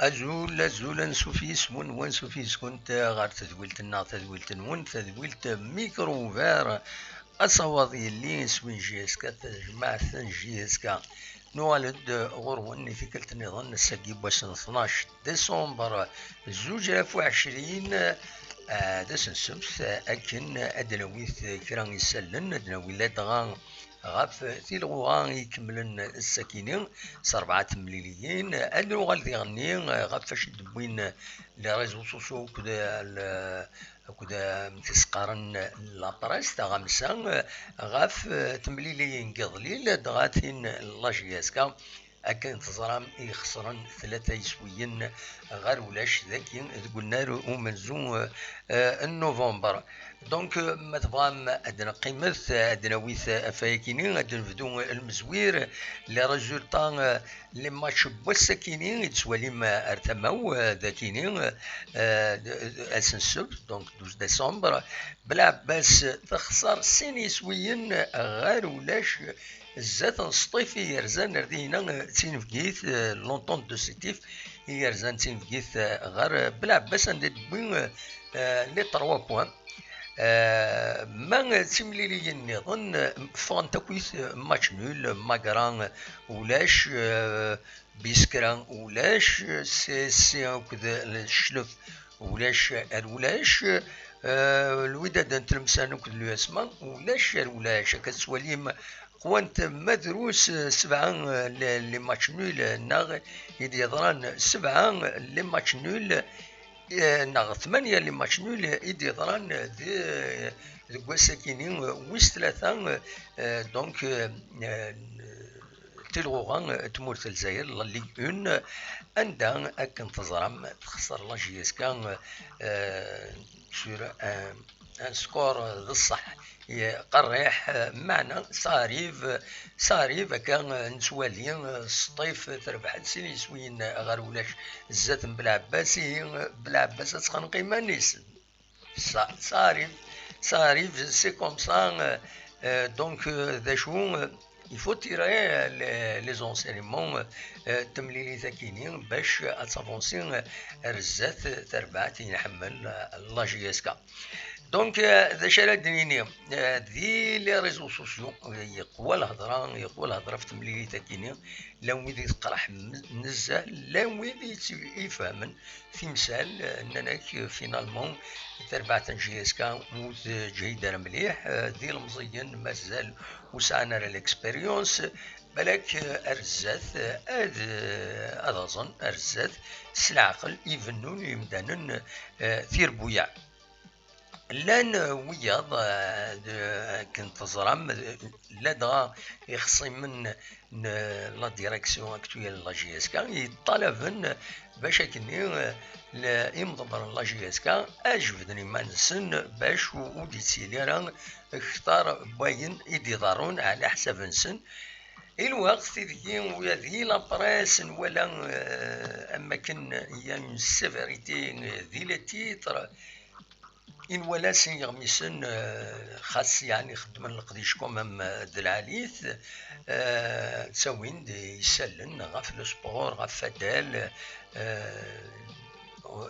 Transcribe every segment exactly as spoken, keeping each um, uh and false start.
Azul, azul, ansuf yis-wen, wansuf yis-kunt ɣer tedwilt-nneɣ, tadwilt-nwen, tadwilt Micro Ouvert, asawaḍ yelli s win J S K, tajmaɛt n J S K. Nuɣal-d ɣur-wen i tikkelt nniḍen, ass-agi n wass n tnac décembre zuǧ alaf u ɛecrin, ah, d ass n ssebt, akken ad d-nawi kra n yisallen, ad d-nawi ladɣa ɣef tilɣuɣa ikemlen ass-akini s rebɛa temliliyin. Ad nuɣal diɣenni ɣef wacu i d-wwin les réseaux sociaux akked l-, akked, eh, amek i s-qqaren, la presse, taɣamsa, eh, ɣef, eh, temliliyin n yiḍelli, ladɣa tin n la J S K, akken teẓram, i ixesren tlata yiswiyen ɣer ulac dagi deg unnar umenzu, eh, eh, n novembre. Donc, eh, ma tebɣam ad d-neqqimet, eh, ad d-nawi, eh, ɣef wayakini, ad d-nebdu, eh, lmezwir, les résultats, eh, les matchs n wass-akini i d-tettwalim, eh, ar tama-w, eh, dagini, eh, eh, ass n ssebt, donc douze décembre, Belɛebbas texṣer sin yiswiyen ɣer ulac zdat n Sṭif i yerzan ar dihina, eh, d tinebgit, eh, l'Entente de Sétif i yerzan d tinebgit, eh, ɣer Belɛebbas, anda i d-tewwi, eh, les trois points. Eh, ma d timliliyin nniḍen, eh, ffɣent akkit, eh, match nul, Magra, eh, ulac, eh, Biskra ulac, C S C akked Leclef ulac ar ulac, eh, Lwidad n Tlemsan akked l'U S M A ulac ar ulac. Akka tettwalim, qwant ma drus, eh, sebɛa, eh, les, les matchs nuls, eh, neɣ i d-yeḍran sebɛa, eh, les matchs nuls, eh, neɣ tmanya les matchs nuls i d-yeḍran di, deg wass-akini, eh, wis tlata, eh, donc, eh, eh, tilɣuɣa, eh, tmurt n Lezzayer, la Ligue un, anda akken teẓram texṣer la J S K, eh, sur un, un score, eh, d ṣṣeḥ, eh, qerriḥ, eh, meɛna ça arrive, ça arrive, akka, eh, nettwali, eh, Sṭif terbeḥ-d sin yiswiyen ɣer ulac zdat n Belɛebbas, ihi, eh, Belɛebbas ad txenq iman-is. Ça, ça arrive, ça arrive, c'est comme ça, euh, euh, donc, euh, d acu, euh, il faut tirer, euh, les, les enseignements, euh, euh, temlilit akini, bac ad tavansi, euh, ar zdat, euh, terbaɛt i nḥemmel, euh, la J S K. Donc, euh, d acu ara d-nini, euh, di les réseaux sociaux, euh, yeqwa lhedra, yeqwa lhedra ɣef temlilit akini, llan wid i teqreḥ nezzeh, llan wid i tt-, ifehmen, timsal, eh, nnan-ak, eh, finalement, tarbaɛt n J S K ur teǧhid ara mliḥ, eh, d ilemẓiyen mazal ur sɛan ara l'expérience, balak, eh, ar zdat, eh, ad, eh, ad aẓen ar zdat s leɛqel ibennun i yimdanen, eh, tirbuyaɛ. Llan, eh, wiyaḍ, eh, d-, akken teẓram, eh, ladɣa ixṣimen n la direction actuelle n la J S K yeṭṭalaben bac akkenni, eh, l-, imḍebbren n la J S K ad jebden iman-nsen bac u-, ur d-yettili ara kter n wayen i d-iḍerrun ɛla ḥsab-nsen. I lweqt ideg ula d la presse nwala, eh, am wakken il y a une sévérité, eh, di les titres, i nwala sin yeɣmisen, eh, xas yeɛni xeddmen leqdic quand même, eh, d lɛali-t, eh, ttawin-d isallen ɣef le sport, ɣef waddal, eh,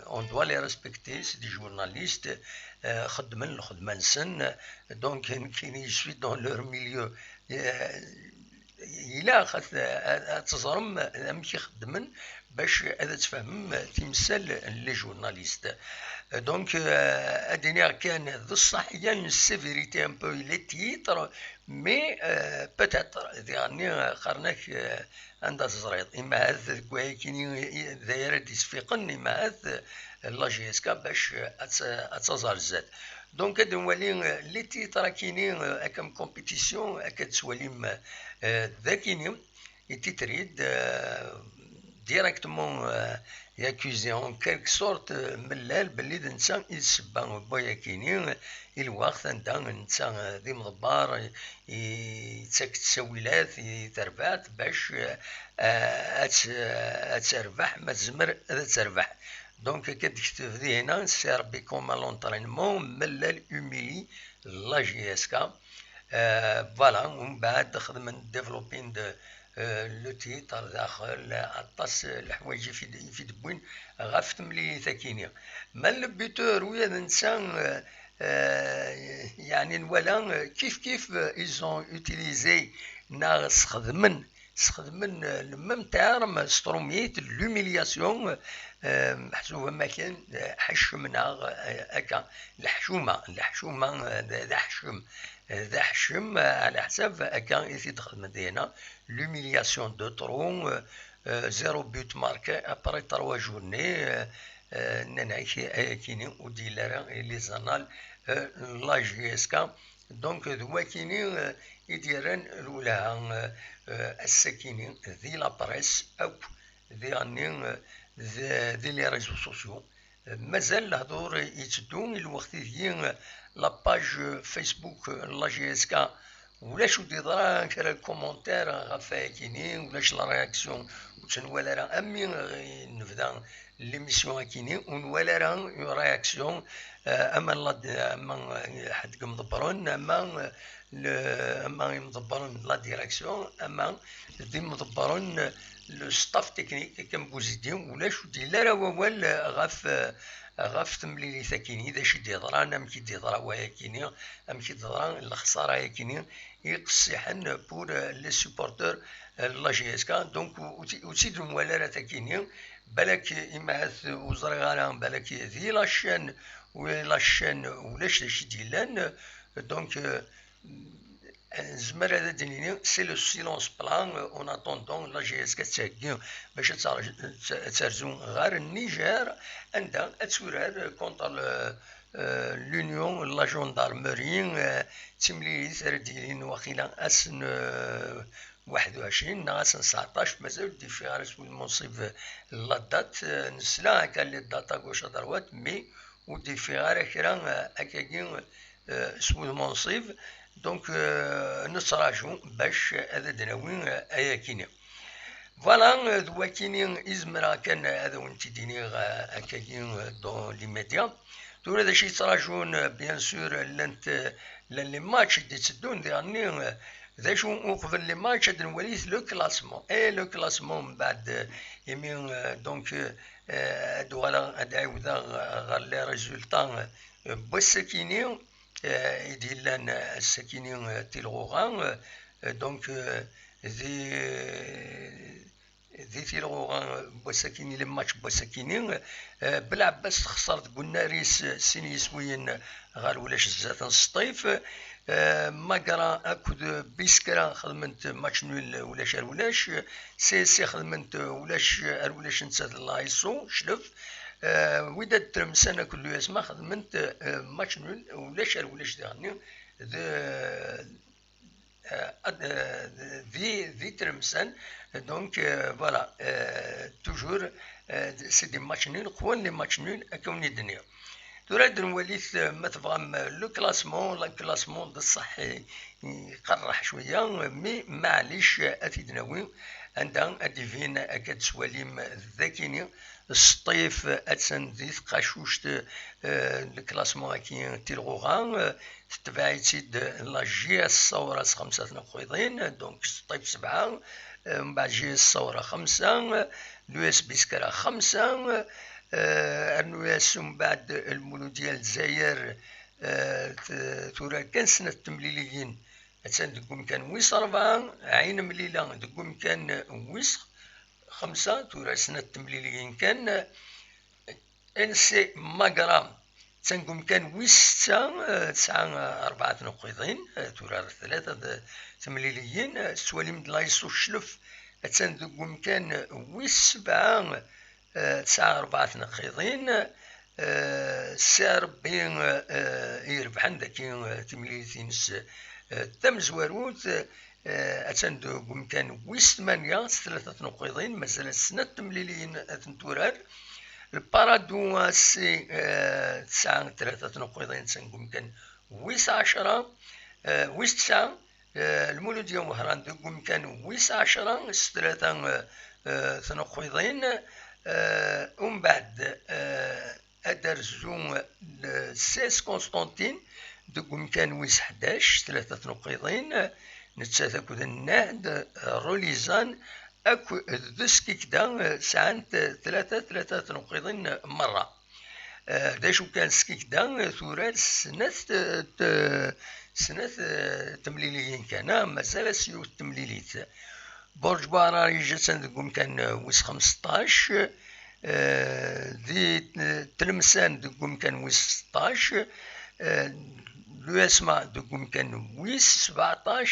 on doit les respecter, c'est des journalistes, eh, xeddmen lxedma-nsen, donc nekkini je suis dans leur milieu. Eh, ilaq ad, ad, ad teẓrem amek i xeddmen bac ad tfehmem timsal n les journalistes. Donc, euh, ad iniɣ kan d ṣṣeḥ, il y a une sévérité un peu les titres, mais, euh, peut-être, diɣenni, qqaren-ak, euh, anda teẓriḍ, imahat deg wayakini d ay ara d-isfiqen, imahat, euh, la J S K bac ad tt-, ad taẓ ar zdat. Donc, ad nwali, euh, les titres akini, euh, akka am compétition, akka ad twalim, euh, d akini, ititri-d, euh, directement, euh, Yakuzi en quelque sorte, euh, mellal belli d netta i d ssebba n wayakini, i lweqt anda netta, euh, d imḍebber, i, yettak-d ttawilat i terbaɛt bac, euh, ad, ad terbeḥ, ma tezmer ad terbeḥ. Donc, akka d-tekteb dihina, c'est Rabbi comme à l'entraînement, mellal humilié, la J S K. Euh, voilà, ومن بعد خدمن développé de, euh, le titre داخل، aṭas leḥwayeǧ i fi-, i fi-d-wwin ɣef temlilit akini. Ma le buteur, wi d netta, euh, euh, يعني nwala, euh, kif kif, euh, ils ont utilisé neɣ sxedmen sxedmen, euh, le même terme s trumit, l'humiliation, euh, meḥsub am akken, euh, ḥeccmen-aɣ, euh, akka, leḥcuma, leḥcuma, euh, d, d aḥeccem, euh, d aḥeccem, euh, ɛla ḥsab akka i t-id-xedmen dina, l'humiliation de trop, euh, euh, zéro but marqué après trois journées, euh, euh, nnan-ak ayakini ur d-yelli ara les annales, euh, n la J S K. Donc, d wakini, euh, i d-yerran lwelha, euh, euh, ass-akini, di la presse akk, diɣenni, euh, d, di les réseaux sociaux. Euh, mazal lehdur yetteddu, i lweqt ideg, euh, la page Facebook, euh, n la J S K, ulac ur d-yeḍra kra n commentaire ɣef wayakini, ulac la réaction, ur tt-nwala ara, am mi, euh, nebda l'émission akini, ur nwala ara une réaction, euh, ama la, ama, euh, ḥedd deg imḍebbren, ama, euh, le, ama imḍebbren de la direction, ama d imḍebbren, euh, le staff technique, akka am Buzidi, ulac ur d-yelli ara wawal, euh, ɣef, euh, ɣef temlilit akini, d acu i d-yeḍran, amek i d-yeḍra wayakini, amek i d-teḍra lexsara akini, iqessiḥen pour, euh, les supporters, euh, n la J S K. Donc, ur, ur tt-, ur tt-id-nwala ara takini. Balak, imɛat ur ẓriɣ ara, balak di la chaîne, ou la chaîne ulac d acu i d-yellan. Donc, euh, nezmer ad d-nini, c'est le silence plat, euh, en attendant la J S K ad theggi bac ad terj-, ad terzu ɣer Niger, anda ad turar contre le, euh, l'Union, la gendarmerie, euh, d timlilit ara d-yilin waqila ass n, euh, waḥed u ɛecrin neɣ ass n tseɛṭac, mazal ur d-yeffiɣ ara s wudem unṣib la date. Euh, nesla akka les dates à gauche à droite, mais ur d-yeffiɣ ara kra, euh, akkagi, euh, s wudem unṣib. Donc, euh, nettraǧu bac ad d-nawi, euh, ayakini. Voilà, euh, d wakini i zemreɣ kan ad awen-t-id-iniɣ, euh, akkagi, euh, dans l'immédiat. Tura d acu yettraǧun, euh, bien sûr, llant, euh, llan les matchs i d-itteddun diɣenni, euh, d acu uqbel les matchs ad nwali le classement. Et le classement mbeɛd, euh, imi, euh, donc, euh, ad uɣaleɣ ad ɛiwdeɣ, euh, ɣer les résultats, euh, n wass-akini, euh, i d-yellan, euh, ass-akini, euh, tilɣuɣa, euh, donc, euh, di, di tilɣuɣa n wass-akini, les matchs n wass-akini, euh, Belɛebbas texṣer deg unnar-is, euh, sin yiswiyen ɣer ulac zdat n Sṭif. Euh, Magra akked Biskra xedment match nul ulac ar ulac. C S C xedment ulac ar ulac nettat d Laïsso, Clef. Euh, Wydad Tlemsan akked l'U S M A xedment, euh, match nul ulac ar ulac diɣenni d, euh, ad, euh, di, di Tlemsan. Donc, euh, voilà, euh, toujours, euh, c'est des matchs nuls, qwan les matchs nuls, akka wen-id-nniɣ. Tura ad nwali, euh, ma tebɣam, euh, le classement, le classement d ṣṣeḥ, euh, iqerreḥ cwiya, mais maɛlic, euh, ad t-id-nawi anda ad d-ibin, akka d-twalim d akini, Sṭif attan di tqacuct, euh, n le classement-agi tilɣuɣa, euh, tetbeɛ-itt-id la J S Saura s xemsa tnukkiḍin, donc Sṭif sebɛa, euh, mbeɛd J S Saura xemsa, euh, l'U S Biskra xemsa, euh, rnu-yas mbeɛd Lmuludya Lezzayer, euh, t-, tura kan snat temliliyin, attan deg umkan wis rebɛa, Ɛin Mlila deg umkan wis xemsa, tura snat temliliyin kan. N C Magra, attan deg umkan wis setta, eh, tesɛa, eh, rebɛa tnukkiḍin, eh, tura tlata d-, temliliyin, eh, tettwalim d Laïsso Clef, attan deg umkan wis sebɛa, eh, tesɛa rebɛa tnukkiḍin, eh, s Rebbi, eh, eh, irebḥen dagi, eh, timlilit-ines, eh, tamezwarut, eh, attan deg umkan wis tmanya s tlata tnukkiḍin, mazal snat temliliyin ad tent-turar. Lparadu ass-a, eh, tesɛa tlata tneqqiḍin, attan deg umkan wis ɛecṛa, eh, wis tesɛa, eh, Lmuludya Wehran deg umkan wis ɛecṛa s tlata, eh, eh, tneqqiḍin, eh, umbeɛd, eh, ad d-terzu, eh, Sès Constantine deg umkan wis ḥdac, tlata tneqqiḍin, nettat akked Nnehd, eh, Rulizan, akk d Skikda, eh, sɛant, eh, tlata, tlata tneqqiḍin, eh, merra. Eh, d acu kan, Skikda, eh, turar snat, eh, t-, snat, eh, temliliyin kan, ah, mazal-as yiwet temlilit. Burǧ Buɛrar yeǧǧa-tt deg umkan, eh, wis xemseṭṭac, eh, di, eh, Tlemsan deg umkan wis seṭṭac, eh, l'U S M A deg umkan wis sebɛeṭṭac,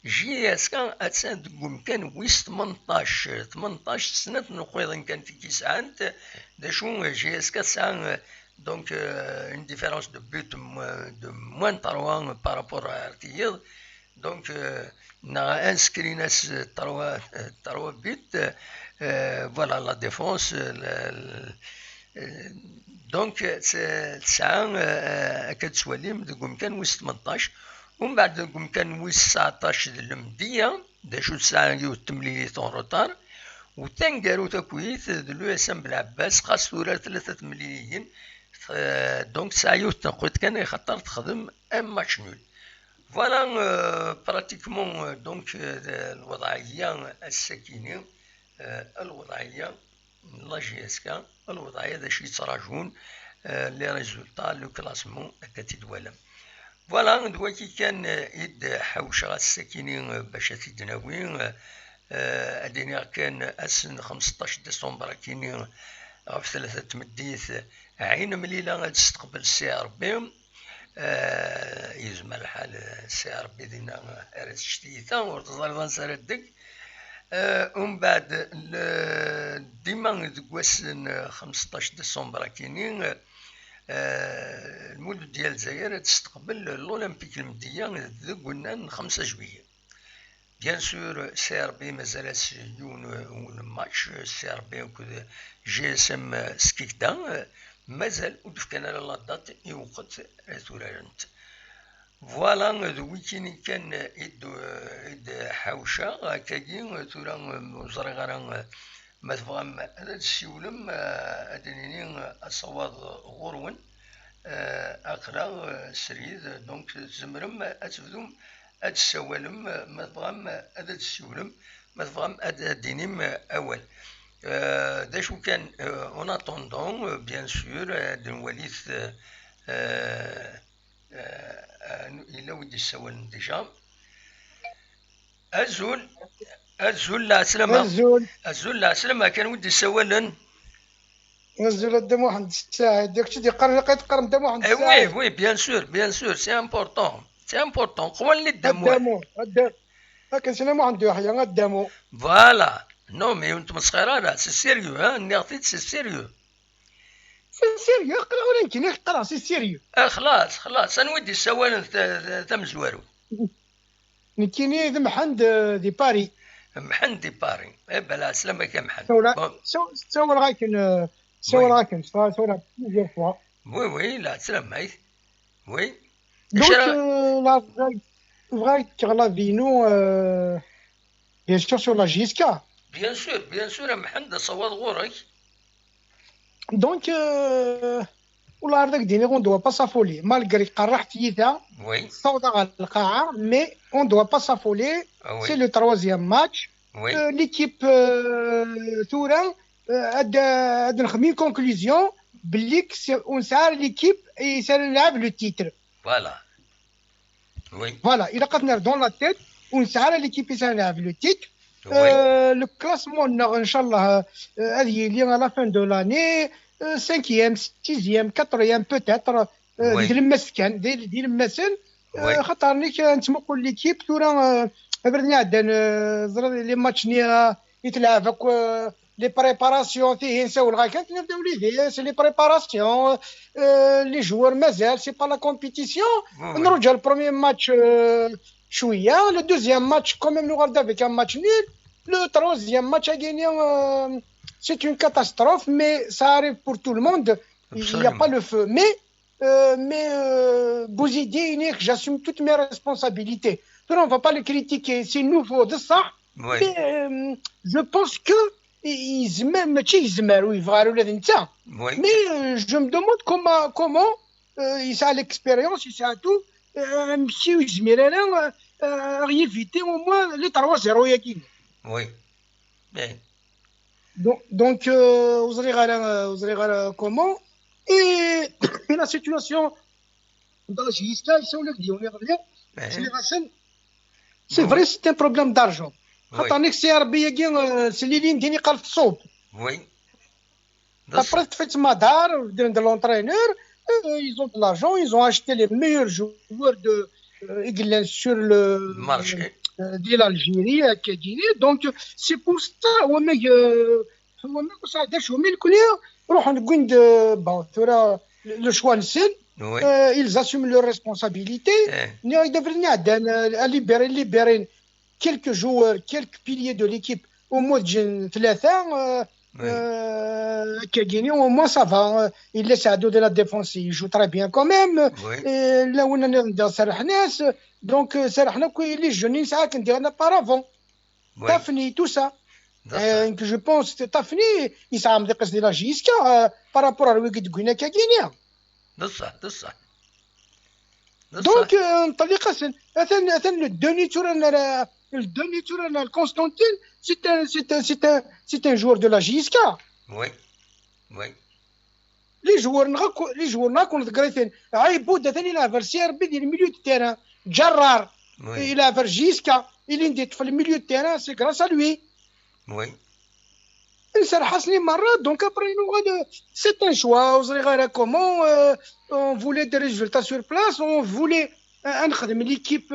J S K attan deg umkan wis tmenṭac. Tmenṭac, snat n uqiḍen kan i k-yesɛant, d acu, J S K tesɛa, euh, donc, euh, une différence de but de moins, de moins trois par rapport à Ertiyed. Donc, euh, neɣ inscrits-as trois, euh, trois buts, euh, voilà, la défense, euh, le, le, euh, donc, euh, tesɛa, euh, akka d-tettwalim deg umkan wis tmenṭac. Umbeɛd deg umkan wis tseɛṭac d Lemdiya, d acu tesɛa yiwet temlilit en retard, u taneggarut akkit d l'U S M Belɛebbas, xas turar tlata temliliyin, euh, donc tesɛa yiwet tneqqiḍt kan, axaṭer texdem un match nul. Voilà, euh, pratiquement, euh, donc, euh, lweḍɛiyya ass-akini, euh, lweḍɛiyya n la J S K, lweḍɛiyya d acu yettraǧun, euh, les résultats, le classement, akka tt-id-twalam. Voilà, d wagi kan, euh, i d-ḥawceɣ ass-akini, euh, bac ad t-id-nawi, euh, euh, ad iniɣ kan ass n xemseṭṭac décembre akini, ɣef tlata n tmeddit, Ɛin Mlila ad testeqbel C R B. Eh, yezmer lḥal, eh, Si Ṛebbi dinna, eh, ara tečč tiyita, ur teẓriḍ ansi ara ddeg. Eh, umbeɛd, le-, dima deg wass n, eh, xemseṭṭac décembre akini, eh, Lmuludya n Lezzayer ad testeqbel l'Olympique Lemdiya deg unnar n xemsa juillet. Bien sûr, C R B mazal-as yiwen, yiwen match, C R B akked G S M Skikda, mazal ur d-fkan ara la date i uqet ara t-urarent. Voilà, d wikini kan i d-, i d-ḥawceɣ akkagi, tura ur ẓriɣ ara ma tebɣam ad d-tessiwlem, ad d-nini asawaḍ ɣur-wen, aql-aɣ srid, donc tzemrem ad tebdum ad d-tessawalem, ma tebɣam ad d-tessiwlem, ma tebɣam ad d-tinim awal. Euh, d acu kan, euh, en attendant, euh, bien sûr, euh, ad nwalit, euh, euh, euh, yella wi d-yessawalen déjà. Azul, azul, lɛeslama. Azul. Azul, lɛeslama, kan wi d-yessawalen. Azul a Dda Muḥend Saɛid. Yak tt-id-yeqqaren, ilaq ad teqqarem Dda Muḥend Eh oui, Saɛid. Oui, bien sûr, bien sûr, c'est important. C'est important. Qwan li A Dda Muḥ. Dda Mu, a Dda-, akken sina Muḥend Uyeḥya, a Dda Mu. Voilà. Non, mais ur nettmesxir ara, c'est sérieux, hein, nniɣ-t-id, c'est sérieux. C'est sérieux, aql-aɣ ula nekkini qqareɣ, c'est sérieux. Ah, xlaṣ, xlaṣ. Anwa i d-yessawalen ta-, ta-, tamezwarut? Nekkini d Mḥend, euh, di Paris. Mḥend di Paris. Eh ben, lɛeslama-k a Mḥend. Sawla-, Bon. saw-, sawleɣ akken, euh, Oui. sawleɣ akken, sawleɣ plusieurs fois. Oui, oui, lɛeslama-k. Oui. Donc, Acu ara euh, la, la, bɣiɣ ad kkeɣ l'avis-inu, euh, bien sûr, sur la J S K. Bien sûr, bien sûr, a Mḥend, asawaḍ ɣur-k. Donc, euh, والله هذاك ديني, on doit pas s'affoler. Malgré qerreḥ tiyita, Oui. tawḍa ɣer lqaɛa, mais on doit pas s'affoler. Ah oui. C'est le troisième match. Oui. Euh, l'équipe, euh, tura, euh, ad, ad nexdem une conclusion, belli ur nesɛi ara l'équipe i s ara nlɛeb le titre. Voilà. Oui. Voilà, ilaq ad nerr dans la tête, ur nesɛi ara l'équipe i s ara nlɛeb le titre. Oui. Euh, le classement-nneɣ, inchallah, euh, ad yili à la fin de l'année, euh, cinquième, sixième, quatrième, peut-être, euh, Oui. di tlemmast kan, di, di tlemmast, euh, Oui. xaṭer nekk, euh, nettmuqul l'équipe, tura, euh, abrid-nni iɛeddan, euh, ẓriɣ les matchs-nni, euh, i tleɛɛeb akk, euh, les préparations, tihin sawleɣ-ak, akken ad d-awlidi, c'est les préparations, euh, les joueurs mazal, c'est pas la compétition. Oui, oui. Nruǧa le premier match, euh, cwiya, le deuxième match, quand même, nuɣal-d avec un match nul. Le troisième match, agini, euh, c'est une catastrophe, mais ça arrive pour tout le monde. Il n'y a pas le feu. Mais, euh, mais euh, Bouzidi, il dit que j'assume toutes mes responsabilités. Donc, on ne va pas le critiquer. C'est nouveau, de ça. Mais euh, je pense que il- il- même, mačči yezmer, ur yebɣi ara ula d netta. Mais euh, je me demande comment, comment euh, il a l'expérience, il a tout. Euh, amek ur yezmir ara euh, euh, à éviter au moins les trois zéro yagi. Oui. Bien. Donc, donc euh, ur ẓriɣ ara, euh, ur ẓriɣ ara comment. Et la situation dans la J S K, ils sont là, ils ont l'air bien. Eh, Génération. C'est vrai, c'est un problème d'argent. Oui. خاطر نيك سي ار بي ياكي سليلين ديني قال تصوب. Oui. Après, tu fais Madar, de, de l'entraîneur, euh, ils ont de l'argent, ils ont acheté les meilleurs joueurs de euh, sur le Marché. euh, de l'Algérie, euh, qui est Guinée. Donc, c'est pour ça, ouais, mais, euh, ouais, mais ça, des choses, mais le client, روحوا نقول de, bon, tu vois, le le choix نسن, Oui. euh, ils assument leurs responsabilités. Eh, ني دابا نعدان libérer libérer quelques joueurs, quelques piliers de l'équipe au moins de ثلاثة euh, oui. euh, كاكيني, au moins ça va. Euh, il laisse Ado de la défense, il joue très bien quand même. Oui. Et là où on est dans Sarahnes, donc euh, Sarahna, les jeunes, ça, qu'on dirait, par avant. Oui. Tafni, tout ça. D'accord. Euh, que je pense que Tafni, il s'est amené de la J S K euh, par rapport à Wigid Gwina Kagini. بصح بصح Donc, euh, نطلق أسن. أثن أثن le demi tour, le demi tour, le Constantine, c'est un, c'est un, c'est un, c'est un joueur de la J S K. Oui. Oui. Les joueurs, les joueurs, on a Aïboud, أثن il a vers C R B, il est milieu de terrain. Jarrar, Oui. il a vers J S K, il est dans le milieu de terrain, c'est grâce à lui. Oui. نسرح سنين مرة. Donc après nous, c'est un choix. Vous regardez comment euh, on voulait des résultats sur place, on voulait euh, نخدم l'équipe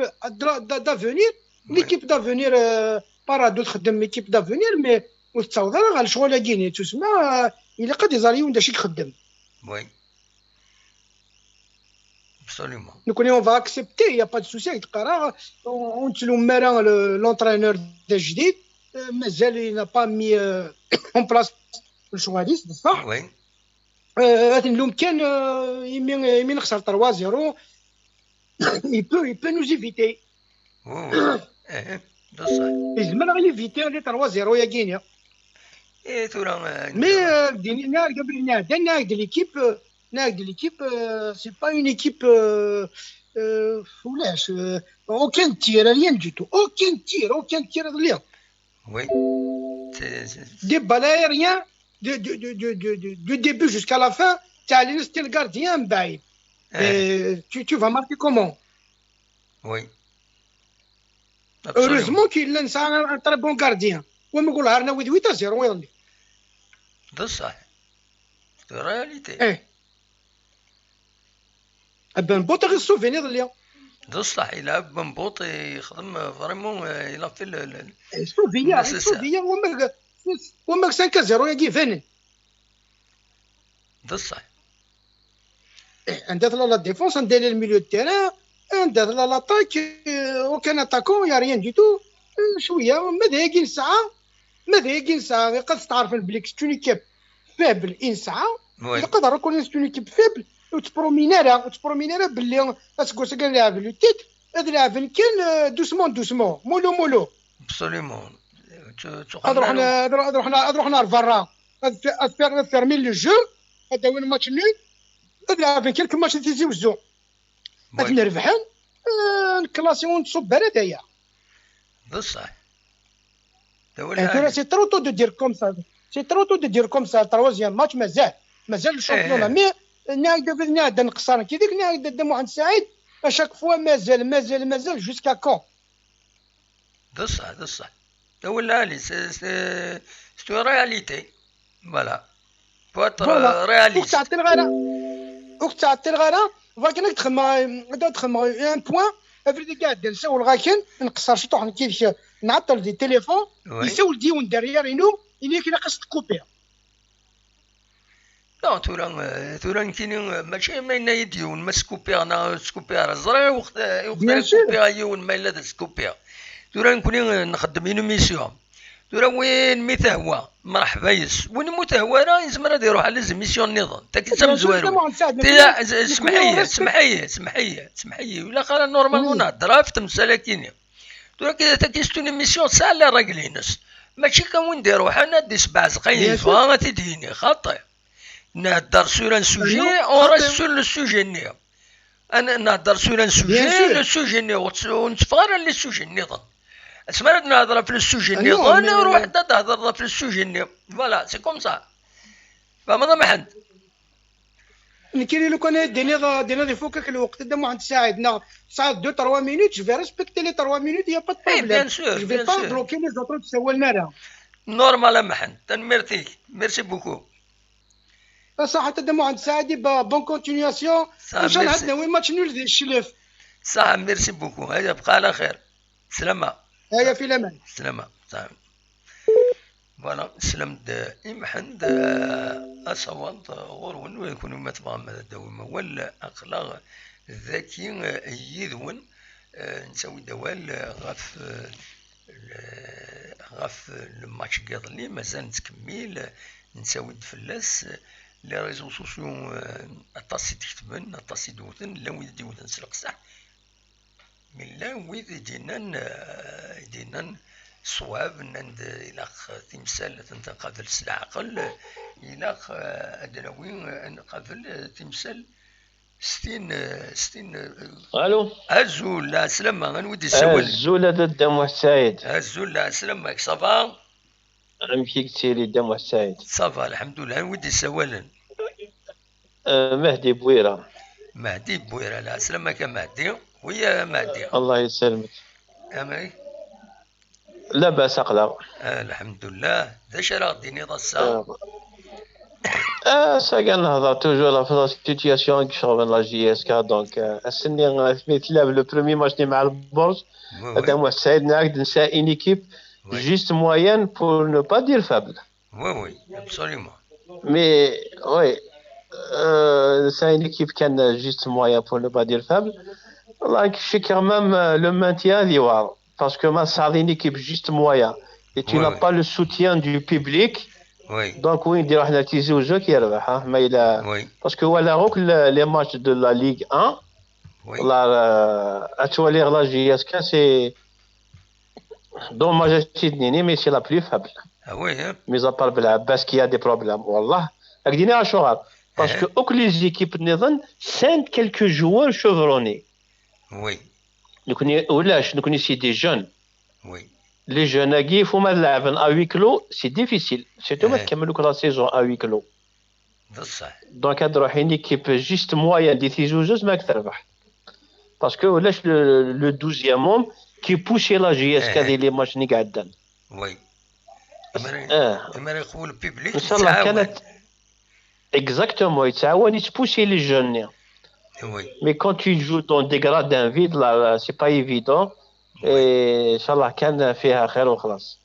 d'avenir. Oui. L'équipe d'avenir, euh, par d'autres خدم l'équipe d'avenir, mais وتصور غير الشغل كيني تسمى. Il a des alliés ولا شي يخدم. Oui. Absolument. Donc on va accepter, il n'y a pas de souci. On, on تلوم مرة l'entraîneur الجديد, euh, مازال il n'a pas mis euh, en place الشغاليس, بصح Oui. آه، هذا اللوم كان آه، يمي يمي نخسر trois zéro. Il peut, il peut nous éviter. Oui, oui. Eh, بصح. يزمر غير éviter les trois zéro يا كينيا. ايه ثورة. Mais euh, ديني ناعد قبل ناعد ناعد l'équipe, euh, ناعد l'équipe, euh, c'est pas une équipe euh, euh, ولاش euh, aucun tir, rien du tout, aucun tir, aucun tir اللي Oui. C'est- c'est- des balles aériennes de, de, de, de, de, de, du début jusqu'à la fin. تاع لينستين gardien من بعيد. Eh, Et tu, tu vas marquer comment? Oui. Absolument. Heureusement qu'il a un, un très bon gardien. وما نقول هارنا ويد huit à zéro يظلي. بصح. C'est réalité. ايه. بن بوطي غير souvenir اللي بصح يلعب بن بوطي يخدم vraiment, آه، il a fait le- le- souvenir, c'est ça. Souvenir وما وما cinq à zéro يا كيفن. بصح. عندها la défense, عندها le milieu de terrain, عندها l'attaque, euh, aucun attaquant, il n'y a rien du tout. Euh, شوية ماذا يجي نسعى ماذا يجي نسعى قد تعرف بليك c'est une équipe faible, ينسعى Oui. تقدر تكون c'est une équipe faible, وتبروميني راه وتبروميني راه باللي اسكو سكن لعب le titre, هذا لعب كان doucement doucement, mollo mollo. Absolument. Tu- tu- هاد رحنا هاد رحنا هاد رحنا لبرا, هاد فيرمي le jeu, هذا وين match nul, هاد لعب كان كل match تيزي وزو. هاد Oui. نربحن, آه، نكلاسيو ونتصب برا دايا. بصح. يعني ترى c'est trop tôt de dire comme ça, c'est trop tôt de dire comme ça, troisième match مازال مازال الشامبيون. إيه. Mais نعاود نعاود نقصر كي ديك نعاود محمد سعيد, à chaque fois مازال مازال مازال, jusqu'à quand? بصح بصح. ولا لي c'est c'est c'est une réalité. Voilà. Faut être Voilà. réaliste. وقت تعطي الغرا وقت تعطي الغرا فاكن تخدم تخدم un point. افريدي قاعد نسول غاكن نقصر شي طوح كيف نعطل دي تليفون. Oui. يسول ديون derrière ينو اللي كنا قصد كوبي. Non, tura, eh, tura nekkini, eh, mačči ma yenna-yi-d yiwen ma skupiɣ neɣ ur skupiɣ ara. Ẓriɣ i waqt, eh, i waqt Bien ara sûr. Kupiɣ yiwen ma yella d skupiɣ. Tura nekkni, eh, nxeddem une émission. Tura win mi tehwa, mreḥba yes. Win mu tehwa ara, yezmer ad iruḥ ɣer les émissions nniḍen. Taki d tamezwarut. Tila, semḥ-iyi, semḥ-iyi, semḥ-iyi, semḥ-iyi. Ilaq ara normalement nehder ɣef temsal-agi-nni. Tura, taki, c'est une émission tesɛa les règles-ines. Mačči kan win d-iruḥen ad d-isbeɛzeq ayen yebɣa ad t-id-yini, xaṭi. Nhedder sur un sujet, on reste sur le sujet-nni. Ad n-, nhedder sur un sujet, le sujet-nni, ur tt-, ur netteffeɣ ara les sujets nniḍen. Asmi ara d-nehder ɣef le sujet-nniḍen, ruḥ-d ad d-thedreḍ ɣef le sujet-nni. Voilà, c'est comme ça. Tfehmeḍ a Mḥend? Nekkini lukan ad d-tiniḍ, ad d-tiniḍ ifuk-ak lweqt, a Dda Muḥend Saɛid, neɣ tesɛiḍ deux, trois minutes, je vais respecter les trois minutes, il y a pas de problème. Eh, bien sûr, je vais pas bloquer les autres ur d-ssawalen ara. Normal a Mḥend, tanemmirt-ik, merci beaucoup. Taṣaḥet a Dda Muḥend Saɛid, ba-, bonne continuation. Saḥa, merci. Inchallah ad nawi match nul di Cclef. Saḥa, merci beaucoup. Aya, bqa ɛla xir. Slama. Aya fi laman. Slama. Saḥa. Voilà, slam-d i Mḥend, eh, asawaḍ, eh, ɣur-wen, eh, kunwi ma tebɣam ad d-tawim awal, eh, aql-aɣ daki, eh, yid-wen, eh, nettawi-d awal, eh, ɣef, eh, le, ɣef le match n yiḍelli, mazal nettkemmil, eh, nettawi-d fell-as, eh, les réseaux sociaux, eh, aṭas i d-ketben, aṭas i d-wten, llan wid i d-iwten s leqseḥ. Mi llan wid i d-yennan, eh, i d-yennan ṣṣwab, nnan-d ilaq timsal ad tent-nqabel s leɛqel, ilaq, eh, ad d-nawi, eh, ad nqabel, eh, timsal s tin, eh, s tin, eh, Alo? Azul, lɛeslama, anwa i d-yessawalen? Azul a Dda Muḥ Saɛid. Azul, lɛeslama-k, ça va? Amek i yettili Dda Muḥ Saɛid? Ça va, lḥemdullah. Anwa i d-yessawalen? Eh, Mehdi Bwira. Mehdi Bwira, lɛeslama-k a Mehdi. Oui a Mehdi. Allah yesselmek. Amek? Labas aql-aɣ. Ah, lḥemdullah. D acu ara ɣ-d-tiniḍ ass-a? Ah, ass-agi ad nehder toujours ɣef la situation i iceɣben la J S K, donc, euh, ass-nni, euh, mi tlab le premier match-nni مع البرج, oui, oui. Dda Muḥ Saɛid, nniɣ-ak-d nesɛa une équipe, oui, juste moyenne pour ne pas dire faible. Oui, oui, absolument. Mais, oui, euh, c'est une équipe qui a juste moyen pour ne pas dire faible. Là, je suis quand même, euh, le maintien, ad yewɛer. Parce que ma tesɛiḍ une équipe juste moyen, et tu n'as pas le soutien du public, oui, donc oui, نديرو حنا تيزي وزو كيربح، ها، ما إلا، oui, parce que voilà, donc, le, les matchs de la Ligue un, oui, là, euh, actuellement, la J S K, c'est dommage à Sydney, mais c'est la plus faible. Ah oui, hein? Mis à part Belabès qui a des problèmes, والله. Ak-d-iniɣ acuɣer. Parce que akk les équipes nniḍen, sɛant quelques joueurs chevronnés. Oui. Nekkni ulac, nekkni c'est des jeunes. Oui. Les jeunes-agi, fuma lɛeben à huis clos, c'est difficile. Surtout ma tkemmel akk la saison à huis clos. D ṣṣeḥ. Donc, ad ruḥ une équipe juste moyenne di Tizi Uzzu, ma terbeḥ. Parce que ulac le, le douzième homme qui pousse la J S K di les matchs-nni iɛeddan. Oui. Amara, eh, amara yeqwu le public, inchallah, yettɛawan. Exactement, yettɛawan, yettpoussi les jeunes-nni. Oui. Mais quand tu joues dans des gradins vides, là, là, c'est pas évident. Oui. Et inchallah kan fiha xir u xlas.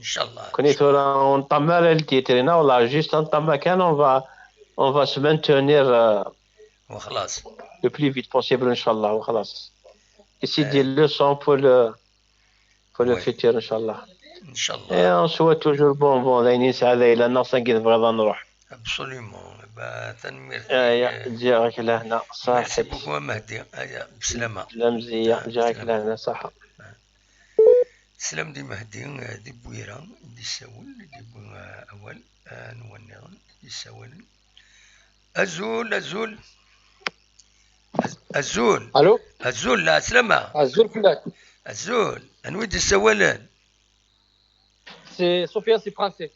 Inchallah. Nekkni tura ur nṭamma ara le titre, là, juste nṭamma kan, on va, on va se maintenir, euh, le plus vite possible, inchallah, u xlas. Et c'est des leçons pour le, pour le futur, inchallah. Inchallah. Et on souhaite toujours bon vent, d ayen i nesɛa d ayla-nneɣ, s anga i tebɣiḍ ad nruḥ. Absolument. Ba, tanemmirt. Aya, ǧǧiɣ-ak lehna, merci beaucoup a Mehdi. Aya, bslama. Lemziya, ǧǧiɣ-ak lehna, ṣaḥa. Slam di Mehdi, eh, di Bwira, i d-issawel, i d-iwwi, eh, awal, eh, n wanniḍen, i d-issawalen. Azul, azul. Az-, azul. Allô? Azul, lɛeslama. Azul fell-ak. Azul. Anwa i d-issawalen? C'est Sofiane, c'est français.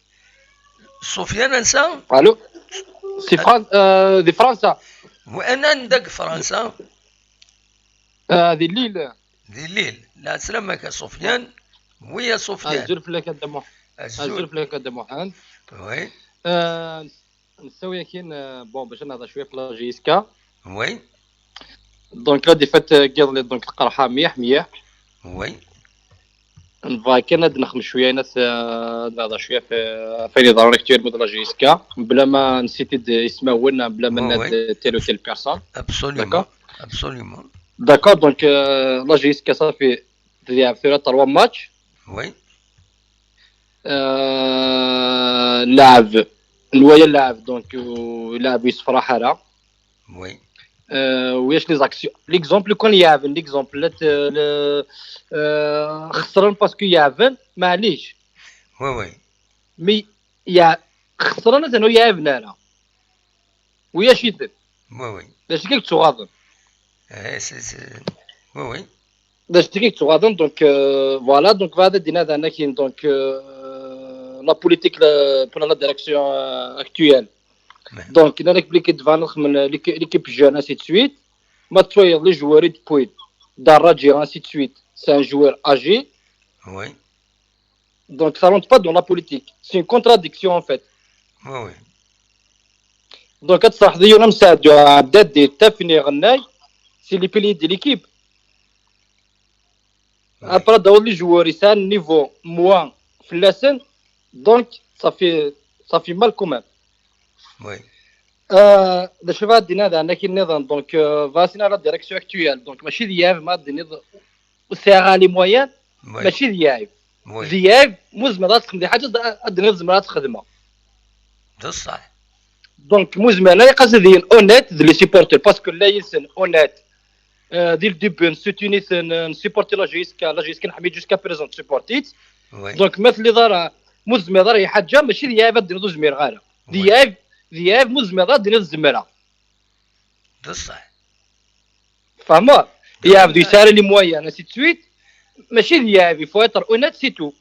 Sofiane, ansa? Allô? C'est Fran-, euh, de France. Anda deg Fransa? Euh, de Lille. Di Lille. Lɛeslama-k a Sofiane. Oui a Sofiane. Azul fell-ak a Dda Muḥ-, azul. Azul fell-ak a Dda Muḥend. Oui. Euh, Nessawi akin, euh, bon, bac ad nehder cwiya f la J S K. Oui. Donc, la défaite, euh, n yiḍelli, donc, teqreḥ-aɣ mliḥ, mliḥ. Oui. Nebɣa kan ad nexdem cwiya, ad, euh, ad nehder cwiya f, f wayen iḍerrun actuellement d la J S K, bla ma nsiti-d ismawen, bla ma, oui, nadi telle ou telle personne. Absolument. D'accord. Absolument. D'accord, donc, euh, la J S K, ça fait, tella tura trois matchs. Oui. Euh, لاعب نوايا لاعب donc, euh, لاعب يسفراح هذا. Oui. Euh, وياش les actions, l'exemple كون يعاون l'exemple لا ت- ل- آه، خسران parce que يعاون معليش. Oui, oui. Mais يا خسران انه يعاون انا. وياش يدير Oui, oui. باش كيك تغاضن. Eh, c'est, c'est... Oui, oui. باش تيكيك تغاضن donc, euh, voilà donc هذا دينا هذا كاين donc, euh, la politique pour la direction actuelle. Donc il a expliqué devant من l'équipe jeune, ainsi de suite. ما تسوي les joueurs de pointe d'Arraji, ainsi de suite, c'est un joueur âgé. Oui. Donc ça rentre pas dans la politique, c'est une contradiction en fait. Oui, oui. Donc هاد الصح ديالنا مساعد عداد دي تافني غناي c'est les piliers de l'équipe. Après d'avoir les joueurs يسان niveau moins فلاسن, donc ça fait ça fait mal quand même. Oui. آه، باش فهاد دينا هذا انا كي نظن donc, آه، فاسينا la direction actuelle donc ماشي ذياب ما ديني. وسعر les moyens Oui. ماشي ذياب. Oui. ذياب مزمن راه تخدم حاجه د- الدنيا زمرات خدمه. بصح. Donc مزمن انا يقصد دين honnête les supporters parce que لا يسن honnête. آه، دي الديبي نسوتيني نسيبورتي لا جي اس كا لا جي اس كا نحمي jusqu'à présent سيبورتيت. Oui. Donc مثل اللي ضرا مزمن ضرا حاجه ماشي ذياب الدنيا زمير غاله. ذياب ذياب مزمن ضرا الدنيا الزمره. بصح. فهموا؟ يعاودوا يسالي les moyens, ainsi de suite. ماشي ديال il faut être honnête, c'est tout.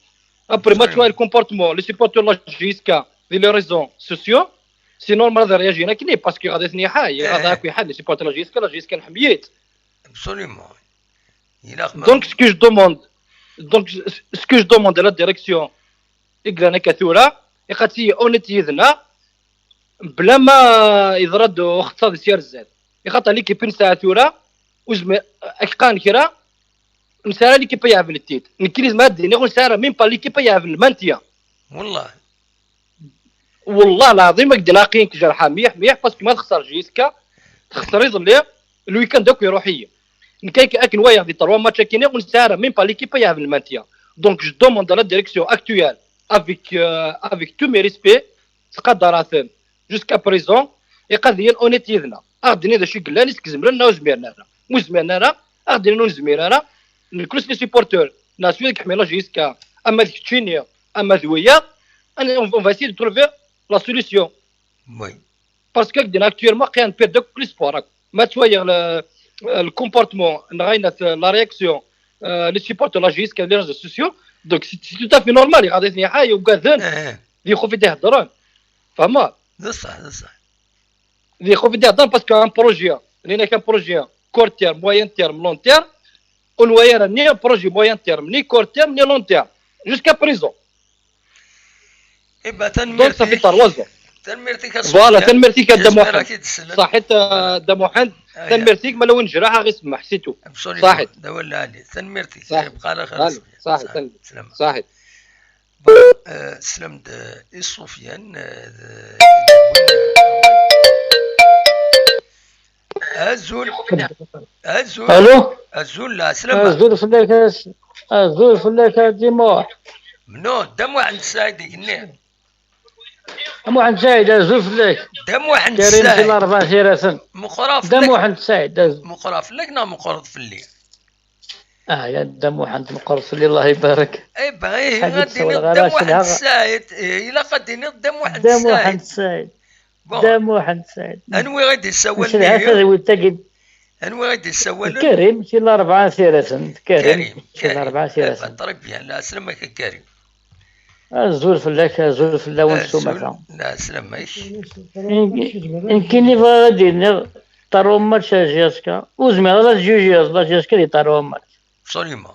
Après ما تشوف le comportement les supporters لا جي اس كا دي les réseaux sociaux, c'est normal هذا réagir هنا كني parce que غادي ثني حاجه غادي هاكو حال les supporters لا جي اس كا لا جي اس كا نحميت. Absolument. Il a Donc ce que je demande, donc ce que je demande à la direction, يقرا انا كثوره يقاتي اونيت يدنا بلا ما يضرد اختصار سير الزاد. يخاطر l'équipe نساء ثوره وزم اكقان كرا نسارا l'équipe يعرف التيت نكريز ما ديني غو نسارا même pas l'équipe يعرف المانتيا. والله. والله العظيم ما قدنا قينك جرحى مليح مليح parce que ما تخسر جيسكا تخسر يظل لو ويكاند داك يروح هي. نكايك اكن وايا دي تروا ماتش كيني ونسارا même pas l'équipe يعرف المانتيا. Donc je demande à la direction actuelle avec, euh, avec tous mes respects, تقدراتن jusqu'à présent يقضي اونيت يدنا اغدني ذا شي قلاني سكزمرنا وزميرنا مزميرنا اغدني نزميرنا نكروس les supporters ناس وياك حمي لا جيسكا اما ذيك تشينيا اما ذويا. انا on va essayer de trouver la solution. Oui. Parce que دينا actuellement كاين بير دوك لي سبور ما توايا le comportement نغاينا la réaction, les supporters لا جيسكا les réseaux sociaux. Donc c'est tout à fait normal غادي ثني حاجه وكاذن ايه. دي خوفي تهضرون. فهمت؟ بصح بصح. دي خوفي تهضر parce que un projet لينا كان projet court terme, moyen terme, long terme. ونوايا راه ni projet moyen terme, ni court terme, ni long terme jusqu'à présent. ايبا Donc ça fait تنميرتك. trois ans. تنميرتك Voilà, تنميرتك هذا محمد. صحيت هذا محمد. تنميرتك ما لو نجرحها غير سمح c'est tout. صحيت. هذا هو اللي عليه. تنميرتك. صحيت. بقى على خير. صحيت. سلام. صحيت. آه، سلام د- إي سفيان، آه، د- أزول. أزول. الو. أزول، لا، سلام. أزول فلاك. أزول فلاك ديما. منو؟ دم واحد السعيد يقنع. محمد سعيد، أزول فلاك. دم واحد كريم في السعيد. الأربع ثيرة. مقرا دم فلاك. محمد سعيد. أز- مقرا فلاك، نا مقرا فلاك. اه يا دم محمد مقرا فلاك، الله يبارك. اي باهي حبيت غادي تصور ندير غير دم عشان واحد هذا. السعيد. إيه، الا غادي ندير دم واحد دم السعيد. محمد سعيد. بون. دم محمد سعيد. انوي غادي يسول مش العسل لي؟ ويتاقد. انوي غادي يسول؟ كريم، شي الأربعة ثيرة. كريم، كريم، شي كريم. الأربعة ثيرة. طري بيان، لا سلامك كريم. أزول فلاك، أزول فلاون أزول. سومة. لا سلامك. يمكن لي غادي نغ طارو ماتش جيسكا. وزمير لا جوجيز، لا جيسكا لي طارو ماتش. ابسوليومون.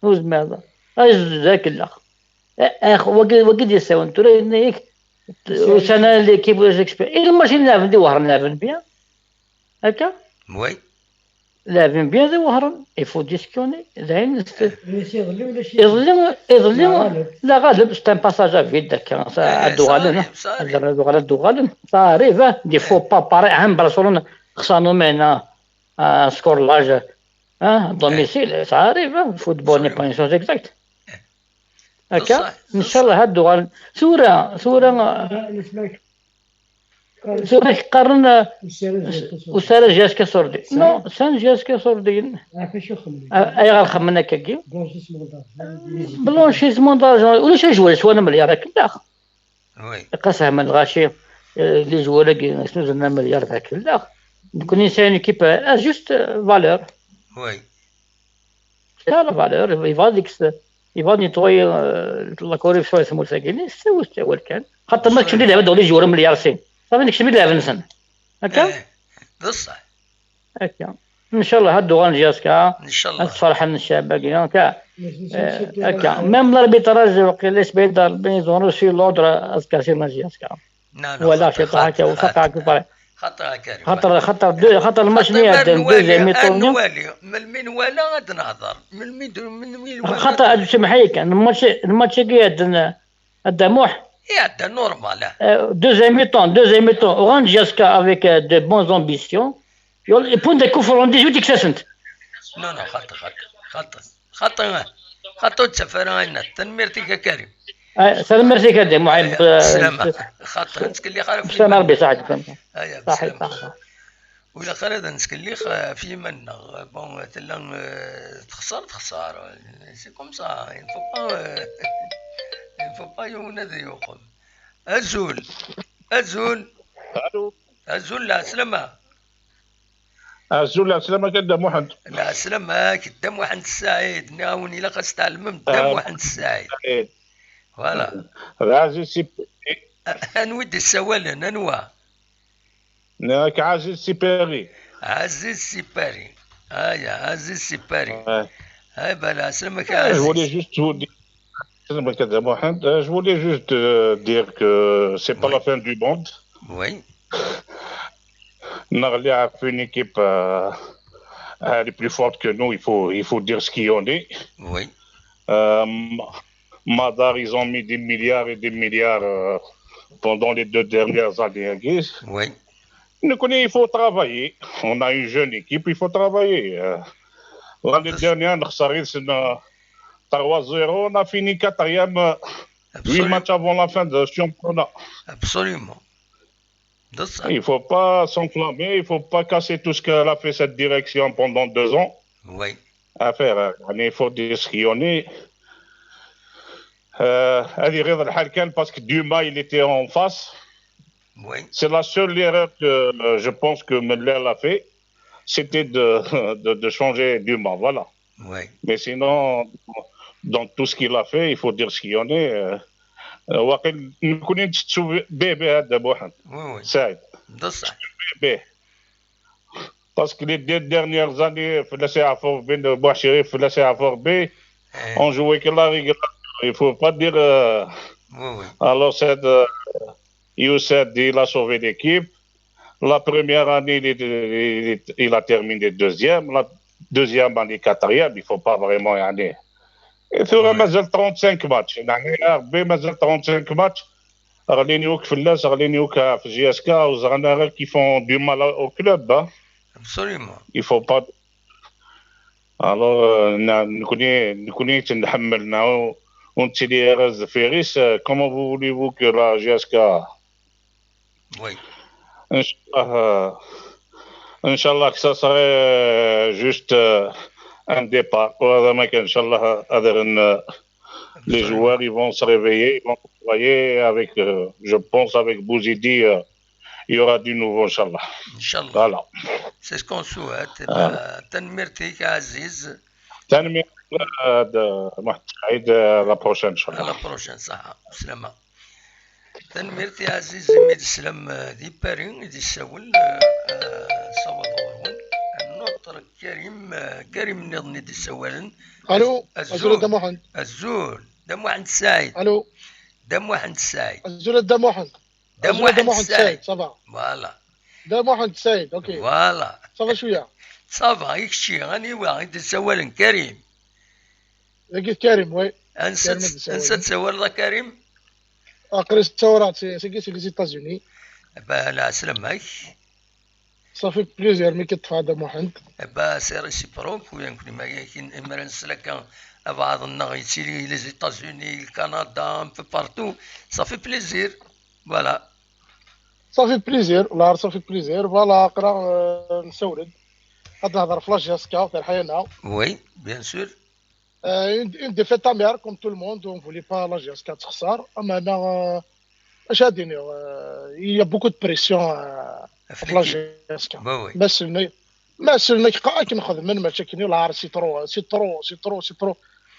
وزمير لا. أز ذاك لا. اخ وقد وقد يساون ترى انك وسنه ليكيب ولا زيكسبير. الا ماشي نلعب ندي وهر نلعب بيان. هكا. وي. لاعبين بيان ذي وهران، يفو ديسكوني، زين. يظلم، يظلم. لا غالب، c'est un passage à vide هكا. إيه، دوغالن، صاري، صاري. دوغالن، دوغالن. صاري، فا، دي فو با باري، عام برشلونة، خسرانو معنا، آه، سكور لاج، آه، دوميسيل، صاري، فا، فوتبول ني با اون شوز اكزاكت. Akka, ncallah ad d-uɣalen. Tura, tura, tura qqaren, euh, usaraj J S K Sordi. Non, c'est un J S K Sordi. Ayɣer xemmen akkagi? Blanchissement d'argent. Ulac ajwal s wan amelyaṛ akken dax. Qasem Lɣaci, euh, les joueurs-agi, snuzren amelyaṛ d akken dax. Nekkni nesɛa une équipe, euh, à juste, euh, valeur. C'est ça la valeur. Yebɣa ad yekkes, yebɣa ad nettoyer, euh, la corruption di tmurt-agi-nni, s ttawil, s ttawil kan. Xaṭer ma keččem di lɛebd, les joueurs amelyaṛ sin. Ṣafi, nekcem di lɛebd-nsen. Akka? D ṣṣeḥ. Akka. Ncallah ad d-uɣalen J S K. Ncallah. Ad sferḥen ccɛeb-agi, akka. Akka. Même l'arbitrage, waqila isbedd Rebbi, ils ont reçu l'ordre ad kasiren J S K. Wala ciṭ akka, wsaq akka. Xaṭer, xaṭer, xaṭer, xaṭer le match-nni iɛeddan, deuxième mi-temps-nni. Melmi nwala ad nehḍer. Melmi d-, melmi nwala. Xaṭer ad semḥ-ik, le match, le match-agi iɛeddan, a Dda Muḥ. Iɛedda normal, ah. Euh, deuxième mi-temps, deuxième mi-temps. Orange J S K avec, euh, de bonnes ambitions. Yol-, wwin-d akufur en dix-huit, kksen-t. Non, non, xaṭi, xaṭi, xaṭi, xaṭi, xaṭi, ur ttaf ara ayen. Tanemmirt-ik a Karim. Ah, tanemmirt-ik a Dda Muḥ. Aya, euh, slama. Xaṭi, ur ttkellix ara f slama yiman-nneɣ. Rebbi, ṣaḥit. Aya, slama. Ṣaḥit, ṣaḥit. Ur ilaq ara ad nettkellix, euh, f yiman-nneɣ. Bon, tella, euh, texṣer, texṣer. C'est comme ça. Il ne faut pas, euh, il ne faut pas yiwen ad yuqem. Azul. Azul. Allô. Azul, lɛeslama. Azul, lɛeslama-k a Dda Muḥend. Lɛeslama-k, Dda Muḥend Ssaɛid. Nniɣ-awen ilaq ad s-tɛelmem Dda Muḥend Ssaɛid. Ssaɛid. Voilà. D Ɛziz si Pari. A-, anwa i d-issawalen? Anwa? Nniɣ-ak Ɛziz si Pari. Ɛziz si Pari. Aya, Ɛziz si Pari. Ouais. Ay, ben, lɛeslama-k a Ɛziz. Je voulais juste vous dire, lɛeslama-k a Dda Muḥend, euh, je voulais juste, euh, dire que c'est pas la fin du monde. Oui. Neɣli ɣef une équipe, euh, elle est plus forte que nous, il faut, il faut dire ce qui en est. Oui. Euh, Madar, ils ont mis des milliards et des milliards, euh, pendant les deux dernières années. Oui. Nekkni, il faut travailler. On a une jeune équipe, il faut travailler. Euh, l'année dernière, on a trois zéro, on a fini quatrième, euh, huit matchs avant la fin de championnat. Absolument. Il faut pas s'enflammer, il faut pas casser tout ce qu'elle a fait cette direction pendant deux ans. Oui. À faire, euh, il faut dire ce qui en est. Euh, هذه غير الحال كان parce que Duma, il était en face. Oui. C'est la seule erreur que, euh, je pense que Muller a fait, c'était de, de, de changer Duma, voilà. Oui. Mais sinon, dans tout ce qu'il a fait, il faut dire ce qu'il y en est. Euh, euh, waqil, nekkni nettettu bih, bih, a Dda Muḥend. Oui, oui. Saɛid. D ṣṣeḥ. Bih. Parce que les deux dernières années, fell-as yeɛfu Rebbi, Buḥciri, fell-as yeɛfu Rebbi, on jouait que la régulation. Il faut pas dire, euh, alors, c'est, euh, Youssad, il a sauvé l'équipe. La première année, il, est- il est- il a terminé deuxième. La deuxième année, quatrième. Il faut pas vraiment y aller. Et sur un mazal trente-cinq matchs. يعني، ربي مازال trente-cinq matchs. غلين يوك في الناس، غلين يوك في J S K، وزغنا غير qui font du mal au club, hein. Absolument. Il faut pas. Alors, euh, na- نكوني نكوني تنحملنا و- ونتسيدي غير الزفيريس. Euh, comment voulez-vous que la J S K Oui. إن شاء الله، إن شاء الله que ça serait juste, euh, un départ. وهذا ما كان. إن شاء الله هذا غن-، les joueurs, ils vont se réveiller, ils vont travailler avec, euh, je pense, avec Bouzidi, euh, il y aura du nouveau, إن شاء الله. إن شاء الله. Voilà. C'est ce qu'on souhaite. Ah. Tanemmirt-ik a Ɛziz. Tanemmirt, euh, de Mohamed Saïd, euh, à la prochaine, إن شاء الله. À la prochaine, صحة. بسلامة. Tanemmirt i Ɛziz imi d-teslam, eh, di Paris i d-yessawel, eh, eh, ssawaḍ ɣur-wen. Notre Karim, eh, Karim nniḍen i d-yessawalen. Allô, azul, azul a Dda Muḥend. Azul, Dda Muḥend Saɛid. Allô. Dda Muḥend Saɛid. Azul a Dda Muḥend. Dda Muḥend Saɛid. Ça va. Voilà. Dda Muḥend Saɛid, ok. Voilà. Ça va cwiya. Ça va, i kečči, aniwa i d-yessawalen? Karim. Dagi d Karim, oui. Ansa, ansa tsawaleḍ a Karim? Aql-i ssawaleɣ-d si, seg, seg les États-Unis. Ba, lɛeslama-k. Ça fait plaisir mi k-ṭṭfeɣ a Dda Muḥend. Ba, c'est réciproque, u nekkni ma, imra nsel akka, Abɛaḍ-nneɣ yettili les États-Unis, le Canada, un peu partout. Ça fait plaisir. Voilà. Ça fait plaisir, là, ça fait plaisir. Voilà, aql-aɣ euh, nessawel-d. Ad nehḍer ɣef la J S K, terḥa-yaneɣ. Oui, bien sûr. Euh, une, une défaite amère, comme tout le monde, on voulait pas la J S K texser. Ameɛna, euh, acu ad iniɣ, euh, il y a beaucoup de pression euh, ɣef la J S K. Bah oui. Ma sellen-ak, ma sellen-ak qa-, akken xedmen, mačči akken, la, c'est trop, c'est trop, c'est trop, c'est trop.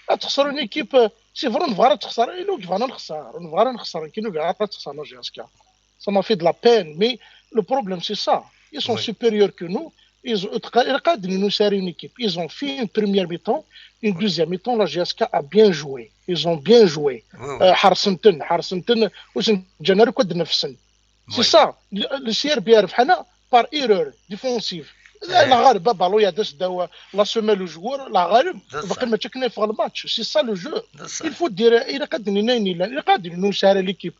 Ad texser une équipe, euh, c'est vrai, nebɣa ad texser, il faut ad nexser, nebɣa ad nexser, akken ur bɣiɣ ad texser la J S K. Ça m'a fait de la peine, mais le problème c'est ça. Ils sont Oui. Supérieurs que nous. Ils ont, ilaq ad nessari une équipe. Ils ont fait une première mi-temps, une deuxième mi-temps, la J S K a bien joué. Ils ont bien joué. Oui, oui. Euh, ḥeṛsen-ten, ḥeṛsen-ten, ur sen-ǧǧan ara akk ad nefsen. C'est Oui. Ça. Le, le C R B A rebḥen par erreur défensive. Eh. La ɣaleb, ballon yeɛda-d ddaw la semelle u joueur, la ɣaleb, C'est ça. baqi mačči akken i yeffeɣ le match. C'est ça le jeu. C'est ça. Il faut dire, ilaq ad d-nini ayen yellan, ilaq ad d-nessari l'équipe.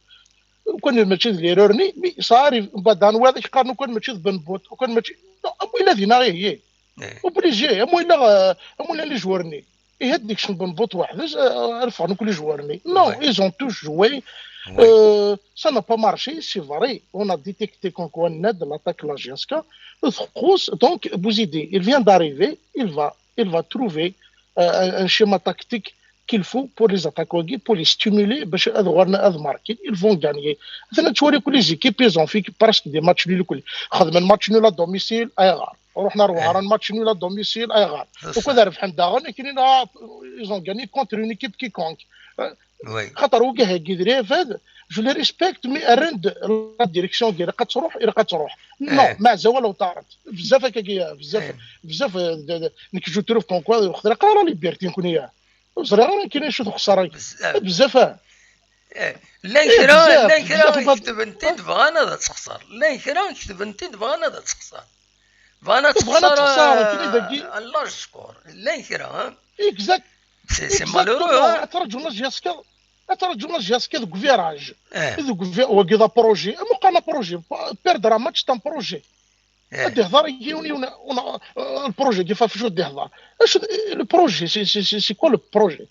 Ukan mačči d l'erreur-nni, mais ça arrive. Mbeɛd ad nwaḍ qqaren ukan mačči d Ben Bout, ukan mačči. Non, am win ad inaɣ ihi. Eh. Obligé, am win, euh, am win les joueurs-nni. Ihi ad d-ikcem Ben Bout weḥd-s, euh, ad ffɣen akk les joueurs-nni. Non, Ouais. Ils ont tous joué. Ouais. Euh, ça n'a pas marché, c'est vrai. On a détecté comme quoi on a de l'attaque la J S K. Txuṣṣ, donc Bouzidi, il vient d'arriver, il va, il va trouver euh, un, un schéma tactique qu'il faut pour les attaquer, pour les stimuler, باش ad uɣalen ad marquer, ils vont gagner. Atan ad twaliḍ que les équipes, ils ont fait presque des matchs nuls. Xedmen match nul à domicile, ayɣer? Ruḥen ar Wehran, match nul à domicile, ayɣer? C'est Donc, ça. Ad rebḥen daɣen, akken, ah, ils ont gagné contre une équipe quiconque. Euh, Oui. Xaṭer wigad-agi d les Reds, je les respecte, mais rran-d la direction, ilaq ad truḥ, ilaq ad truḥ. Non, Eh. Mazal walaw ṭṭaret. Bezzaf akka, bezzaf, Eh. bezzaf, euh, de, de, nekk je trouve comme quoi, xaṭer aql-aɣ la liberté, nekkni. Ur ẓriɣ ara nekkini acu texṣer. Bezzaf. Bezzaf, ah. Eh, llan Eh, kra, bezzaf, llan kra bezzaf, i ketben-t-id bɣan ad texṣer. Llan kra i ketben-t-id bɣan ad texṣer. Bɣan ad Bɣan ad texṣer, texṣer, euh, akken i dagi. Un large score. Llan kra, hein. Exact. C'est c'est Exactement. Malheureux, hein. Ad traǧun la J S K, ad traǧun la J S K deg uviraj. Eh. Deg uvi-, wagi d apṛuji. Am uqan apṛuji. Perdre un match, c'est un projet. Eh. Ad ihḍer yiwen, yiwen, un, euh, le projet, kif ɣef ad ihḍer. Acu, le projet, c'est, c'est, c'est, c'est quoi le projet?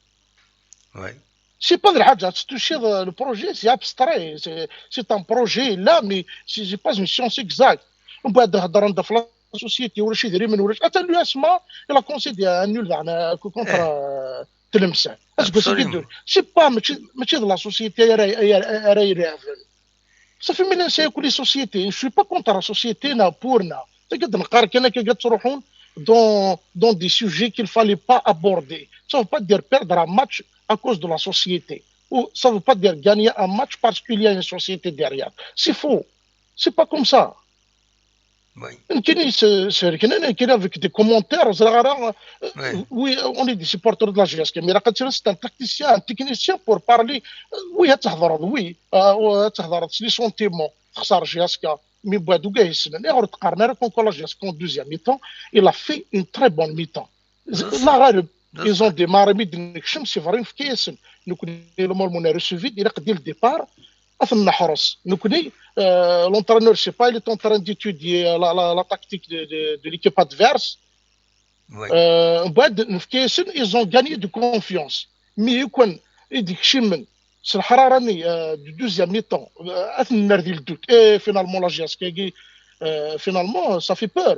Oui. C'est pas de la حاجة, c'est touché, euh, le projet, c'est abstrait, c'est, c'est un projet là, mais c'est, c'est pas une science exacte. On peut dire dans la société, ولا شي يدري من ولا شي. حتى l'U S M A, il a concédé un nul, euh, contre, Eh. euh, Tlemcen. Est-ce que c'est Absolument. que c'est pas, mais c'est, mais c'est de la société, elle est, elle est, elle est, Ça fait mélanger avec les sociétés. Je suis pas contre la société, non, pour, non. C'est que dans le cas, quand tu dans, dans des sujets qu'il fallait pas aborder. Ça veut pas dire perdre un match à cause de la société. Ou ça veut pas dire gagner un match parce qu'il y a une société derrière. C'est faux. C'est pas comme ça. Oui. Nekkini s- s- nekkini avec des commentaires, ẓriɣ ara, euh, Oui. Oui, on est des supporters de la J S K, mais c'est un tacticien, un technicien pour parler. Euh, Oui, ad tehḍreḍ, oui. Euh, ad tehḍreḍ, c'est les sentiments. Texṣer J S K. Mais بعد وكاع يسنن. Et on regarde comme quoi la J S K en deuxième mi-temps, il a fait une très bonne mi-temps. C'est La غالب, C'est ils ont démarré, mais c'est vrai, il faut qu'ils, donc, le moment on a reçu vite, il a dès le départ, à la Horos. Donc, euh, l'entraîneur, je sais pas, il est en train d'étudier la, la, la tactique de, de, de l'équipe adverse. Oui. Euh, بعد, ils ont gagné de confiance. Mais quand ils déciment, c'est le hararani, euh, du deuxième mi-temps, euh, à le doute. Et finalement, la J S K, euh, finalement, ça fait peur.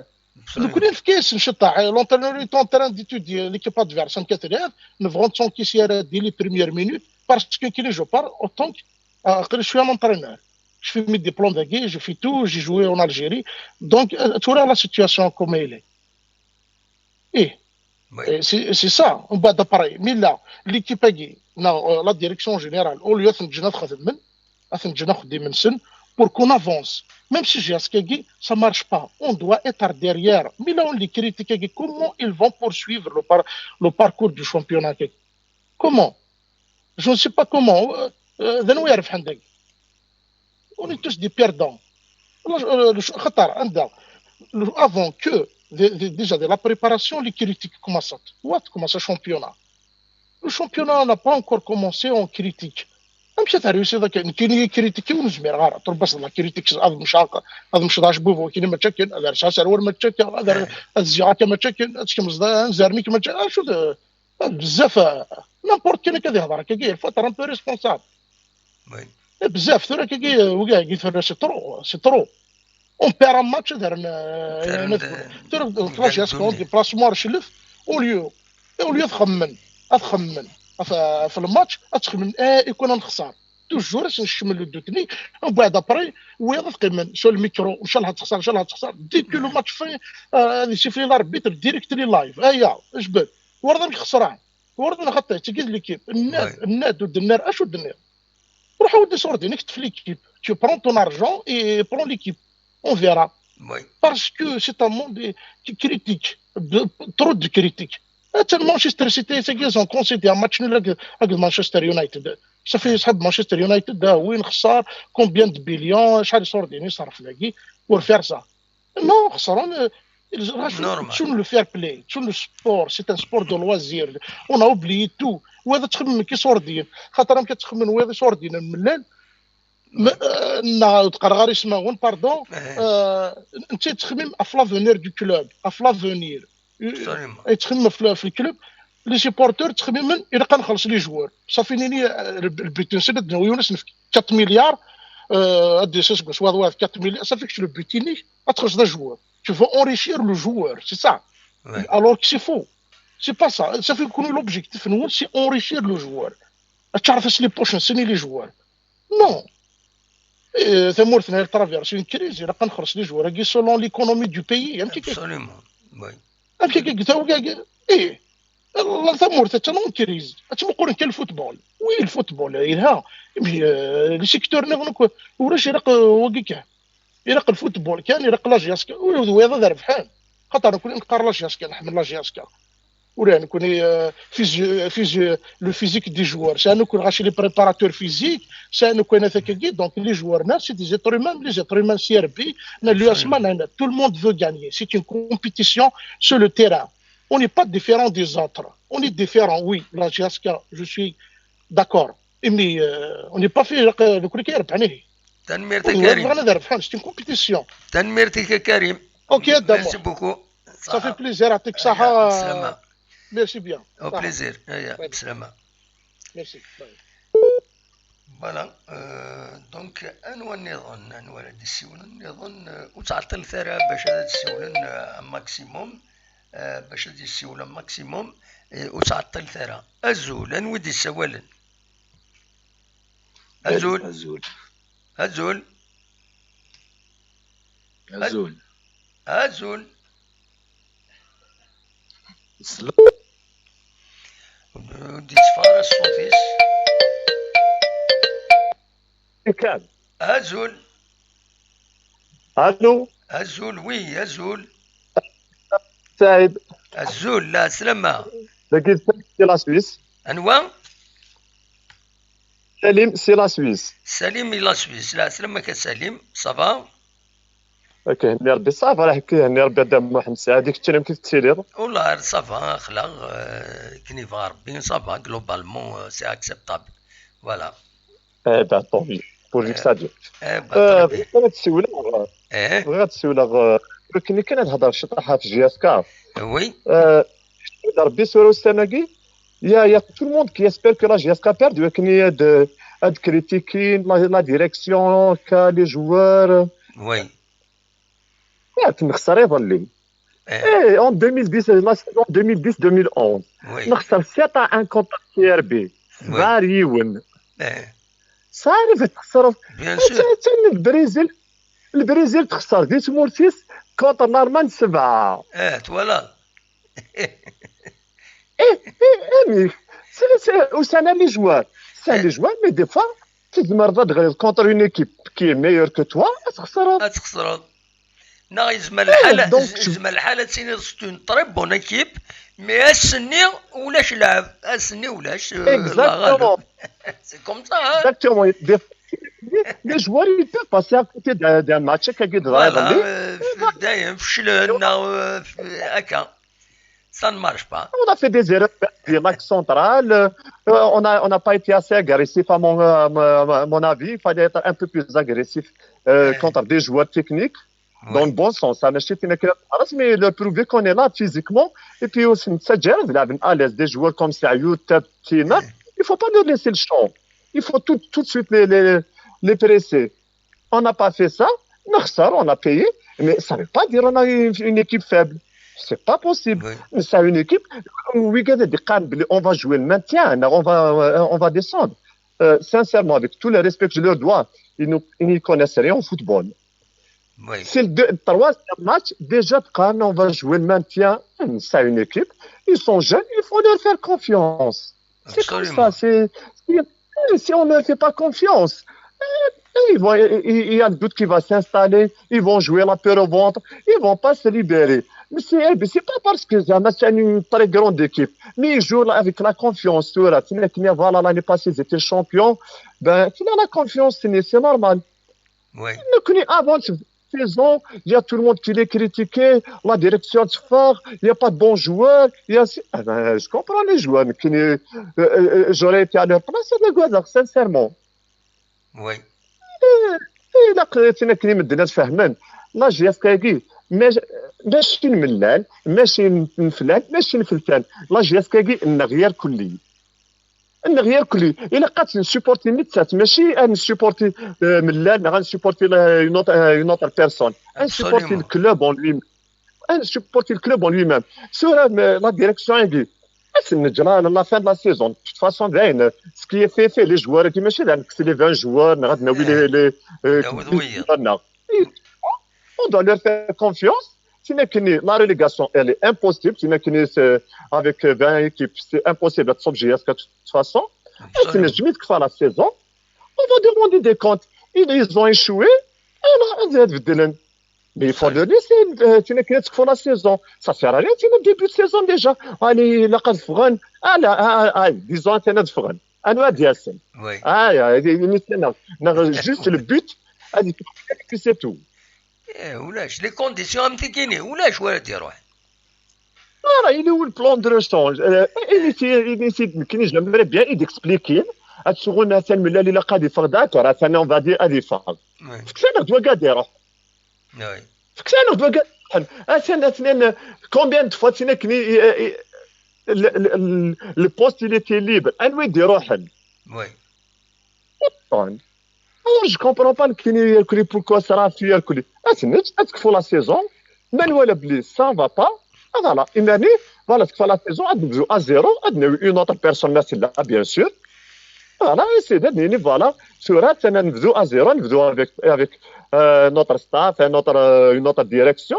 Donc, Absolument. L'entraîneur est en train d'étudier l'équipe adverse en quatrième. Nous verrons son qui sera dès les premières minutes parce que qui ne joue pas autant que euh, je suis un entraîneur. Je fais mes diplômes de guerre, je fais tout, j'ai joué en Algérie. Donc, euh, tu vois la situation comme elle est. Et, Oui. et c'est c'est ça, on bat d'après. Mais là, l'équipe, non, euh, la direction générale, au lieu de pour qu'on avance. Même si j'ai ça marche pas, on doit être derrière. Mais là, on les critique, comment ils vont poursuivre le, par, le parcours du championnat? Comment? Je ne sais pas comment. Euh, euh, on est tous des perdants. Alors, euh, le, خاطر, عندها, le, avant que, de, de, déjà de la préparation, les critiques commencent. What? Commence le championnat. Le championnat n'a pas encore commencé, on critique. Même si tu as réussi, donc, tu es critiqué, on se met rare. Tu rebases la critique, هذا مش عاقل، هذا مش داش بوفو، كاين مشاكل، هذا رشاش، هذا مشاكل، هذا، هذا زياكا مشاكل، هذا كم زدا، هذا زرنيك مشاكل، آه، شو ده؟ Bezzaf, n'importe quel akka ad ihḍer akkagi, il faut être un peu responsable. Bezzaf tura akkagi, wigi tura c'est trop, c'est trop. On perd un match ad rren, tura la J S K déplacement ar cclef, au lieu, au lieu ad xemmen, ad xemmen ɣef, ɣef lmatch, ad txemmen, eh, i kunna nexṣer. Toujours ad sen-kecmen le doute-nni, mbeɛd après, wiyaḍ ad qqimen sur le micro, ncallah ad texṣer, ncallah ad texṣer, dès que le match fin, eh, ad isifli l'arbitre directly live, aya, jbed, ur amek xesran, ur amek xaṭi, tagi d l'équipe, nniɣ, nniɣ, ur d-nniɣ, acu d-nniɣ? Ruḥ awi-d iṣurdiyen, kteff l'équipe. Tu prends ton argent et prends l'équipe. On verra. Parce que c'est un monde qui critique. Trop de critiques. Tellement Manchester City, c'est qu'ils ont concédé un match nul avec Manchester United. Ça fait, ça, Manchester United, ah oui, combien de billions, شحال iṣurdiyen يصرف لاقي pour faire ça. Non, خسران, euh, normal. Sur le fair play, sur le sport, c'est un sport de loisir. On a oublié tout. وهذا تخمم كي صوردين. خاطر راهم كتخمم وهذا صوردين من الليل. Neɣ teqqar ɣer ismawen, pardon. Netta yettxemmim ɣef l'avenir du club, ɣef l'avenir. Yettxemmim ɣef le club. Les supporters ttxemmimen, ilaq ad nxelleṣ les joueurs. Ṣafi nini, le but-nsen ad d-nawi yiwen ad s-nefk quatre milliards, ad d-yas aseggas wayeḍ quatre milliards, ṣafi kečč le but-inek ad txellṣeḍ le joueur. Tu veux enrichir le joueur, c'est ça. Alors que c'est faux. C'est pas ça. Ṣafi kunwi l'objectif-nwen c'est enrichir le joueur. Ad teččaret-as les poches-nsen i les joueurs. Non. Tamurt-nni elle traverse une crise, ilaq ad nxelleṣ les joueurs-agi selon l'économie du pays. Amek akka? Absolument. Amek akka? Ih. Tamurt attan en crise. Ad tmuqqulen kan le football. Oui, le football yelha. Mais les secteurs nniḍen akk ulac, ilaq wagi kan. Ilaq le football kan, ilaq la J S K. D wiyaḍ ad rebḥen. Xaṭer nekkni neqqar la J S K, nḥemmel la J S K. Ula nekkni, le physique des joueurs, c'est nous qui les préparateurs physiques, c'est nous qui les, donc les joueurs, c'est des êtres humains, les êtres humains, c'est R B, tout le monde veut gagner. C'est une compétition sur le terrain. On n'est pas différent des autres. On est différent, oui, la J S K, je suis d'accord. Mais on n'est pas fait le كل كيربح نهي. Tanemmirt a Karim. C'est une compétition. Tanemmirt a Karim. Ok, d'accord. Merci beaucoup. Ça fait plaisir, يعطيك الصحة. Merci bien. Au plaisir. Merci. Voilà. Donc, anwa nniḍen, anwa ara d-yessiwlen nniḍen, ur ttɛeṭṭilet ara bac ad d-ssiwlen un maximum, bac ad d-yessiwlen un maximum, ur ttɛeṭṭilet ara. Azul, anwa i d-yessawalen? Azul. Azul. Azul. Azul. Azul. Slam. Ur d-yetteffeɣ ara ṣṣut-is. Kan. Azul. Allô. Azul, oui, azul. Saɛid. Azul, la slama. Dagi d Salim si la Suisse. Anwa? Salim si la Suisse. Salim i la Suisse. La slama-k a Salim, ça va? Ok, henni Rebbi, ça va, raḥ ki, henni Rebbi a Dda Muḥend Saɛid, keččini amek i tettiliḍ? Wallah, ça va, xleɣ, akken yebɣa Rebbi, ça va, globalement, c'est acceptable. Voilà. Eh ben, tant mieux. Pourvu que ça dure. Eh ben, très bien. Bɣiɣ ad ssiwleɣ, bɣiɣ ad ssiwleɣ, akken kan ad hedreɣ ciṭaḥ ɣef J S K. Oui. Rebbi sura ussan-agi, il y a, il y a tout le monde qui espère que la J S K perd, akken ad, ad critiquer la, la direction, les joueurs. Oui. Nexser iḍelli. Eh, en deux mille dix, la saison deux mille dix deux mille onze. Oui. Nexser sept à un contre T R B. Oui. Sɛa rriwen. Eh. Sɛa rriwen txesreḍ. Bien sûr. Attan Lbrizil, Lbrizil texser di tmurt-is contre l'Allemagne sebɛa. Eh, twalaḍ. Eh, eh, amek? C'est, c'est, ussan-a les joueurs. C'est les joueurs, mais des fois, tzemreḍ ad d-ɣriḍ contre une équipe qui est meilleure que toi, ad txesreḍ. Ad txesreḍ. Neɣ yezmer lḥal, donc, yezmer lḥal ad tiniḍ c'est une très bonne équipe, mais ass-nni ulac lɛeb, ass-nni ulac, euh, exactement. C'est comme ça, hein. Exactement. Des, les joueurs, ils peuvent passer à côté d'un, d'un match, akka i d-yeḍra iḍelli. Voilà, euh, dayem feclen, neɣ, euh, akka. Ça ne marche pas. On a fait des erreurs de l'axe central. Euh, on a, on n'a pas été assez agressif, à mon, euh, mon, mon avis. Il fallait être un peu plus agressif, euh, contre des joueurs techniques. Dans le bon sens, hein, ماشي تينا كده خلاص, mais leur prouver qu'on est là physiquement, et puis aussi نتسجل نلعب à l'aise, des joueurs comme Sayoud, Tab, Tina, il faut pas leur laisser le champ, il faut tout, tout de suite les, les, les presser. On n'a pas fait ça, نخسر, on a payé, mais ça veut pas dire on a une, une équipe faible. C'est pas possible. Oui. C'est une équipe, on va jouer le maintien, on va, on va descendre. Euh, sincèrement, avec tout le respect que je leur dois, ils ne connaissent rien au football. Oui. C'est le deux, troisième match, déjà, on va jouer le maintien. C'est une équipe. Ils sont jeunes, il faut leur faire confiance. C'est comme ça. C'est, si on ne leur fait pas confiance, euh, ils vont, il y a le doute qui va s'installer, ils vont jouer la peur au ventre, ils vont pas se libérer. Mais c'est, eh, c'est pas parce que c'est une très grande équipe, mais ils jouent avec la confiance. Voilà, l'année passée, ils étaient champions. Ben, tu as la confiance, c'est normal. Oui. Avant la saison, il y a tout le monde qui les critiquait, la direction de Far, il n'y a pas de bons joueurs. Il y a... Ah ben, je comprends les joueurs, mais qui, euh, euh, j'aurais été à leur place, sincèrement. Oui. إلا قريتينا كلمة ديال فهمان, la J S K A, ماشي ملال, ماشي نفلان, ماشي نفلتان. La J S K A, النغير كلي. النغير كلي. إلا قات نسيبورتي نتسات, ماشي نسيبورتي ملال, نغا نسيبورتي une autre, une autre personne. نسيبورتي le club en lui-même. نسيبورتي le club en lui-même. سورة la direction يجي. نجرى la fin de la saison. De toute façon, داين, ce qui est fait, fait, les joueurs, ماشي داين, c'est les vingt joueurs, نغا ناوي les, les, les joueurs. On doit leur faire confiance. تينا كني, la relégation, elle est impossible. تينا كني, avec vingt équipes, c'est impossible d'être obligé à ce que de toute façon. تينا جميت كفا la saison. On va demander des comptes. Ils, ils ont échoué. Alors, on va بدلن. Mais il faut leur laisser, تينا كني تكفو la saison. Ça sert à rien, تينا début de saison déjà. Allez, la قد فغن. Ah là, ah, ah, disons, تينا فغن. أنا دياسن. Oui. Ah, juste le but. Et puis c'est tout. ايه, ولاش les conditions ام تيكيني, ولاش ولا ديروح. راه il est où le plan de rechange? Initiative, كاين, j'aimerais bien d'expliquer. هاد الشغل مثلا ملال الا قاد يفرض, d'accord, مثلا on va dire غادي يفرض. فكسانا غدوه كاع ديروح. Oui. فكسانا غدوه كاع. مثلا اثنين, combien de fois تينا كني, le poste il était libre, انوي ديروح. Oui. Alors, je comprends pas كاين يركلي, pourquoi صرا في يركلي. اتنج اتكفو la saison, من ولا بلي ça va pas. Voilà, imani, voilà, تكفو la saison, غنبداو à zéro, غنبداو une autre personne مثلا, bien sûr. Voilà, c'est d'être, voilà, sur, نبداو à zéro, نبداو avec, avec, euh, notre staff, notre, euh, une autre direction.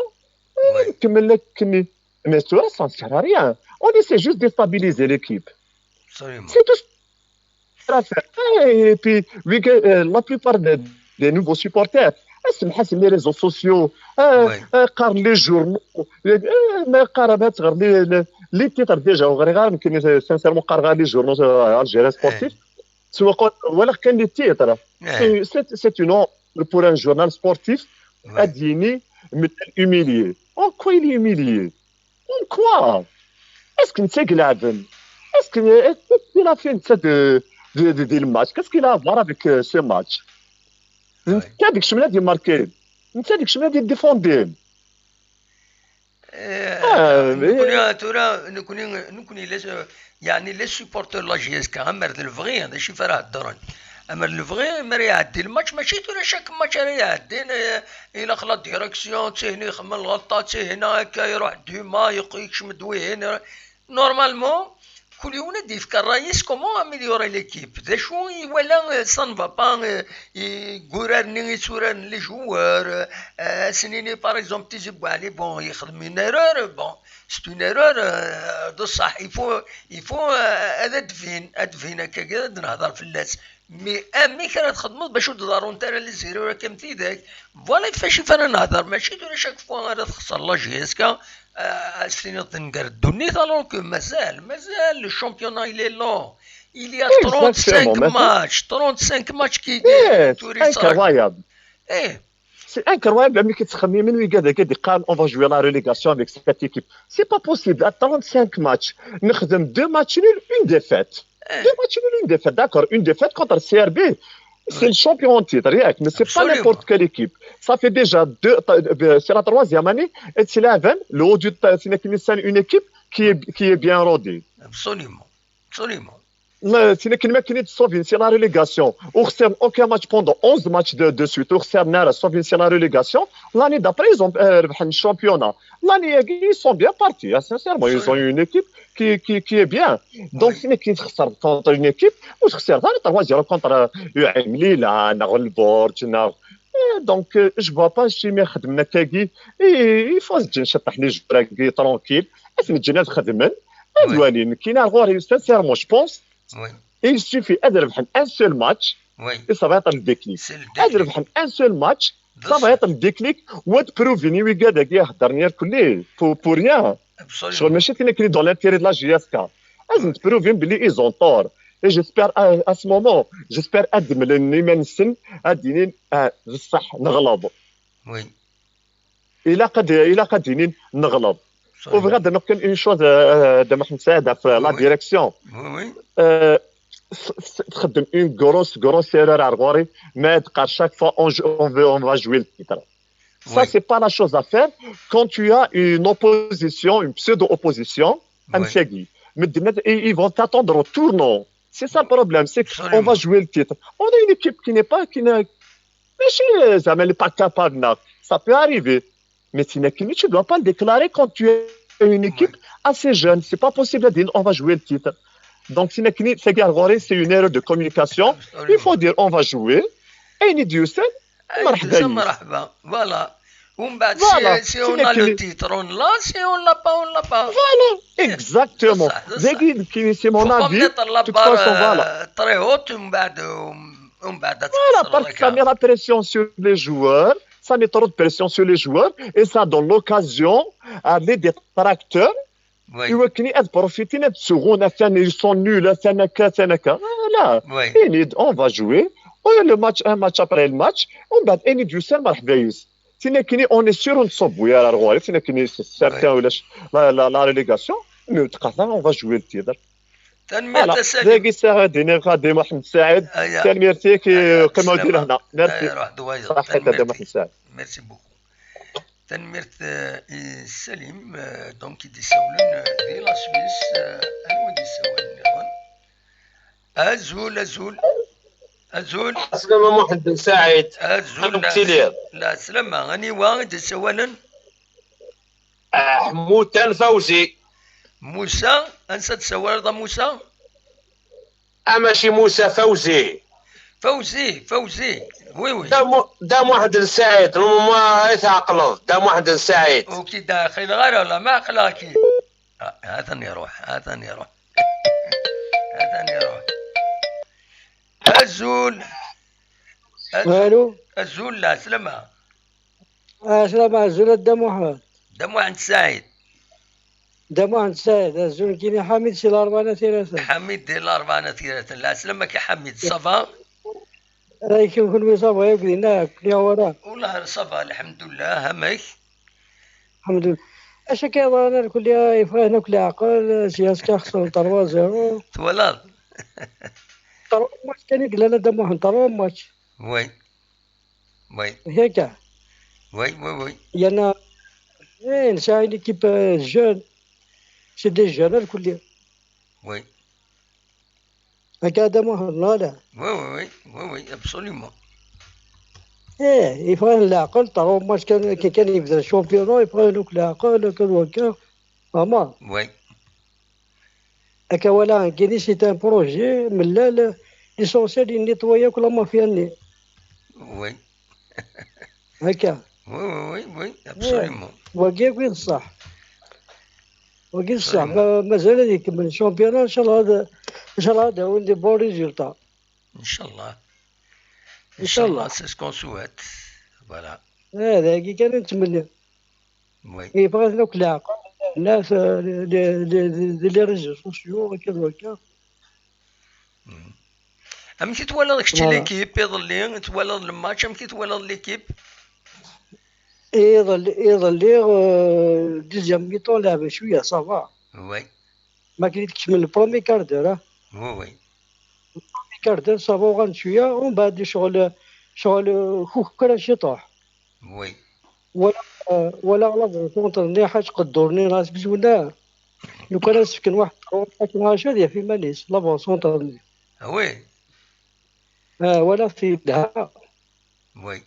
Oui. نكمل لك كني. Mais ça, ça ne sert à rien. On essaie juste de stabiliser l'équipe. Absolument. C'est tout ce qu'on peut faire. Et puis, oui, que, euh, la plupart des, des nouveaux supporters, اسمح, c'est les réseaux sociaux, euh, Oui. euh, قارن les journaux, euh, ما قارن, ما تغير les, les, les titres déjà, وغير غير يمكن, sincèrement, قارن غير les journaux, euh, Algérie Sportif. سواء قلت ولا كان les titres. إيه. C'est, c'est, c'est une honte pour un journal sportif. Oui. اديني مثل humilié. En quoi il est humilié? En quoi? Est-ce que c'est grave? Est-ce que, est-ce qu'il a fait une sorte de, de, de, de match? Qu'est-ce qu'il a à voir avec, euh, ce match? Oui. انت هذيك الشمله دي ماركي, انت هذيك الشمله دي ديفوندي. إيه، آه، نكوني ترى نكوني نكوني les, يعني les supporters la J S K, أمر الفغي هذا شي فراه الدرن. أمر الفغي مر يعدي الماتش, ماشي ترى chaque match راه يعدي, إلا خلا direction تهني يخمم الغلطة تهنا هكا يروح دوما يق-, يكشم دويهن. Normalement كل يوم دي يفكر الرئيس comment améliorer l'équipe, ذا شو ولا ça ne va pas, يقررني يتورن les joueurs, سنيني par exemple تيزي بوعلي, bon, يخدم une erreur, bon, c'est une erreur, بصح il faut, il faut, هذا دفين, دفين هكا كذا نهضر في الناس. Mais امي كانت خدمت باش تضارو انت les erreurs كم تيداك. Voilà فاش فانا نهضر, ماشي تقول chaque fois غادي تخسر la J S K, سنين تنقر الدنيا, alors que مازال, مازال le championnat il est long. Il y a trente-cinq Exactement, مازال. Matchs, trente-cinq matchs qui, Yes, qui restent. Incroyable. ايه. C'est incroyable, ملي كتخمي من وين قاعد قاعد يقال on va jouer la relégation avec cette équipe. C'est pas possible. À trente-cinq matchs, نخدم deux matchs nuls, une défaite. إيه. Deux matchs nuls, une défaite. D'accord, une défaite contre C R B. C'est le champion en titre, ياك, mais c'est pas n'importe quelle équipe. Ça fait déjà deux, c'est la troisième année, et c'est la vingt, le haut du, c'est une équipe qui est, qui est bien rodée. Absolument. Absolument. C'est une équipe qui est sauvée, c'est la relégation. On ne perd aucun match pendant onze matchs de, de suite. On ne perd, sauf c'est la relégation. L'année d'après, ils ont euh, le championnat. L'année, ils sont bien partis, hein, sincèrement. Ils ont une équipe qui, qui, qui est bien. Donc, c'est une équipe qui sort contre une équipe, ou c'est trois zéro contre euh, Milan, le Bordeaux, donc, euh, je vois pas si mais خدمنا كاكي, il faut se dire شطح les joueurs tranquille, اسم الجنات خدمن, ادوالين كاين غوري, sincèrement, je pense, il suffit ادربحن un seul match, et ça va être le déclic. ادربحن un seul match, ça va être le déclic, وتبروفيني ويقعد كي يهضر نير كلي pour, pour rien. شغل ماشي كاين كاين dans l'intérêt de la J S K. لازم تبروفين بلي ils ont tort. Et j'espère à, à ce moment, j'espère ادم لني ما نسن ادينين آه بصح نغلب. Oui. الا قد الا قد دينين نغلب. وبغا دابا كان une chose آه، دابا محمد سعيد في la direction. Oui, oui. آه، س- س- تخدم une grosse grosse erreur على غوري, ما تبقى chaque fois on, on, veut, on va jouer le titre. Ça, c'est pas la chose à faire quand tu as une opposition, une pseudo-opposition, un Sagi. Mais de mettre- ils ils vont t'attendre au tournant. C'est ça le problème, c'est qu'on va jouer le titre. On a une équipe qui n'est pas, qui n'a, ماشي زعما اللي pas capable, non. Ça peut arriver. Mais tu n'as- tu ne dois pas le déclarer quand tu as une équipe assez jeune. C'est pas possible de dire on va jouer le titre. Donc, c'est une erreur de communication. Il faut dire on va jouer. Et il dit, مرحبا. مرحبا. Voilà. ومن بعد voilà. Si, si on a le titre, on l'a, si on l'a pas, on l'a pas. Voilà, exactement. داكي كاين c'est mon avis. De toute façon, voilà. Très haute, ومن بعد ومن بعد Voilà, parce que ça met la pression sur les joueurs, ça met trop de pression sur les joueurs et ça donne l'occasion à les détracteurs. Oui. Et qui est profité de seconde, ils sont nuls, voilà. Oui. On va jouer. On a le match, un match après le match. On bat, et on est sûr, on est sûr, on est sûr, certains, la, la, la relégation, mais on va jouer le titre. Tanemmirt a Salim. Dagi Saɛid, Dini Xadim, Mohamed Saɛid. Tanemmirt-ik, qqim-d lehna. Merci. Merci beaucoup. Tanemmirt i Salim, donc i d-isawlen di la Suisse, anwa i d-isawlen nniḍen? Azul, azul. Azul. Aslama Muḥend Ben Saɛid. Azul. Amek tiliḍ? Lɛeslama. Aniwa i d-isawalen? Ḥmutan Fawzi. Musa, ansa d-tsawaleḍ a Musa? A Maci Musa, Fawzi. Fawzi, Fawzi. Oui, oui. Da Muḥend Saɛid, normalement i tɛeqleḍ, Da Muḥend Saɛid. Ur k-id-ɛqileɣ ara, la ma ɛeqleɣ-k-id. Atan iruḥ, atan iruḥ. Atan iruḥ. Azul. Alo. Azul, lɛeslama. Ɛeslama, azul a Dda Muḥend. Dda Muḥend Saɛid. Dda Muḥend Saɛid, azul nekkini Ḥamid si Larebɛa n At Yiraten. Ḥamid di Larebɛa n At Yiraten. Lɛeslama-k a Ḥamid, ça va? Amek kenwi, ça va yakk dinna, akk niɣ wara? Wellah ça va, lḥemdullah, amek? Lḥemdullah. Acu akka yeḍran a lkulli, yeffeɣ-iten akk leɛqel, si ass kan xesren trois zéro. Twalaḍ? Trois match kan i yellan a Dda Muḥend, trois match. Oui. Oui. Akka. Oui, oui, oui. Yerna, eh, nesɛa une équipe euh, jeune. C'est des jeunes, الكل. Oui. Akka d amuḥ, voilà. Oui, oui, oui, oui, oui, absolument. Eh, yeffeɣ-iten leɛqel, trois match kan, kan yebda le championnat, yeffeɣ-iten akk leɛqel, akka d wakka. Vraiment. Oui. Akka wala, nekkini c'est un projet, mais là, l'essentiel, il nettoie la mafia-nni. Oui. Akka. Oui, oui, oui, oui, absolument. Wagi akk i d ṣṣeḥ. Wagi d ṣṣeḥ. Mazal ad ikemmel le championnat, inchallah, inchallah, ad awin des bons résultats. Inchallah. Inchallah, c'est ce qu'on souhaite. Voilà. Eh, dagi kan i nettmenni. Oui. Yebɣa-ten akk leɛqel, les, les, les, les réseaux sociaux, akka d wakka. Amek i twalaḍ kečč l'équipe iḍelli? Twalaḍ le match, amek i twalaḍ l'équipe? Iḍelli, iḍelli, euh, deuxième mi-temps, leɛben cwiya, ça va. Oui. Ma akken i tkecmen le premier quart d'heure, ah. Oui, oui. Kardel, ça va, uɣalen cwiya, umbeɛd ccɣel, ccɣel, euh, kukra ciṭuḥ. Oui. Wala, euh, wala la rencontre-nni ḥaǧ qeddur-nni ɣas bezwna. Lukan ad s-fken waḥed, akken ɣac ad yaf iman-is, la rencontre-nni. Ah oui. Ah, wala telha. Oui.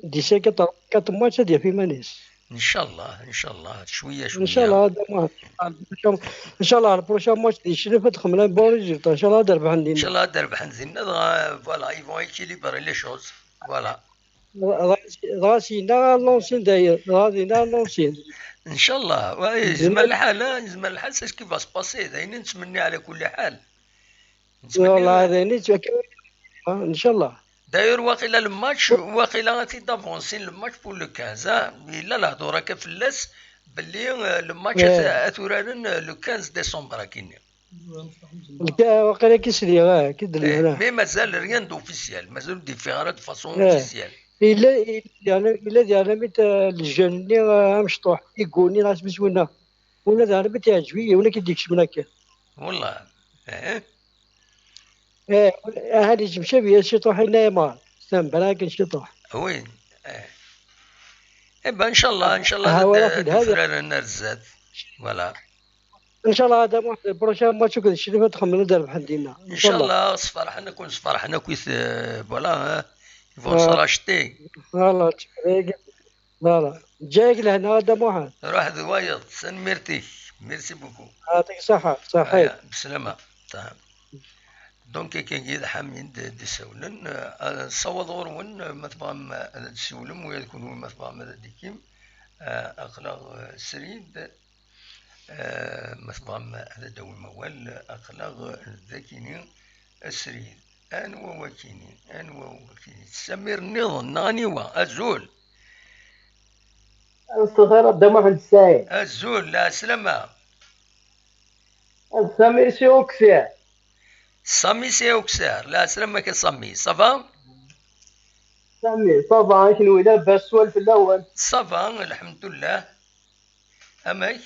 D'ici à quatre, quatre mois ad yaf iman-is. Inchallah, inchallah, cwiya, cwiya. Inchallah, ad, inchallah, le prochain match di Cnif ad xemlen bon résultat. Inchallah ad rebḥen dinna. Inchallah ad rebḥen dinna, dɣa, voilà, ils vont équilibrer les choses. Voilà. Dɣa, dɣa syenna ar Londres d'ailleurs, dɣa dinna ar Londres. Inchallah, ouais, yezmer lḥal, hein, yezmer lḥal, c'est ce qui va se passer. D ayen i nettmenni ɛla kulli ḥal. Nettmenni. Wallah, d ayen i nettmenni. Ah, inchallah. D'ailleurs, waqila le match, waqila ad t-id-avancer le match pour le quinze, hein. Yella lehdur akka fell-as, belli, euh, le match ad, ad t-uraren, euh, le quinze décembre akkenni. Waqila ki sliɣ, ah, ki d-nehna. Mais mazal rien d'officiel, mazal ur d-yeffiɣ ara de façon officielle. Yella, yella, yella diɣen amit, euh, le jeune-nni, euh, amecṭuḥ, i yeggunin ɣas biswinna. Ula d ɛni ma t-iɛǧeb-iyi, ula k-id-ikecmen akka. Wallah. Eh. Eh, ahat yettemcabi-yas ciṭuḥ i Neymar. Sembra akken ciṭuḥ. Oui. Eh. Eh ben, inchallah, inchallah, ah, ad, wala ad tifraren ar zdat. Voilà. Inchallah, ad amuḥ, le prochain match akked Cclif ad xemmen ad rebḥen dinna. Inchallah. Inchallah, sferḥen akk, sferḥen akk, eh, voilà, hein. Ils vont se racheter. Voilà. Voilà. Ǧǧa-yak lehna a Dda Muḥend. Ruḥ d wayeḍ, tanemmirt-ik. Merci beaucoup. Yeɛṭik ṣṣeḥḥa, ṣaḥit. Aya, beslama. Ta-, donc, akkagi d Ḥamid d-isawlen. Ah, nessaweḍ ɣur-wen, ma tebɣam ad d-tessiwlem, ula d kunwi ma tebɣam ad d-tekkim. Ah, aql-aɣ, ah, srid. Ah, ma tebɣam ad d-tawim awal, aql-aɣ d akini. Srid. Anwa wakini? Anwa wakini? Samir nniḍen, neɣ aniwa? Azul. Mselxir a Dda Muḥend Ssaɛid. Azul, lɛeslama. Samir si Uksir. Sami si Uksir, lɛeslama-k a Sami, ça va? Sami, ça va, i kenwi labas, swal fell-awen? Ça va, lḥemdullah. Amek?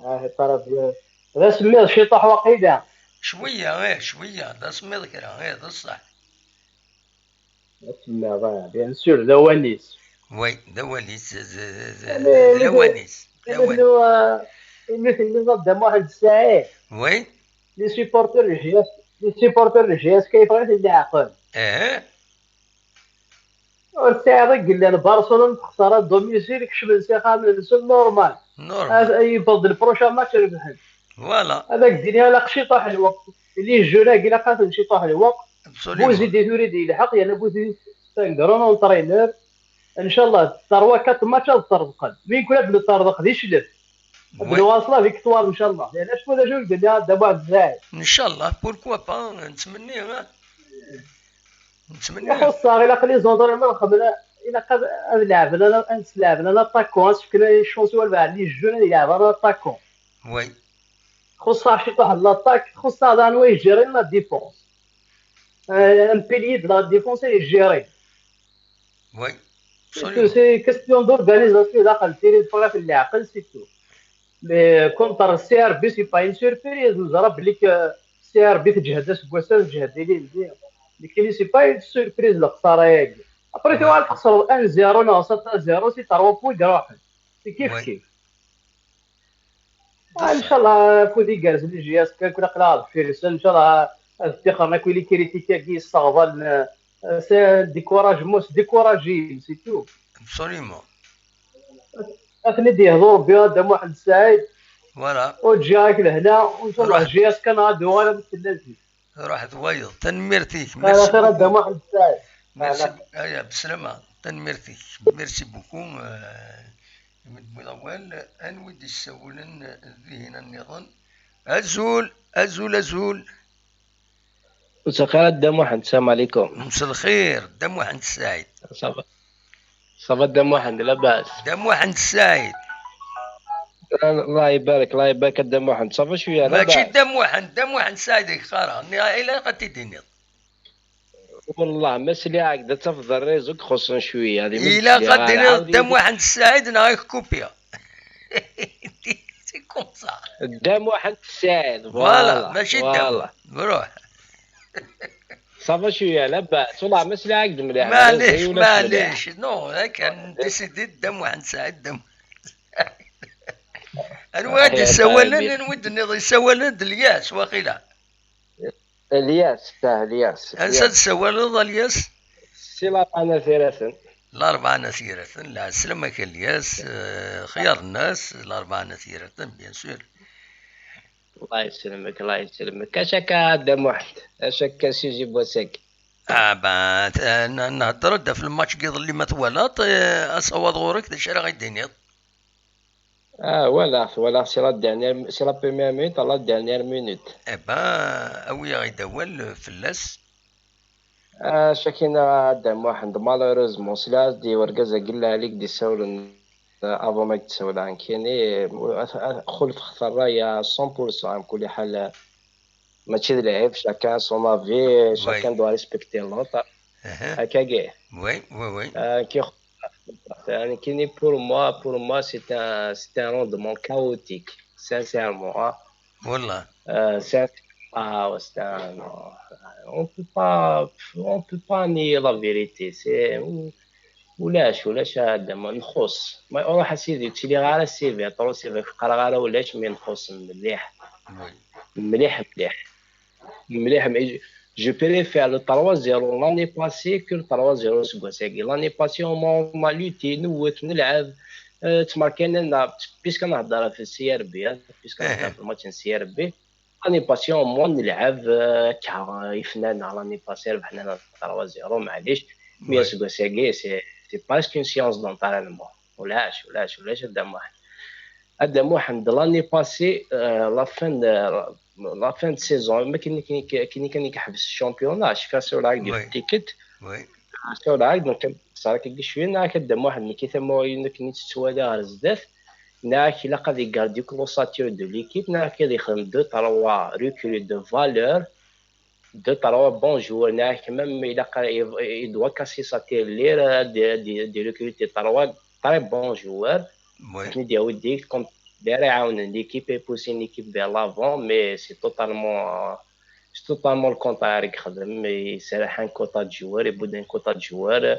Ah, très bien. D asemmiḍ ciṭuḥ waqila. Cwiya, ih, cwiya. D asemmiḍ kra, ih, d ṣṣeḥ. D asemmiḍ, ah, bien sûr, d awal-is. Oui, d awal-is, d, d, d, d lawan-is. Imi tennu, ah, imi tenniḍ a Dda Muḥend Ssaɛid. Oui. Les supporters n J S, les supporters n J S K yeffeɣ-iten leɛqel. Eh. Ur tesɛiḍ i yellan Barcelone texṣer à domicile, kecmen s ixxamen-nsen normal. Normal. Ad, yewweḍ-d le prochain match rebḥen. Voilà. Ad ak-d-iniɣ ilaq ciṭuḥ lweqt. Les jeunes-agi ilaq-asen ciṭuḥ lweqt. Absolument. Bouzidi tura i d-yelḥeq, yerna Bouzidi c'est un grand entraîneur. Ncallah, trois quatre match ad ṭṭerḍqen. Mi nekni ad neṭṭerḍeq d iclef. Ad nwaṣel la victoire, ncallah. Yerna acku d acu i d-nniɣ a Dda Muḥend Ssaɛid. Ncallah, pourquoi pas, nettmenni, ah. Nettmenni. Ixuṣṣ-aɣ, ilaq les entraîneurs xedmen, ilaq ad, ad leɛben, ad, ad s-leɛben un attaquant, ad s-fken chance i walbeɛḍ, les jeunes ad leɛben un attaquant. Oui. Txuṣṣ-aɣ ciṭuḥ l'attaque, txuṣṣ-aɣ daɣen wa yejjeren la défense. Euh, un pilier de la défense ad yejjeren. Oui. C'est tout, absolument. C'est question d'organisation, daxel tiri teffeɣ ɣef leɛqel, c'est tout. Mais contre C R B, c'est pas une surprise. Neẓra belli que C R B teǧhed aseggas-a, teǧhed ilindi. Nekkini, c'est pas une surprise lexsara-agi. Après, ouais, tuɣal txesreḍ un zéro neɣ sept à zéro, c'est trois points i iruḥen. C'est kif kif. Ah, ncallah, afud igerrzen i J S K, kul aql-aɣ deffir-sen. Ncallah, ad ṭṭixren akk les critiques-agi yesseɣḍalen, euh, c'est un découragement, c'est découragé, c'est tout. Absolument. Ad ten-id-yehdu Rebbi, a Dda Muḥend Ssaɛid. Voilà. Ur ǧǧiɣ-ak lehna, ncallah J S K neɣ ad d-uɣal am tella zik. Ruḥ d wayeḍ. Tanemmirt-ik. Ala xir a Dda Muḥend Ssaɛid. Merci beaucoup. Merci. Aya, beslama. Tanemmirt-ik. Merci beaucoup. Euh, imi d-tewwiḍ awal. Anwa i d-yessawlen, euh, dihin nniḍen? Azul, azul, azul. Mselxir a Dda Muḥend, salam ɛlikum. Mselxir, Dda Muḥend Ssaɛid. Ça va? Ça va Dda Muḥend, labas? Dda Muḥend Ssaɛid. Allah ibarek, Allah ibarek a Dda Muḥend. Ça va cwiya, labas? Mačči Dda Muḥend, Dda Muḥend Ssaɛid i k-qqareɣ. Nniɣ, ilaq ad t-id-tiniḍ. Wallah, ma sliɣ-ak-d ad tafeḍ réseau i ixuṣṣen cwiya. Ilaq ad d-tiniḍ Dda Muḥend Ssaɛid neɣ ad k-kupiɣ. C'est comme ça. Dda Muḥend Ssaɛid, voilà, voilà, mačči Dda Muḥend. Ruḥ. Ça va شوية، لاباس والله، ما سمعك مليح. معليش، معليش. Non, هاك نديسيدي دا محمد سعيد دا محمد. Anwa i d-yessawalen, anwa i d-tenniḍ yessawalen d Lyas, waqila. Lyas, ah, Lyas. Ansa d-tessawaleḍ, a Lyas? Si Larebɛa n At Yiraten. Larebɛa n At Yiraten, lɛeslama-k a Lyas, eh, xyar nnas, Larebɛa n At Yiraten, bien sûr. الله يسلمك، الله يسلمك. اش هكا عاد محمد؟ اش هكا سيزي بوسك؟ Ah ben, eh, n-, nhedder-d ɣef lmatch n yiḍelli, ma twalaḍ, eh, asawaḍ ɣur-k, d acu ara ɣ-d-tiniḍ? Ah, walaɣ, walaɣ, c'est la dernière, c'est la première minute à la dernière minute. Eh ben, awi-aɣ-d awal fell-as. Ah, cakina a Dda Muḥend, malheureusement, sliɣ-as-d i urgaz-agi n lɛali i k-d-issawlen, ah, avant ma k-d-ssawleɣ nekkini, ah, ah, xulfeɣ-t ṛṛay à cent pour cent, ɛla kulli ḥal, ah, mačči d lɛib, chacun son avis, chacun doit respecter l'autre. Akkagi. Oui, oui, oui. Ah, ki-, ah, nekkini, pour moi, pour moi, c'est un, c'est un rendement chaotique, sincèrement, ah. Wallah. Euh, c'est un, ah, c'est un, on peut pas, on peut pas nier la vérité. C'est, ulac, ulac a Dda Muḥend, nxuṣ. Ma iruḥ a sidi, ur ttiliɣ ara si vingt, ur si vingt, qqareɣ ara ulac, mais nxuṣ mliḥ. Oui. Mliḥ, mliḥ. Mliḥ, mais je, je préfère le trois zéro l'année passée que le trois zéro aseggas-agi. L'année passée, on m'a, on m'a lutté, newwet, nelɛeb, euh, ttmerkan-aneɣ, puisque nehder ɣef C R B, hein, puisque nehder ɣef le match n C R B. L'année passée, au moins, nelɛeb, euh, akka, euh, ifnan, l'année passée, rebḥen-aneɣ trois zéro, maɛlic. Mais aseggas-agi, c'est, c'est presque une séance d'entraînement. Ulac, ulac, ulac a Dda Muḥend. A Dda Muḥend, l'année passée, euh, la fin de, la fin de saison, ma kini, kini, kini, kini yeḥbes championnat, je fais sur la règle du ticket. Oui. Sur la règle, donc, ça, quelque chose, a Dda Muḥend, nekki tamawin, nekk, nettwali ɣer zdat. Neɣ ilaq ad igardi l'ossature de l'équipe, neɣ ad ixdem deux, trois recrues de valeur, deux, trois bons joueurs, neɣ même ilaq, il doit casser sa télé, euh, de, de, de recruter trois très bons joueurs. Oui. Akken i d-yawi deg, comme, d ara iɛawnen l'équipe et pousser une équipe vers l'avant, mais c'est totalement, euh, c'est totalement le contraire i yexdem. Iserreḥ un quota de joueurs, ibudd un quota de joueurs.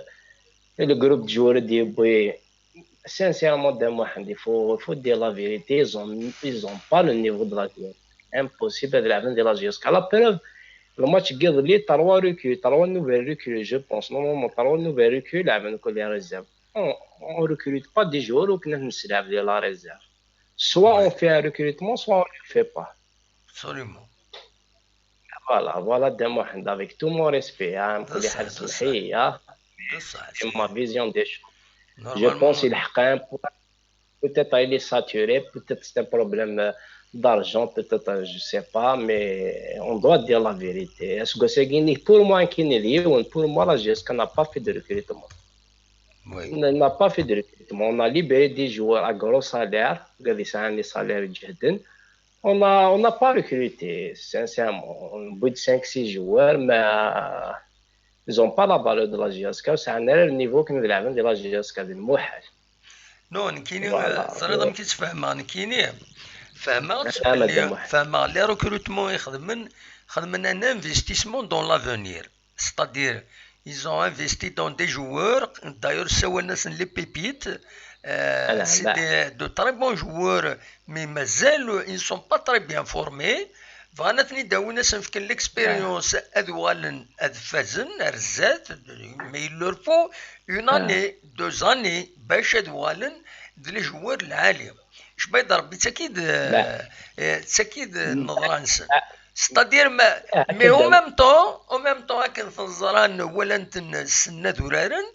Et le groupe de joueurs i d-yewwi, sincèrement, Dda Muḥend, il faut, il faut dire la vérité, ils ont, ils ont pas le niveau de la Géorgie. Impossible ad lɛeben di la Géorgie. Jusqu'à la preuve, le match n yiḍelli, trois recrues, trois nouvelles recrues, je pense. Normalement, trois nouvelles recrues, lɛeben akk les réserves. On, on recrute pas des joueurs ou qu'on a des réserves. Soit on fait un recrutement, soit on ne le fait pas. Absolument. Voilà, voilà, Dda Muḥend, avec tout mon respect, hein, c'est ma vision des choses. Je pense il a un point. Peut-être il est saturé, peut-être c'est un problème, euh, d'argent, peut-être, euh, je sais pas, mais on doit dire la vérité. Est-ce que c'est gagné pour moi, qui n'est lié, ou pour moi, la G S K n'a pas fait de recrutement. Oui. N'a n'a pas fait de recrutement. On a libéré des joueurs à gros salaire, regarde ça, les salaires de Jedden. On a, on n'a pas recruté, sincèrement. On a bout de cinq, six joueurs, mais, euh, ils n'ont pas la valeur de la G S K, c'est un erreur niveau que nous avons de la G S K, de Mohal. Non, nekkini, voilà, teẓriḍ amek i tt-fehmeɣ, nekkini fehmeɣ-tt belli, fehmeɣ les recrutements i xedmen, xedmen un investissement dans l'avenir. C'est-à-dire, ils ont investi dans des joueurs, d'ailleurs, ssawalen-asen les pépites, euh, c'est des, de très bons joueurs, mais mazal, ils ne sont pas très bien formés. Bɣan ad ten-id-awin, ad sen-fken l'expérience, ad uɣalen, ad fazen ar zdat, mais il leur faut une année, deux années, bac ad uɣalen d les joueurs lɛali. Cbayed Rebbi, d tagi d, eh, d tagi d nneḍra-nsen. C'est-à-dire, ma, mais en même temps, en même temps, akken ten-ẓran, walan-ten, ssnen ad uraren,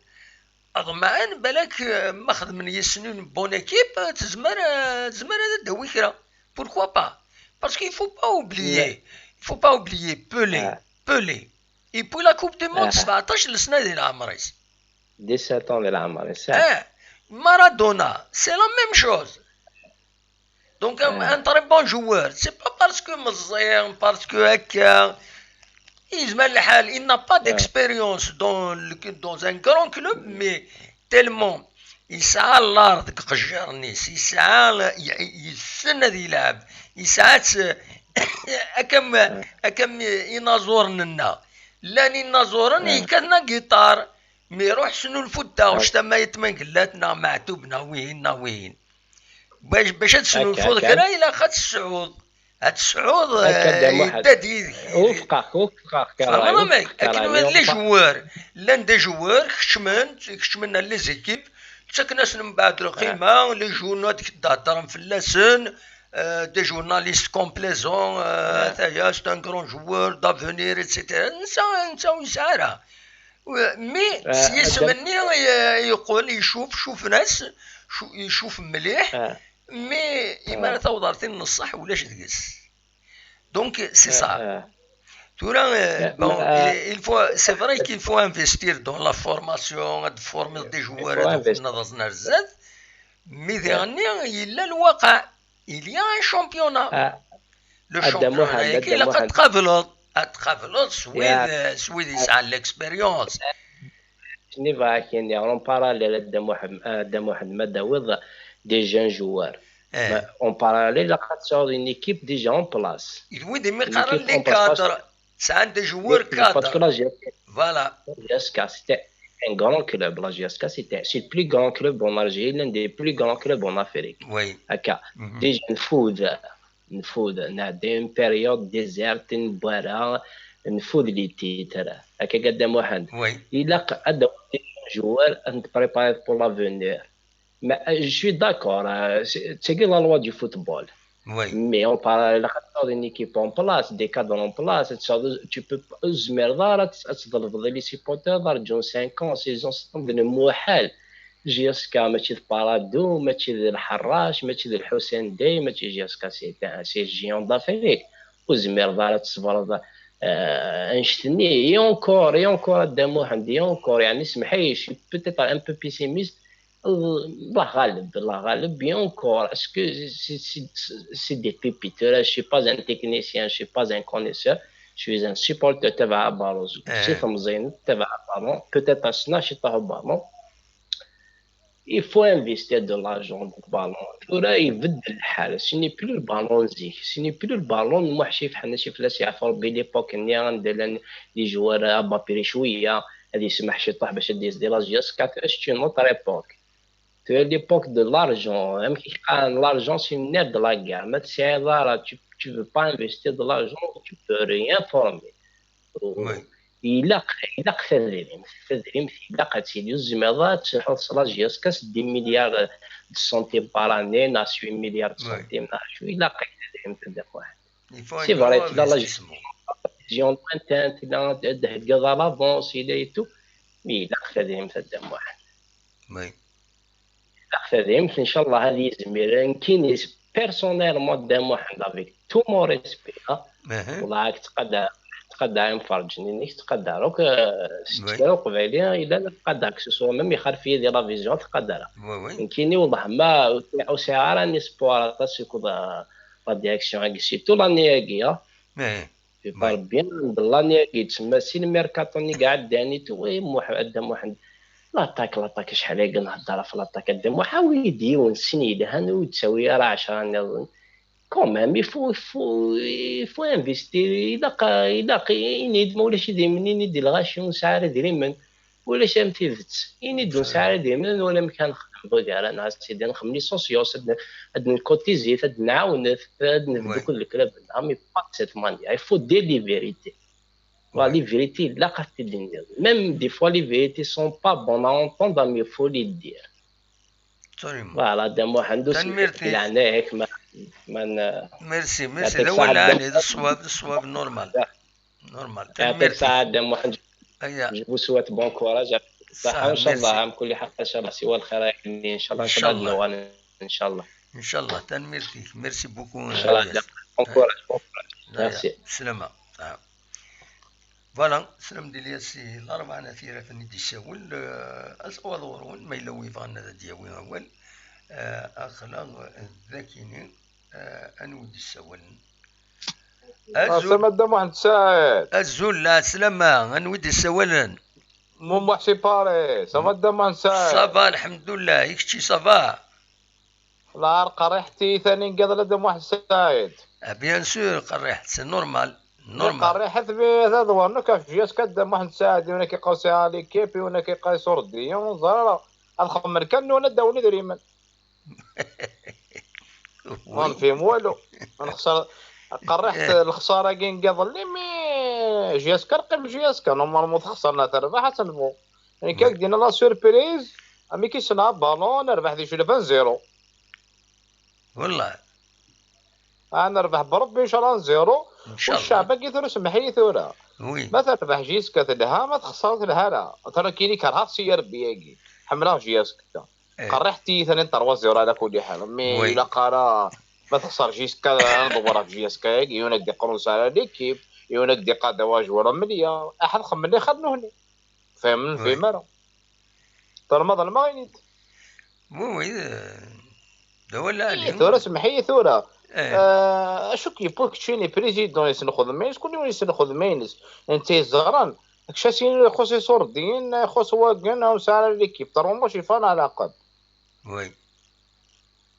ḍemɛen, balak, eh, ma xedmen yes-sen une bonne équipe, tezmer, eh, tezmer ad d-tawi kra. Pourquoi pas? Parce qu'il faut pas oublier, il faut pas oublier Pelé, Pelé. Et puis la Coupe du Monde, sebɛeṭṭac n lesna di leɛmer-is. Dix-sept ans di leɛmer-is. Eh, Maradona, c'est la même chose. Donc, un, un très bon joueur, c'est pas parce que meẓẓi, parce que akka, yezmer lḥal, il n'a pas d'expérience dans le, dans un grand club, mais tellement yesɛa l'art deg iqejjiren-is, yesɛa, y-, yessen ad yelɛeb, yesɛa-tt, akka am, akka am inaẓuren-nneɣ. Llan inaẓuren yekkaten agiṭar, mi iruḥ snulfu-d taɣect, ama i tmangellat neɣ Meɛtub neɣ wihin neɣ wihin. Bac, bac ad tesnulfuḍ kra, ilaq ad tesɛuḍ. Ad tesɛuḍ, eh, yedda-d yid-k. Wufqeɣ-k, wufqeɣ-k. Tfehmeḍ amek? Akken les joueurs, llan des joueurs, keččmen, keččmen les équipes, ttaken-asen mbeɛd lqima, les journaux ad d-heddren fell-asen, euh, des journalistes complaisants, euh, ataya, c'est un grand joueur d'avenir, et cetera. Netta, netta ur yesɛi ara. Mais s yisem-nni, eh, yeqqel, icuf, cufen-as, cu-, icuf mliḥ, mais imi ara taweḍ ar tin n ṣṣeḥ, ulac deg-s. Donc, c'est ça. Tura, euh, bon, il, il faut, c'est vrai qu'il faut investir dans la formation, ad tformiḍ des joueurs, ad afen ad ẓen ar zdat, mais diɣenni yella lwaqa, il y a un championnat. Le championnat-agi ilaq ad tqableḍ, ad tqableḍ s wid, s wid yesɛan l'expérience. Ni bɣa ak-iniɣ, en parallèle, a Dda Muḥem-, a Dda Muḥend, ma d-tawiḍ des jeunes joueurs. En parallèle, ilaq ad tesɛuḍ une équipe déjà en place. D wid imi qqaren les cadres, sɛan des joueurs cadres. Parce que la J S K, voilà. La J S K, c'était un grand club. La J S K, c'était, c'est le plus grand club en Algérie, l'un des plus grands clubs en Afrique. Oui. Déjà, nfud, nfud, nɛedda une période déserte, newwi ara, nfud les titres. Akka, a Dda Muḥend. Oui. Ilaq ad d-tawiḍ des jeunes joueurs, ad ten-tprépariḍ pour l'avenir. Mais, euh, je suis d'accord, euh, c'est, c'est que la loi du football. Oui. Mais en parallèle, une équipe en place, des cadres en place, tu peux, tu peux pas, ur tezmireḍ ara ad, ad tḍelbeḍ les supporters ad rǧun cinq ans, six ans, sept ans, d lmuḥal. J S K mačči d Paradou, mačči d Lḥerrac, mačči d Lḥusen Dey, mačči J S K, c'est un, c'est géant d'Afrique. Ur tezmireḍ ara ad tṣebreḍ, euh, annect-nni. Et encore, et encore, a Dda Muḥend, et encore, يعني, semmeḥ-iyi, je suis peut-être un peu pessimiste, الله غالب، الله غالب. Et encore, est-ce que c'est, c'est, c'est des pépiteurs? Je suis pas un technicien, je suis pas un connaisseur. Je suis un supporter تبع ballon. Si temẓin تبع ballon. Peut-être أسنا شي طاحوا ballon. Il faut investir de l'argent dans le ballon. Tura ibeddel lḥal. Ce n'est plus le ballon zik. Ce n'est plus le ballon n muḥ cif ḥna cif la si ɣef Rebbi l'époque-nni anda llan les joueurs à bas prix cwiya. Ad yesmeḥ ciṭuḥ bac ad d-yezdi la J S quatre, c'est une autre époque. Tura l'époque de l'argent, amek i qqaren, l'argent c'est une nerf de la guerre. Ma tesɛiḍ ara, tu, tu veux pas investir de l'argent, tu peux rien former. Ilaq, ilaq tadrimt, tadrimt ilaq ad tili, ur tezmireḍ ara ad telḥuḍ s la J S K s dix milliards de centimes par année, neɣ s huit milliards de centimes, neɣ acu, ilaq-ak tadrimt a Dda Muḥend. C'est vrai, tella la vision lointaine, tella ad d-theggaḍ à l'avance, yella et tout, mais ilaq tadrimt a Dda Muḥend. Ilaq tadrimt, ncallah ad yizmir. Nekkini personnellement, Dda Muḥend, avec tout mon respect, hein, والله راك تقدر، تقدر imferrǧen-inek, تقدر akk, euh, s kra uqbayli yella, تقدر, que ce soit même ixalef-iyi di la vision, تقدر. Nekkini والله ma ur sɛiɣ ara un espoir aṭas akked, euh, la direction-agi, surtout l'année-agi, hein. Par bien de l'année-agi, tsemma si lmerkaṭu-nni iɛeddan i twi, Muḥ-, a Dda Muḥend. L'attaque, l'attaque, acḥal agi nhedder ɣef l'attaque, a Dda Muḥ, awi-d yiwen, sin yelhan, ur d-tawi ara ɛecra nniḍen. Quand même, il faut, il faut, il faut investir, ilaq, ilaq, ini-d ma ulac idrimen, ini-d lɣaci ur nesɛi ara idrimen. Ulac am tidet. Ini-d ur nesɛi ara idrimen, ad nwali amek ara nexdem, ad nexdem les socios, ad n-, ad nkotizit, ad nɛawnet, ad nebdu akked leklab-nneɣ, mais pas de cette manière. Il faut dire les vérités. Voilà, les vérités, ilaq ad t-id-tiniḍ. Même des fois, les vérités sont pas bonnes à entendre, mais il faut les dire. Voilà, a Dda Muḥend, ur s-, leɛnaya-k, ma, ma n-, merci, merci. D awal lɛali, d ṣṣwab, d ṣṣwab normal. Normal. Tanemmirt. Tanemmirt a Dda Muḥend. Je vous souhaite bon courage. Ṣaḥa, ncallah, am kulli ḥaq, ncallah, siwa lxir, ncallah, ncallah, ncallah. Ncallah, tanemmirt-ik. Merci beaucoup, ncallah. Bon courage, bon courage. Merci. Slama. Voilà, slam d Ilyas si Larebɛa n At Yiraten i d-yessawel, eh, ad s-, ad ɣur-wen, ma yella wi yebɣan ad d-yawi awal, eh, aql-aɣ d akini, eh, anwa i d-yessawalen? Azul. Slamma Dda Muḥend Saɛid. Azul, lɛeslama, anwa i d-yessawalen? Mumuḥ si Paris, slamma Dda Muḥend Saɛid. Ça va, lḥemdullah, i kečči ça va? Lɛar qerriḥet tiyita-nni n yiḍ a Dda Muḥend Saɛid. Ah, bien sûr, qerriḥet, c'est normal. Normal. Qerriḥet bi taḍwar nekk ɣef J S K Dda Muḥend Saɛid, yiwen akka iqersi ɣer l'équipe, yiwen akka iqersi urdiya, ur ẓer ara. Ad xemmen kan nuna ad d-awen idrimen. Ur nefhim walu. Nexṣer, qerriḥet lexṣara-agi n yiḍelli, mi J S K rqib J S K, normalement txeṣren neɣ terbeḥ ad tenbu. Nekk ad k-d-iniɣ la surprise, ami k-issenɣ balon, nerbeḥ di Celfa n zéro. Wallah. Ah, nerbeḥ Brebbi, ncallah, n zéro. Ncallah. U ccɛeb-agi tura, semmeḥ-iyi tura. Oui. Ma terbeḥ J S K telha, ma texṣer telha ara. Tara kini kerheɣ si Rebbi-agi. Ḥemmleɣ J S K. Eh. Qerriḥ tiyita-nni n trois zéro ala kulli ḥal. Mi, oui, ilaq ara ma texṣer J S K, ad nḍewwer ɣef J S K-agi, yiwen ad d-iqqar ur nesɛi ara l'équipe, yiwen ad d-iqqar d awa joueur amelya. Aḥ, ad xemmen lxir n uhni. Fehmem, oui, fehmem ara. Termaḍ lmaɣinit. Oui, oui, euh, d awal lɛali. Eh, tura semmeḥ-iyi tura. Eh. Euh, acu k-yewwi keččini président yesnexdem ines, kul yiwen yesnexdem ines. Netta yeẓran. Kečč ad s-yini ixuṣ iṣurdiyen, ixuṣ waggen, ur nesɛi ara l'équipe. Terwa mačči fan ɛlaqeb. Oui.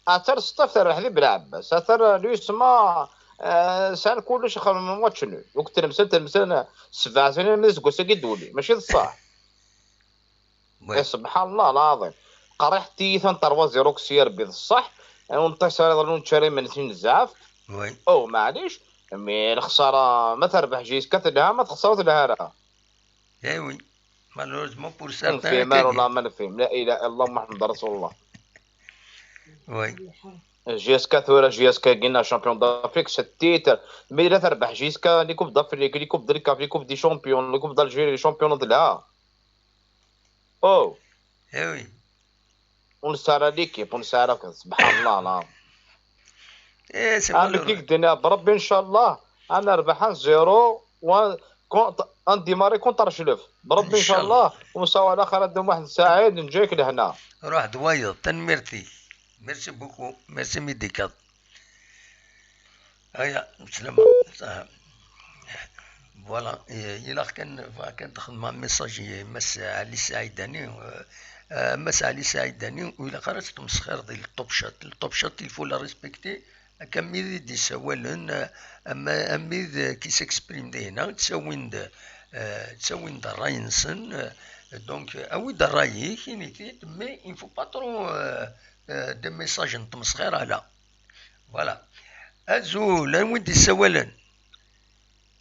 Ater Sṭif terbeḥ di Belɛebbas, ater Lusma, eh, sɛan kullec, xedmen match nul. Ur k-tlemsen, tlemsen sebɛa snin, mi deg wass-agi d-uli, mačči d ṣṣeḥ. Oui. Eh, subḥan Allah lɛaḍim. Qerriḥ tiyita n trois zéro si Rebbi d ṣṣeḥ, eh, ur neṭṭis ara iḍelli, ur nečči ara imensi n zzɛaf. Oui. Oh, maɛlic, mi lexsara, ma terbeḥ J S K telha, ma texṣer ur telha ara. Eh oui. Malheureusement pour certains, nefhim ara, akka wala ma nefhim. La ilaha illallah Muḥemmed Rasulullah. Oui. J S K tura, J S K-agi champion d'Afrique, sept titres. Mi la terbeḥ J S K, les coupes d'Afrique, les coupes de l'caf, les coupes des champions, les coupes d'Algérie, les champions de la. Oh. Eh oui. Ur nesɛi ara l'équipe, ur nesɛi ara, subḥan Allah, la. Eh, c'est malheureux. Nekk i k-d-nniɣ, Brebbi, ncallah, ad nerbeḥ un zéro, wa-, kont-, ad ndémarrer contre Chlef. Brebbi, ncallah, ncallah. Ur nesɛi ara xir a Dda Muḥend Saɛid, neǧǧa-yak lehna. Ruḥ d wayeḍ, tanemmirt-ik. Merci beaucoup, merci mi d-tekkaḍ. Aya, meslama. Voilà, eh, ilaq kan, bɣiɣ kan ad xedmeɣ message i Mass Ali Saïdani. Euh, euh, Mass Ali Saïdani, ur ilaq ara ad tmesxireḍ i le top chat. Le top chat, il faut la respecter. Akka am wid i d-yessawalen, euh, am, am wid, euh, qui s'expriment dinna, ttawin-d, euh, ttawin-d ṛṛay-nsen. Euh, donc, euh, awi-d ṛṛay-ik, ini-t-id, mais il faut pas trop, euh, euh, des messages n tmesxira, la. Voilà. Azul, anwa i d-yessawalen?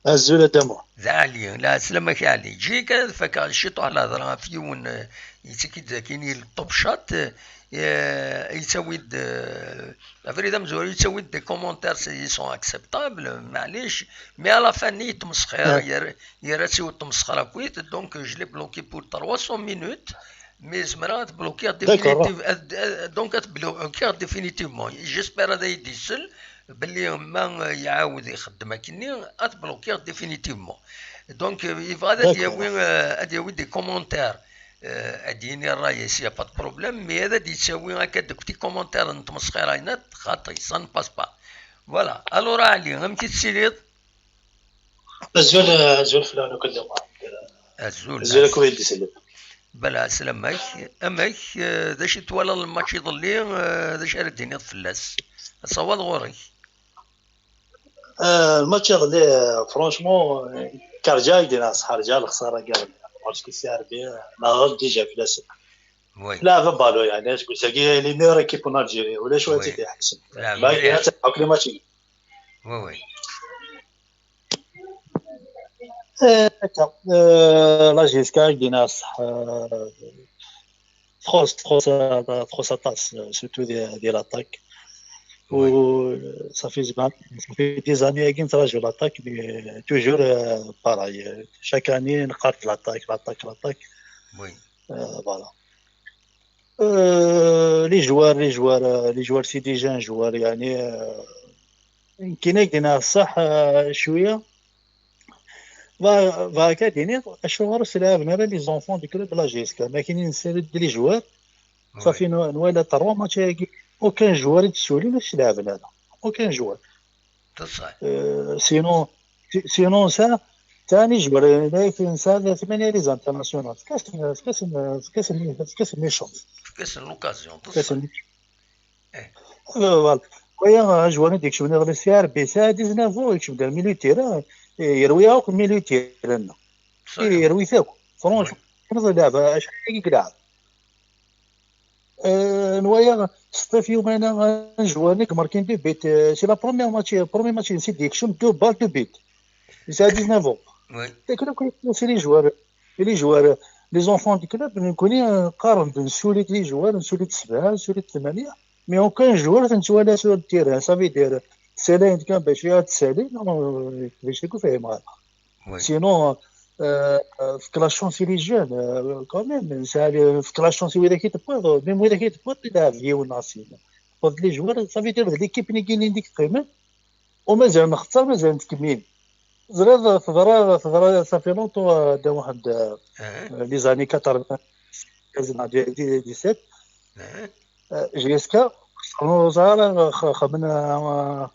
Azul a Dda Muḥ. D Ali, la, sslam-ak a Ali. Ǧik ad fakeɣ ciṭuḥ lehḍra ɣef yiwen, eh, yettak-id akini le top chat, eh, yettawi-d, eh, abrid amezwaru yettawi-d des commentaires, ils sont acceptables, maɛlic, mais à la fin-nni yettmesxir, ah, yerra, yerra-tt i utmesxir akkit, donc je l'ai bloqué pour trois cents minutes. Mais zemreɣ ad blokiɣ, d'accord, définitive-, ad, ad, donc ad blokiɣ définitivement. J'espère ad iyi-d-isel belli ma, euh, iɛawed ixeddem akkenni, ad blokiɣ définitivement. Donc, euh, yebɣa ad, d'accord, yawi, euh, ad yawi des commentaires, euh, ad d-yini ṛṛay-is, y a pas de problème, mais ad d-yettawi akka des petits commentaires n tmesxiraynat, xaṭi, ça ne passe pas. Voilà. Alors, a Ali, amek i tettiliḍ? Azul, azul fell-awen akk a Dda Muḥ. Azul. Azul akk wid d-isellen. Bala, sslam-ak. Amek, eh, d acu i twalaḍ lmatch iḍelli, eh, d acu ara d-tiniḍ fell-as? Ad tṣawaḍ ɣur-k. Eh, lmatch iḍelli, eh, franchement, eh, kerǧa i d-iniɣ ṣṣeḥ, rǧa lexsara n yiḍelli. Parce que si Rebbi, eh, neɣ déjà fell-asen. Oui. Lɛeb balon, yeɛni, aseggas-agi, les meilleures équipes en Algérie, ulac wa, oui, tt-id-iḥessen. Lɛeb mliḥ. Ma iga-tt akk les matchs. Oui, oui. Eh, akka. Eh, la J S K, i d-iniɣ ṣṣeḥ, eh, txuṣ, txuṣ, eh, txuṣ aṭas, eh, surtout di, di l'attaque. Oui. U ça fait zman, ça fait des années-agi nettraǧu l'attaque, mais toujours, eh, pareil. Eh, chaque année, neqqar-d l'attaque, l'attaque, l'attaque. Oui. Eh, voilà. Euh, les joueurs, les joueurs, euh, les joueurs, c'est des jeunes joueurs, يعني, euh, يمكن هيك دينا الصح، آه، شوية. فا-، فهكا ديني، الشغل سي لعبنا على les enfants du club la J S K، لكن نسال les joueurs، صافي، oui، نو-، نوالا trois matchs هاكي. Aucun joueur يتسولي باش لعبنا هذا. Aucun joueur. بصح. Euh, sinon, si-، sinon ça، ثاني joueur، لكن ça ثمانية les internationaux. في كاس، في كاس، في كاس، في كاس الميشون. في كاس l'occasion، في كاس بصح. الميشون. إيه. Voilà. ويا جواني ديك شوفني غير سي ار بي ساعة dix-neuf ans يكشف دار milieu de terrain. Yerwi akk militaire-nneɣ. Yerwi-t akk. Franchement, kemmel lɛeb, acḥal i yelɛeb. Euh, nwayeɣ Sṭif Yumana, un joueur nekk marqué deux buts. Euh, c'est la première match, premier match, c'est yekcem deux balles, deux buts. Il a dix-neuf ans. C'est que c'est les joueurs, les joueurs, les enfants du club, nous connaissons, euh, qqaren-d, nessuli-d les joueurs, nessuli-d sebɛa, nessuli-d tmanya, mais aucun joueur ur t-nettwali sur le terrain. Ça veut dire, c'est là, quand باش يتسالي, non, باش يكون فاهم هذا. Sinon, euh, euh, fk la chance i les jeunes, euh, quand même, c'est, fk la chance i widak i tewwiḍ, même widak i tewwiḍ, il a vieux, tewwiḍ les joueurs, ça veut dire l'équipe n yigini i d-yeqqimen, u mazal nextar, mazal nettkemmil. Teẓriḍ, teḍra, teḍra, ça fait longtemps, euh, Dda Muḥend, euh, les années quatre-vingt-quinze, dix-sept, euh, J S K, ur ẓriɣ ara, x-, xedmen, euh,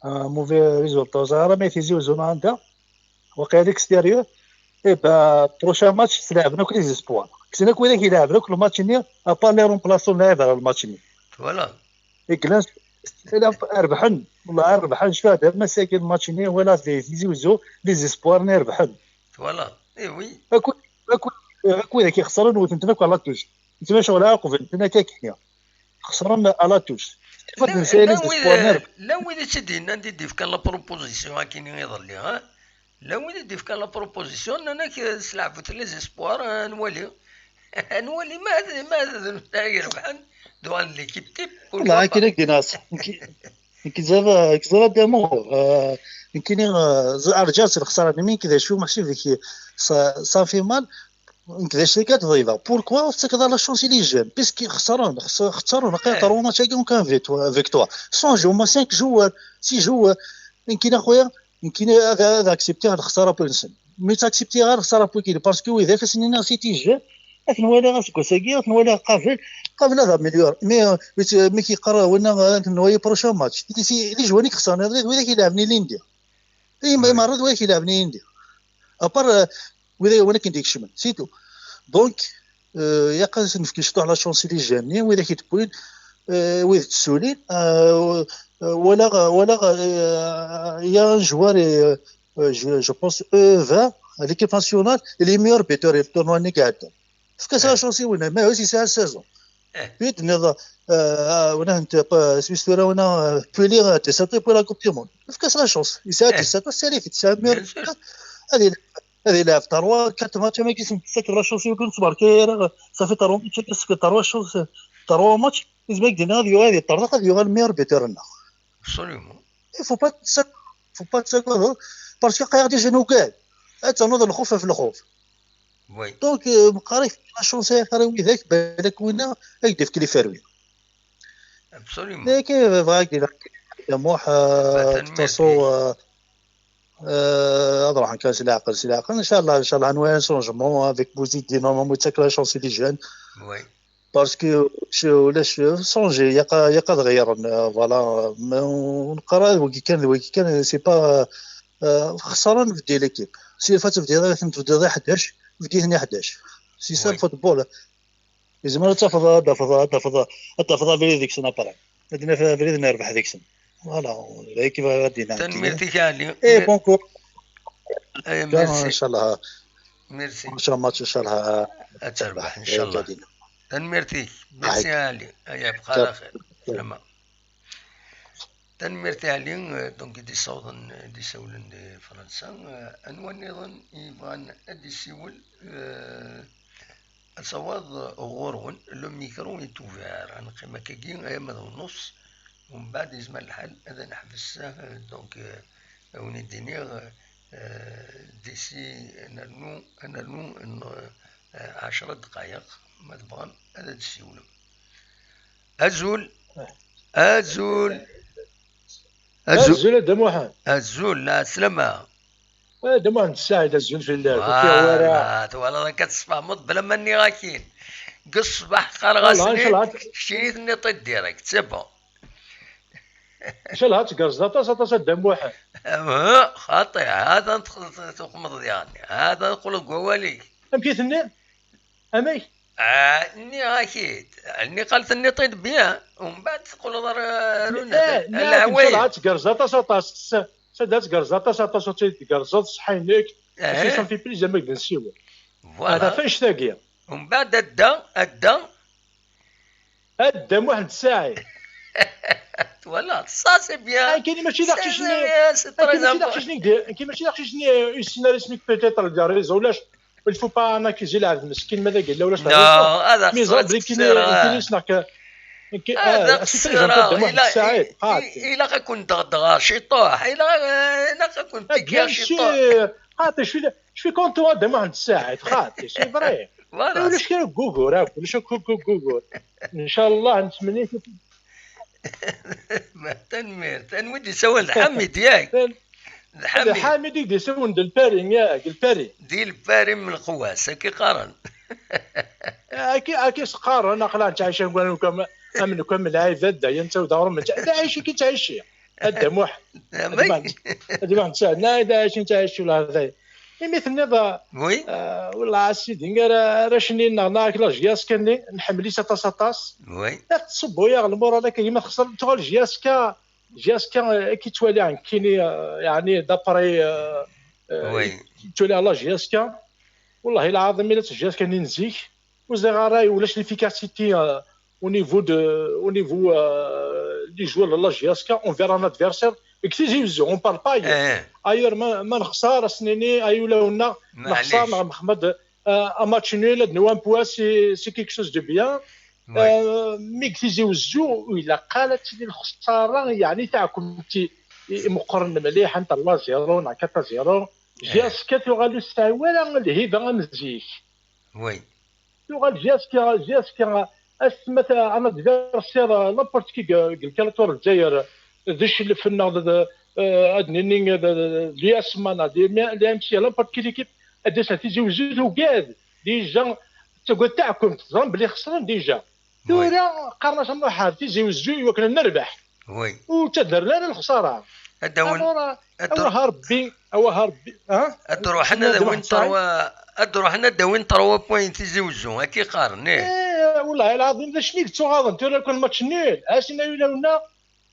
euh, mauvais résultat, ur ẓriɣ ara ma Tizi Uzzu neɣ anda, waqila à l'extérieur. Eh ben, prochain match, s-, lɛeben akk les espoirs. Kksen akk widak i lɛeben akk le match-nni, à part les remplaçants, lɛib ara le match-nni. Voilà. I yellan s-, s-, rebḥen, والله rebḥen, cfiɣ-d am ass-agi le match-nni, walaɣ les, Tizi Uzzu, les espoirs-nni rebḥen. Voilà. Eh oui. Akk, akk, akk widak ixesren, wten-ten akk à la touche. Netta maca ur ɛaqben, netta akka-kini. Xesren à la touche. Llan, llan wid, llan wid i tt-id-yennan, i d-yefkan la proposition akkin iḍelli, ha? Llan wid i d-yefkan la proposition, nnan-ak, eh, sleɛbut les espoirs, eh, ad nwali. Ad nwali ma ad, ma ad, ma ad rebḥen, d l'équipe type, pourquoi pas. Akken ak-d-yenna, nekk, nekk ẓriɣ, nekk ẓriɣ d'amour, eh, nekkini, eh, ẓ-, rǧiɣ s lexsara-nni, mi nekk d acu, maḥsib deg sa, ça fait mal. Nekk d acu akka tḍiba. Pourquoi ur tettakeḍ ara la chance i les jeunes? Puisque xesren, xes-, xesren, aql-aɣ trois matchs-agi, aucun victoire, victoire. Sans jouer, au moins cinq joueurs, six joueurs. Nekkini, a xuya, nekkini ad, ad acceptiɣ lexsara n wigi-nsen. Mi ttakseptiɣ ara lexsara n wigi, parce que widak, ass-nni, c'est des jeunes, ad ten-waliɣ aseggas-agi, ad ten-waliɣ qabel, qabel ad améliorer. Mais, euh, mi tt-, mi k-yeqqar winna, euh, ad ten-nwali prochain match. Les joueurs i ixesren, widak ilɛeben ilindi. I ma, i merra d widak ilɛeben ilindi. À part, euh, widak, win akken d-ikecmen, c'est tout. Donc, euh, ilaq ad nefk ciṭuḥ la chance i les jeunes-nni, widak i d-wwin, euh, wid d-ssulin, euh, euh, walaɣ, walaɣ, euh, il y a un joueur, euh, euh, je, je pense, E vingt, à l'équipe nationale, il est meilleur buteur i le tournoi-nni iɛeddan. Efk-as la chance i winna, ma ur yesɛi seize ans. I d-tenniḍ, euh, winna, euh, isem-is tura winna, euh, Pulli, euh, dix-sept ans, yewwi la Coupe du Monde. Efk-as la chance. Yesɛa dix-sept ans, sali-t, yesɛa meilleur buteur. Ad il-, ad ilɛeb trois, quatre matchs, ma yesɛa la chance i wigi ur nettbarka ara, ça fait trois matchs, presque trois chances, trois matchs, yezmer ad d-iniɣ ad yuɣal ad yeṭṭerḍeq, ad yuɣal meilleur buteur-nneɣ. Absolument. Il faut pas te sa-, faut pas te s'aggravir, parce que aql-aɣ déjà nugar. Ad ternuḍ lxuf ɣef lxuf. Oui. Donc, euh, meqqar-ik la chance ay axir i widak, balak winna ad k-d-yefk les fruits. Absolument. Mais que, euh, bɣiɣ ad k-d-iniɣ, Muḥ, euh, de toute façon, euh, euh, ad ruḥen kan s leɛqel, s leɛqel. Inchallah, inchallah, ad nwali un changement avec Bouzidi, normalement, yettak la chance i les jeunes. Oui. Parce que ulac, ulac, changer, ilaq, ilaq ad ɣeyren, euh, voilà, ma ur neqqar ara d wagi kan, d wagi kan, c'est pas, euh, xesra ad nbeddi l'équipe. Si il faut ad tebdiḍ, ad tebdiḍ i ḥdac, bdi-ten i ḥdac. C'est ça le football. Yezmer ad tafeḍ, ad tafeḍ, ad tafeḍ, ad tafeḍ abrid deg-sen après. Ad naf abrid nerbeḥ deg-sen. Voilà, d ayen i bɣiɣ ad d-iniɣ. Tanemmirt-ik a Ali. Et bon courage. Eh, merci. Inchallah. Merci. Prochain match, inchallah. Ad terbeḥ, inchallah. Tanemmirt-ik. Merci a Ali. Aya, bqa ɛla xir. Salama. Tanemmirt a Ali, euh, donc, i d-issawḍen, i d-issawlen di Fransa. Euh, anwa nniḍen i yebɣan ad d-issiwel, euh, ad tawaḍ ɣur-wen, le micro est ouvert. Ad neqqim akkagi arma d nnuṣ, umbeɛd yezmer lḥal ad neḥbes, euh, donc, euh, ad wen-id-iniɣ, euh, d'ici, ad nernu, ad nernu, euh, ɛecra ddqayeq, ma tebɣam ad d-tessiwlem. Azul! Azul! Azul! Azul a Dda Muḥend! Azul, ɛeslama! Eh, Dda Muḥend Ssaɛid, azul fell-ak. Ur k-yuɣ wara. Voilà, twalaḍ akka tessfehmeḍ bla ma nniɣ-ak-in. Deg ṣṣbeḥ qqareɣ-asen, keččini tenniḍ-t-id direct, c'est bon. Ncallah ad tgerrzeḍ aṭas, aṭas a Dda Muḥend. Ah, xaṭi, hada tuxmeḍ diɣen. Hada teqqleḍ deg wawal-ik. Amek i tenniḍ? Amek? Ah, nniɣ-ak-id. Nniɣ-ak tenniḍ-t-id bien. Umbeɛd teqqleḍ ar, ar unafag. Eh, nniɣ-ak, ncallah ad tgerrzeḍ aṭas, aṭas. Sanda ad tgerrzeḍ aṭas, aṭas ur tt-id-tgerrzeḍ, ṣṣeḥḥa-inek. Acu, eh, ça me fait plaisir ma k-d-nsiwel. Voilà. Ata f anect-agi. Umbeɛd adda, adda. Adda Muḥend Saɛid. Voilà, ça c'est bien. Akken mačči d aqcic-nni, c'est très important. Akken mačči d aqcic-nni, akken mačči d aqcic-nni, euh, issen ara isem-ik peut-être deg les réseaux, ulac. Il faut pas accuser lɛebd meskin, ma d agella ulac. Non, ad aɣ-tesɛu ttqeṣṣireɣ. Ilaq ad kun-dɣedɣeɣ ciṭuḥ. Ilaq, ilaq ad kun-pikiɣ ciṭuḥ. Bien sûr. Xaṭi, je suis, je suis content, ad Muḥend Saɛid, xaṭi, c'est vrai. Voilà. Ulac kra n wugur akk, ulac akk, akk, akk wugur. Ncallah, nettmenni. Tanemmirt. Anwa i d-isawal? D Ḥamid, yak? D Ḥamid. D Ḥamid i d-isawlen d Lpari, yak, Lpari. Di Lpari n Lqwas, akka i qqaren. Akka, akka i s-qqaren, aql-aɣ nettɛici am, am, am lɛibad, d ayen ttawd aɣrum, d aɛic i k-ittɛici. A Dda Muḥ. Amek? A Dda Muḥ, nettɛici, nettɛici, la, la. Imi tenniḍ, oui, euh, wellah a sidi, ar, arrac-nni neɣ, neɣ ak la J S K-nni, nḥemmel-itt aṭas, aṭas. Oui. La tettṣubbu-yaɣ lmural akka, ma texṣer, tuɣal J S K, J S K, euh, ad k-ittwali nekkini, euh, yeɛni, d'après, euh, euh, oui, ad k-ittwali la J S K. Wellah lɛaḍim, ila J S K-nni n zik, ur ẓriɣ ara, ulac l'efficacité, euh, au niveau de, au niveau, euh, des joueurs de la J S K envers un adversaire. Deg Tizi Wezzu, on parle pas ailleurs. Eh. Ailleurs, ma, ma nexṣer, ad s-nini, ay ulawen-nneɣ, nexṣer, neɣ mexmed, euh, un match nul, ad nwa un point, c'est, c'est quelque chose de bien. Oui. Euh, mi deg Tizi Wezzu, ur ilaq ara ad tili lexsara, yeɛni taɛkemt i, i, i meqqren mliḥ, anta trois zéro, neɣ quatre zéro. Eh. J S K tuɣal ur tesɛi wara lhiba am zik. Oui. Tuɣal J S K, J S K, asma ta-, un adversaire, euh, n'importe qui, deg, deg lkalatur n Lezzayer, d Icellef-nneɣ, d, d, euh, ad nini, d, d, d l'U S M A, neɣ d l'A M C, n'importe quelle équipe, ad d-tas ar Tizi Wezzu, tugad, déjà, tettagad taɛkemt, teẓram belli xesren déjà. Oui. Tura, qqaren-as a Muḥ ar Tizi Wezzu, i wakken ad nerbeḥ. Oui. Ur ttadren ara lexsara. Ad d-awin, alors, ad d-, awah a Rebbi, awah a Rebbi, ha? Ad d-ruḥen ad awin terwa-, ad d-ruḥen ad d-awin terwa points Tizi Wezzu, akka i qqaren, eh. Eh, wellah lɛaḍim, d acu i yettuɣaḍen, tura kan match nul, a sin ay ulawen-nneɣ,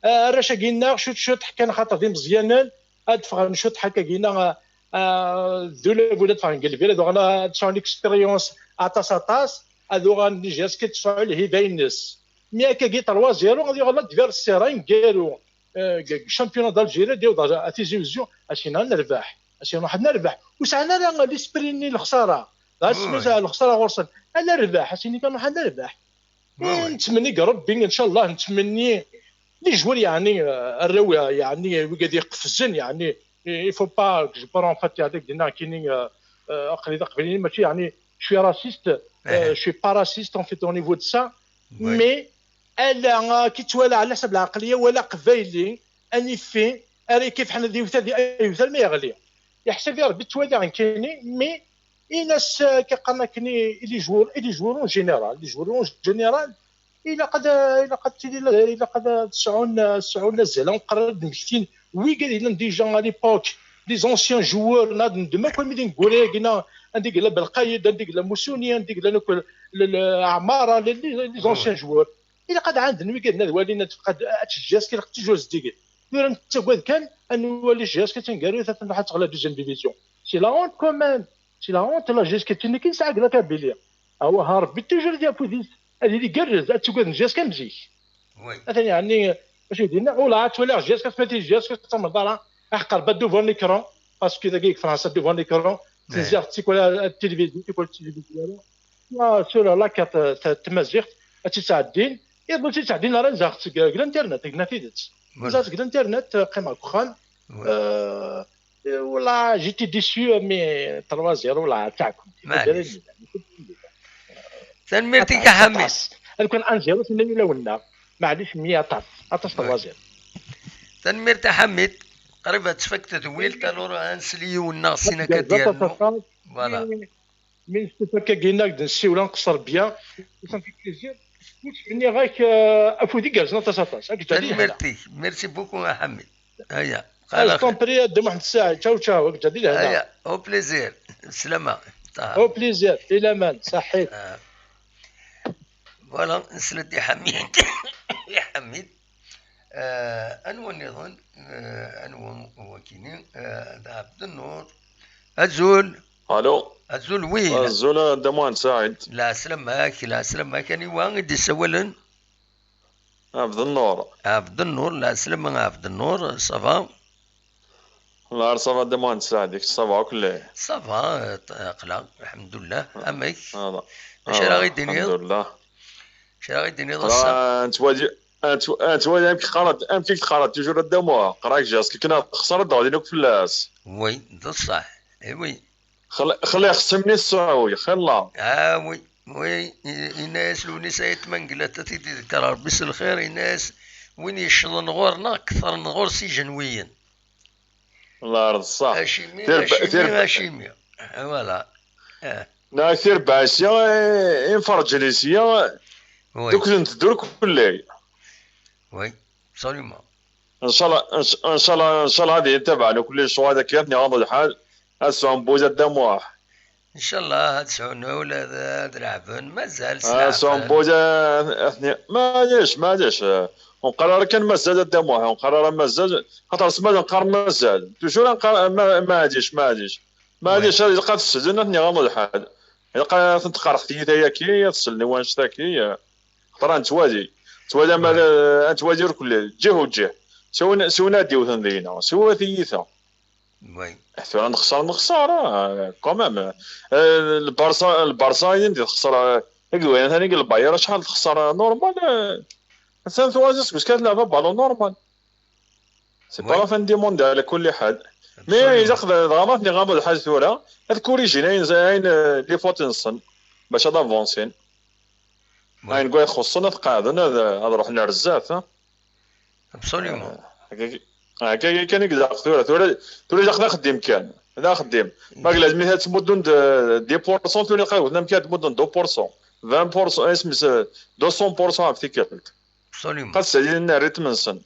eh, arrac-agi-nneɣ, cwiṭ, cwiṭ, ḥkan xaṭer d imeẓyanen, ad d-ffɣen cwiṭ ḥakagi-nneɣ, eh, eh, d ulabu ad d-ffɣen deg lbir, ad uɣalen ad sɛun l'expérience aṭas, aṭas, ad uɣalen d J S K ad tesɛu lhiba-ines. Mi akkagi trois zéro, ad yuɣal adversaire aneggaru, eh, deg, deg championnat d'Algérie, ad yaweḍ ar, ar Tizi Wezzu, a sin ad nerbeḥ, a sin ruḥ ad nerbeḥ. Ur sɛan ara l'esprit-nni n lexsara. D asmi, oui, lexsara ɣur-sen. Ad nerbeḥ, a sin kan ruḥ ad nerbeḥ. Oui, oui. Nettmenni deg Rebbi, ncallah, nettmenni les joueurs, yeɛni, eh, arraw, yeɛni, wigad iqefzen, yeɛni, il faut pas que je prends en fait, yeɛni, dinna kini, eh, eh, aql-i d aqbayli, mačči, yeɛni, je suis raciste, eh, eh, je suis pas raciste, en fait, au niveau de ça, oui, mais ala, euh, ki ttwala ɛla ḥsab lɛeqliya, wala aqbayli, anif-i, ara kif ḥna d iwtal, d iwtal ma yeɣli. Yeḥsab i Rebbi ttwaliɣ nekkini, mais in-as, euh, ki qqaren akken i, i les joueurs, i les joueurs en général, les joueurs en général, ilaq ad, ilaq ad tili, ilaq ad sɛun, sɛun azal, ad nqerr ad d-mmektin wigad yellan déjà à l'époque, les anciens joueurs, ad neddem akk ami d ineggura-agi, anda i yella Belqayed, anda i yella Musuni, anda i yella akk l-, l-, Ɛmara, les, les, les anciens joueurs. Ilaq ad ɛanden wigad ad walin, ad tebqa ad, ad teǧǧ J S K, ilaq toujours zeddigen. Tura nettagad kan ad nwali J S K taneggarut ad tṛuḥ ad teɣli deuxième division. C'est la honte quand même. C'est la honte, la J S K d tin kan i nesɛa deg la Kabylie. Awah a Rebbi, toujours di afud-is, ad yili igerrez, ad tugaden J S K am zik. Oui. Atan yeɛni, acu i d-yenna? Ula ad twaliɣ J S K, tmati J S K tamḍara, aḥeqqer ba devant l'écran, parce que dagi deg Fransa devant l'écran, eh, tenziɣ tikwal ar tilivizyu, tikwal tilivizyu ara. Sur la carte, euh, ta-, tamaziɣt, ad tt-ttɛeddin, iḍ ur tt-ttɛeddin ara, nzaɣ-tt deg, deg l'internet, deg tidet. Voilà. Nzaɣ-tt deg l'internet, euh, qqimeɣ deg uxxam. Oui. Euh, euh, wala, j'étais déçu, mais trois zéro, wala, taɛkemt. Maɛlic. Tanemmirt-ik a Ḥamid. Aṭas. Ad kun un zéro, tenna ulawen-nneɣ. Maɛlic, mi aṭas. Aṭas, oui, trois zéro. Tanemmirt a Ḥamid. Qrib ad tfak tedwilt, alors ad nsel i yiwen neɣ sin akka ad d-yernu. Voilà. Mi nestufa akka gin ak-d nsiwel, ad nqeṣṣer bien. Ça me fait plaisir. Ur ttmenniɣ-ak, euh, afud igerrzen aṭas, aṭas. Ak-ǧǧa di lehna. Tanemmirt-ik. Merci beaucoup a Ḥamid. Aya. Ah, je t'en prie, a Dda Muḥend Saɛid. Ciao, ciao. Ak-ǧǧa di lehna. Aya. Au plaisir. Slama. Au plaisir. Di laman. Saḥit. Ah. Voilà, nsel-d i Ḥamid. I Ḥamid. Eh, anwa nniḍen? Eh, anwa wakini? Eh, d Ɛebdennur. Azul. Alo. Azul, wi. Azul a Dda Muḥend Saɛid. Lɛeslama-k, lɛeslama-k. Aniwa i d-isawalen? Ɛebdennur. Ɛebdennur, lɛeslama a Ɛebdennur, ça va? Lɛar, ça va Dda Muḥend Saɛid, kečč ça va akk lli? Ça va, eh, aql-aɣ, lḥemdullah. Amek? Acu ara ɣ-id-tiniḍ? Lḥemdullah. Acu ara ɣ-id-tiniḍ ass-a? Nettwali, nettw-, nettwali amek teqqareḍ, amek i teqqareḍ toujours a Dda Muḥ, qrib jaz, kikna texṣer ad d-ɣlin akk fell-as. Oui, d ṣṣeḥ. Eh oui. Xel-, xelli xeṣṣimni ṣṣuɛwi, xilla. Ah oui, oui, i-, yenna-yas Lewnis Ayt Mengellat, ad t-id-iḍegger Ṛebbi s lxir, yenna-yas, win yeccḍen ɣur-neɣ, ketren ɣur-s ijenwiyen. Lɛar d ṣṣeḥ. Acimi, tirba-, acimi, tirba-, acimi. Voilà. Eh. Neɣ tirbaɛ sya, eh, inferǧen sya, oui, duklen teddur kulli. Oui, absolument. Ncallah, nc-, ncallah, ncallah ad iyi-tabaɛen kulli lecɣal akka, ad ten-iɣaḍ lḥal, ad sɛun Buza Dda Muḥ. Ncallah ad sɛun ula d, ad leɛben, mazal s leɛben. Ad sɛun Buza, ad ten-i-, maɛlic, maɛlic, eh, ur nqqar ara kan mazal a Dda Muḥ, ur nqqar ara mazal, xaṭer s ma d-nqqar mazal, toujours ad nqqar ma-, maɛlic, maɛlic. Maɛlic, ilaq ad sellen, ad ten-iɣaḍ lḥal. Ilaq ad ten-tqerreḥ tiyita-yaki, ad sellen i wannect-aki. Xaṭer ad nettwali. Nettwali ama d, ad nettwali ur kulli. Ǧih u ǧih. Siwa, siwa ad d-iwten deg-neɣ. Siwa tiyita. Tura nexṣer, nexṣer, ah, quand même. Eh, Lbarṣa, Lbarṣa, ayen di texṣer, eh, akked wayen tani deg Lbayern, acḥal texṣer, eh, normal, eh, atan tura seg uskat tleɛba balon normal. C'est pas la fin du monde, ala kulli ḥal. Mais ilaq d-, dɣa ma ten-iɣaḍ lḥal tura, ad kurijin ayen, ayen, eh, les fautes-nsen, bac ad avansin. Ayen n wayen ixuṣṣen ad qeɛden, ad, ad ruḥen ar zdat, ha? Absolument. Eh, akka, akka kan i ilaq tura. Tura, tura ilaq d axeddim kan. D axeddim. Ma deg lazmi ad tmuddun d, dix pour cent, tura ilaq ad wten amek ad tmuddun deux pour cent, vingt pour cent, isem-is, deux cents pour cent ɣef tikkelt. Absolument. Qas sɛedin rritm-nsen.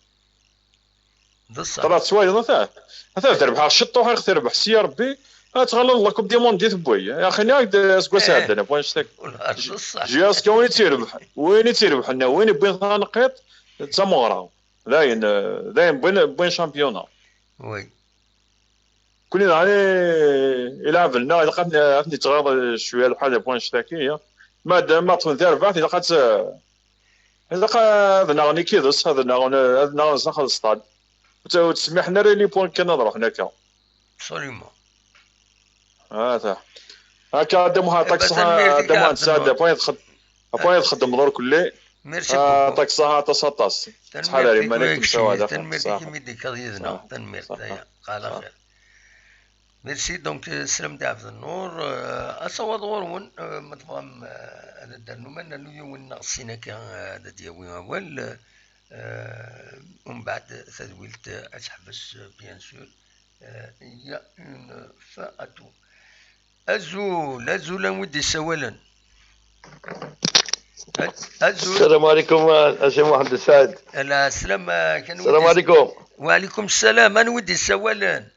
D ṣṣeḥ. Tura tettwaliḍ, ata, ata ad terbeḥ ciṭṭuḥ, ad terbeḥ s ya Rebbi, ad tɣelleḍ la Coupe du Monde i tewwi. Axini-ak-d aseggas iɛeddan, ɣef wanect-agi. J-, d ṣṣeḥ. Jusqu'à win i tt-irebḥen, win i tt-irebḥen, win iwwin taneqqiṭ, d tameɣra. D ayen, eh, d ayen wwin, wwin championnat. Oui. Kuni daɣen i, i lɛeb-nneɣ, ilaq ad n-, ad ten-ittɣaḍ cwiya lḥal ɣef wanect-agi, ya. Ma d-, ma ṭṭfen tarbaɛt, ilaq ad tt-, ilaq ad nnaɣen ikides, ad nnaɣen, ad nnaɣen s daxel ṣṭad. Ur tt-, ur ttsemmiḥen ara i les points kan ad ruḥen akka. Absolument. Ata. Akka, a Dda Muḥ, eh, tanekkurt, tanekkurt a Dda Muḥ, Saɛid, ɣef wayen txed-, ɣef wayen txeddmeḍ ur kulli. Merci beaucoup. Tanekkurt aṭas, aṭas. Tanekkurt imi d-tekkaḍ yid-neɣ. Tanekkurt, aya. Ala xir. Merci, donc, euh, Slam Di Ɛebdennur, euh, asawaḍ ɣur-wen, euh, ma tebɣam, euh, ad d-ternum, ad nernu yiwen neɣ sin akka, euh, ad d-yawi awal, euh, umbeɛd tadwilt, euh, ad teḥbes, euh, bien sûr, euh, il y a une fin à tout. Azul, azul, anwa i d-yessawalen? A-, azul. السلام عليكم، آه، السي محمد السعد. السلام عليكم. وعليكم السلام، anwa i d-yessawalen?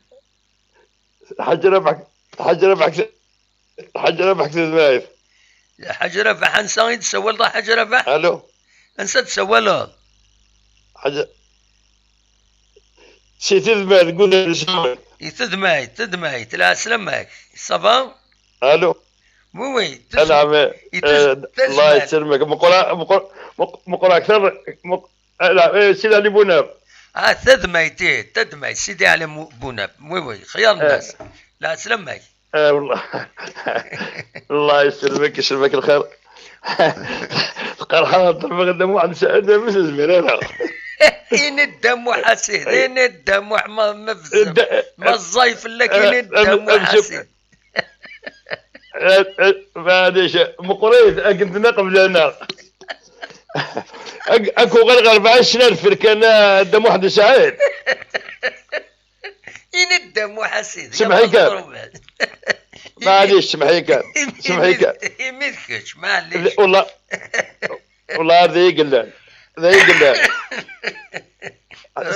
Ḥaǧ Rabaḥ, Ḥaǧ Rabaḥ, Ḥaǧ Rabaḥ Tedmait. Ḥaǧ Rabaḥ, ansa i d-tessawaleḍ a Ḥaǧ Rabaḥ? Alo. Ansa d-tessawaleḍ? Ḥaǧ, si Tedmait, deg udrar n Smaɛil. I Tedmait, Tedmait, lɛeslama-k. Ça va? Alo. Oui, oui, Tedmait. Anɛam, i Ted-, eh, Tedmait. Allah yesselmek. Meqqer, meqqer, meq-, meqqer akter, meq-, ala, eh, Sidi Ali Bunab. Ah, Tedmait, eh, Tedmait, Sidi Ali Mu-, Bunab. Oui, oui, xyar nnas. Eh. Lɛeslama-k. Eh, والله. الله يسلمك، يسلمك الخير. Tqerḥeḍ, ḍelbeɣ Dda Muḥ Saɛid, ma tezmir ara. Ini-d Dda Muḥ a Sidi, ini-d Dda Muḥ ma, ma bezzaf. Ma ẓẓay fell-ak, ini-d Dda Muḥ a Sidi. Maɛlic, meqqrit, akken tenna qbel-aneɣ. Ak-, ak uɣal ɣer rebɛa snin ar deffir kan, a Dda Muḥ Saɛid. Ini-d Dda Muḥ a Sidi. Semmeḥ-iyi kan. Maɛlic, semmeḥ-iyi kan. Semmeḥ-iyi kan. Imi d kečč, maɛlic. Wallah, wallah, d ay yellan. D ay yellan.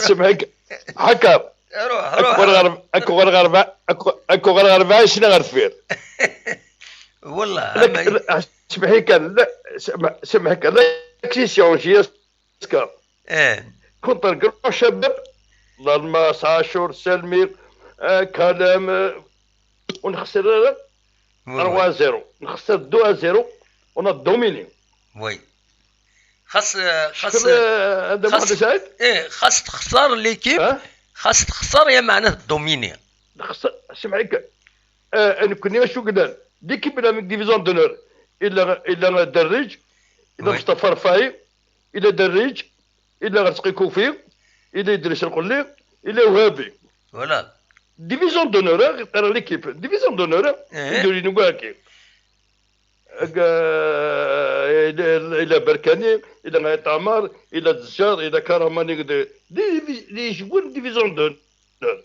Semmeḥ-iyi kan. Ḥaker. Ruḥ, ruḥ. Ak uɣal ɣer, ak uɣal ɣer rebɛa, ak, ak uɣal ɣer rebɛa snin ar deffir. Wallah, semmeḥ-iyi kan. Semmeḥ-iyi kan. La question, j'ai Est-ce que... Eh. contre grand شباب. L'Alma, Sachur, Selmi, euh, Kalem, euh, ونخسر trois à zéro. نخسر deux à zéro. On a dominé. Oui. خاص خاص شكرا، آه، هذا محمد خاص سعيد. ايه خاص تخسر ليكيب. ها؟ خاص تخسر يا معناه دوميني. نخسر، سمعك. آه، نكوني شو قلنا؟ L'équipe de la division d'honneur. الا الا دريج، الا Oui. مصطفى رفاعي، الا دريج، الا رزقي كوفي، الا ادريس القلي، الا وهابي. Voilà. Division d'honneur، غير l'équipe. Division d'honneur. إيه. يديروا لنا كاع كي. الا بركاني، الا عيط عمار، الا دزار، الا كرماني، دي دي دي شكون division d'honneur.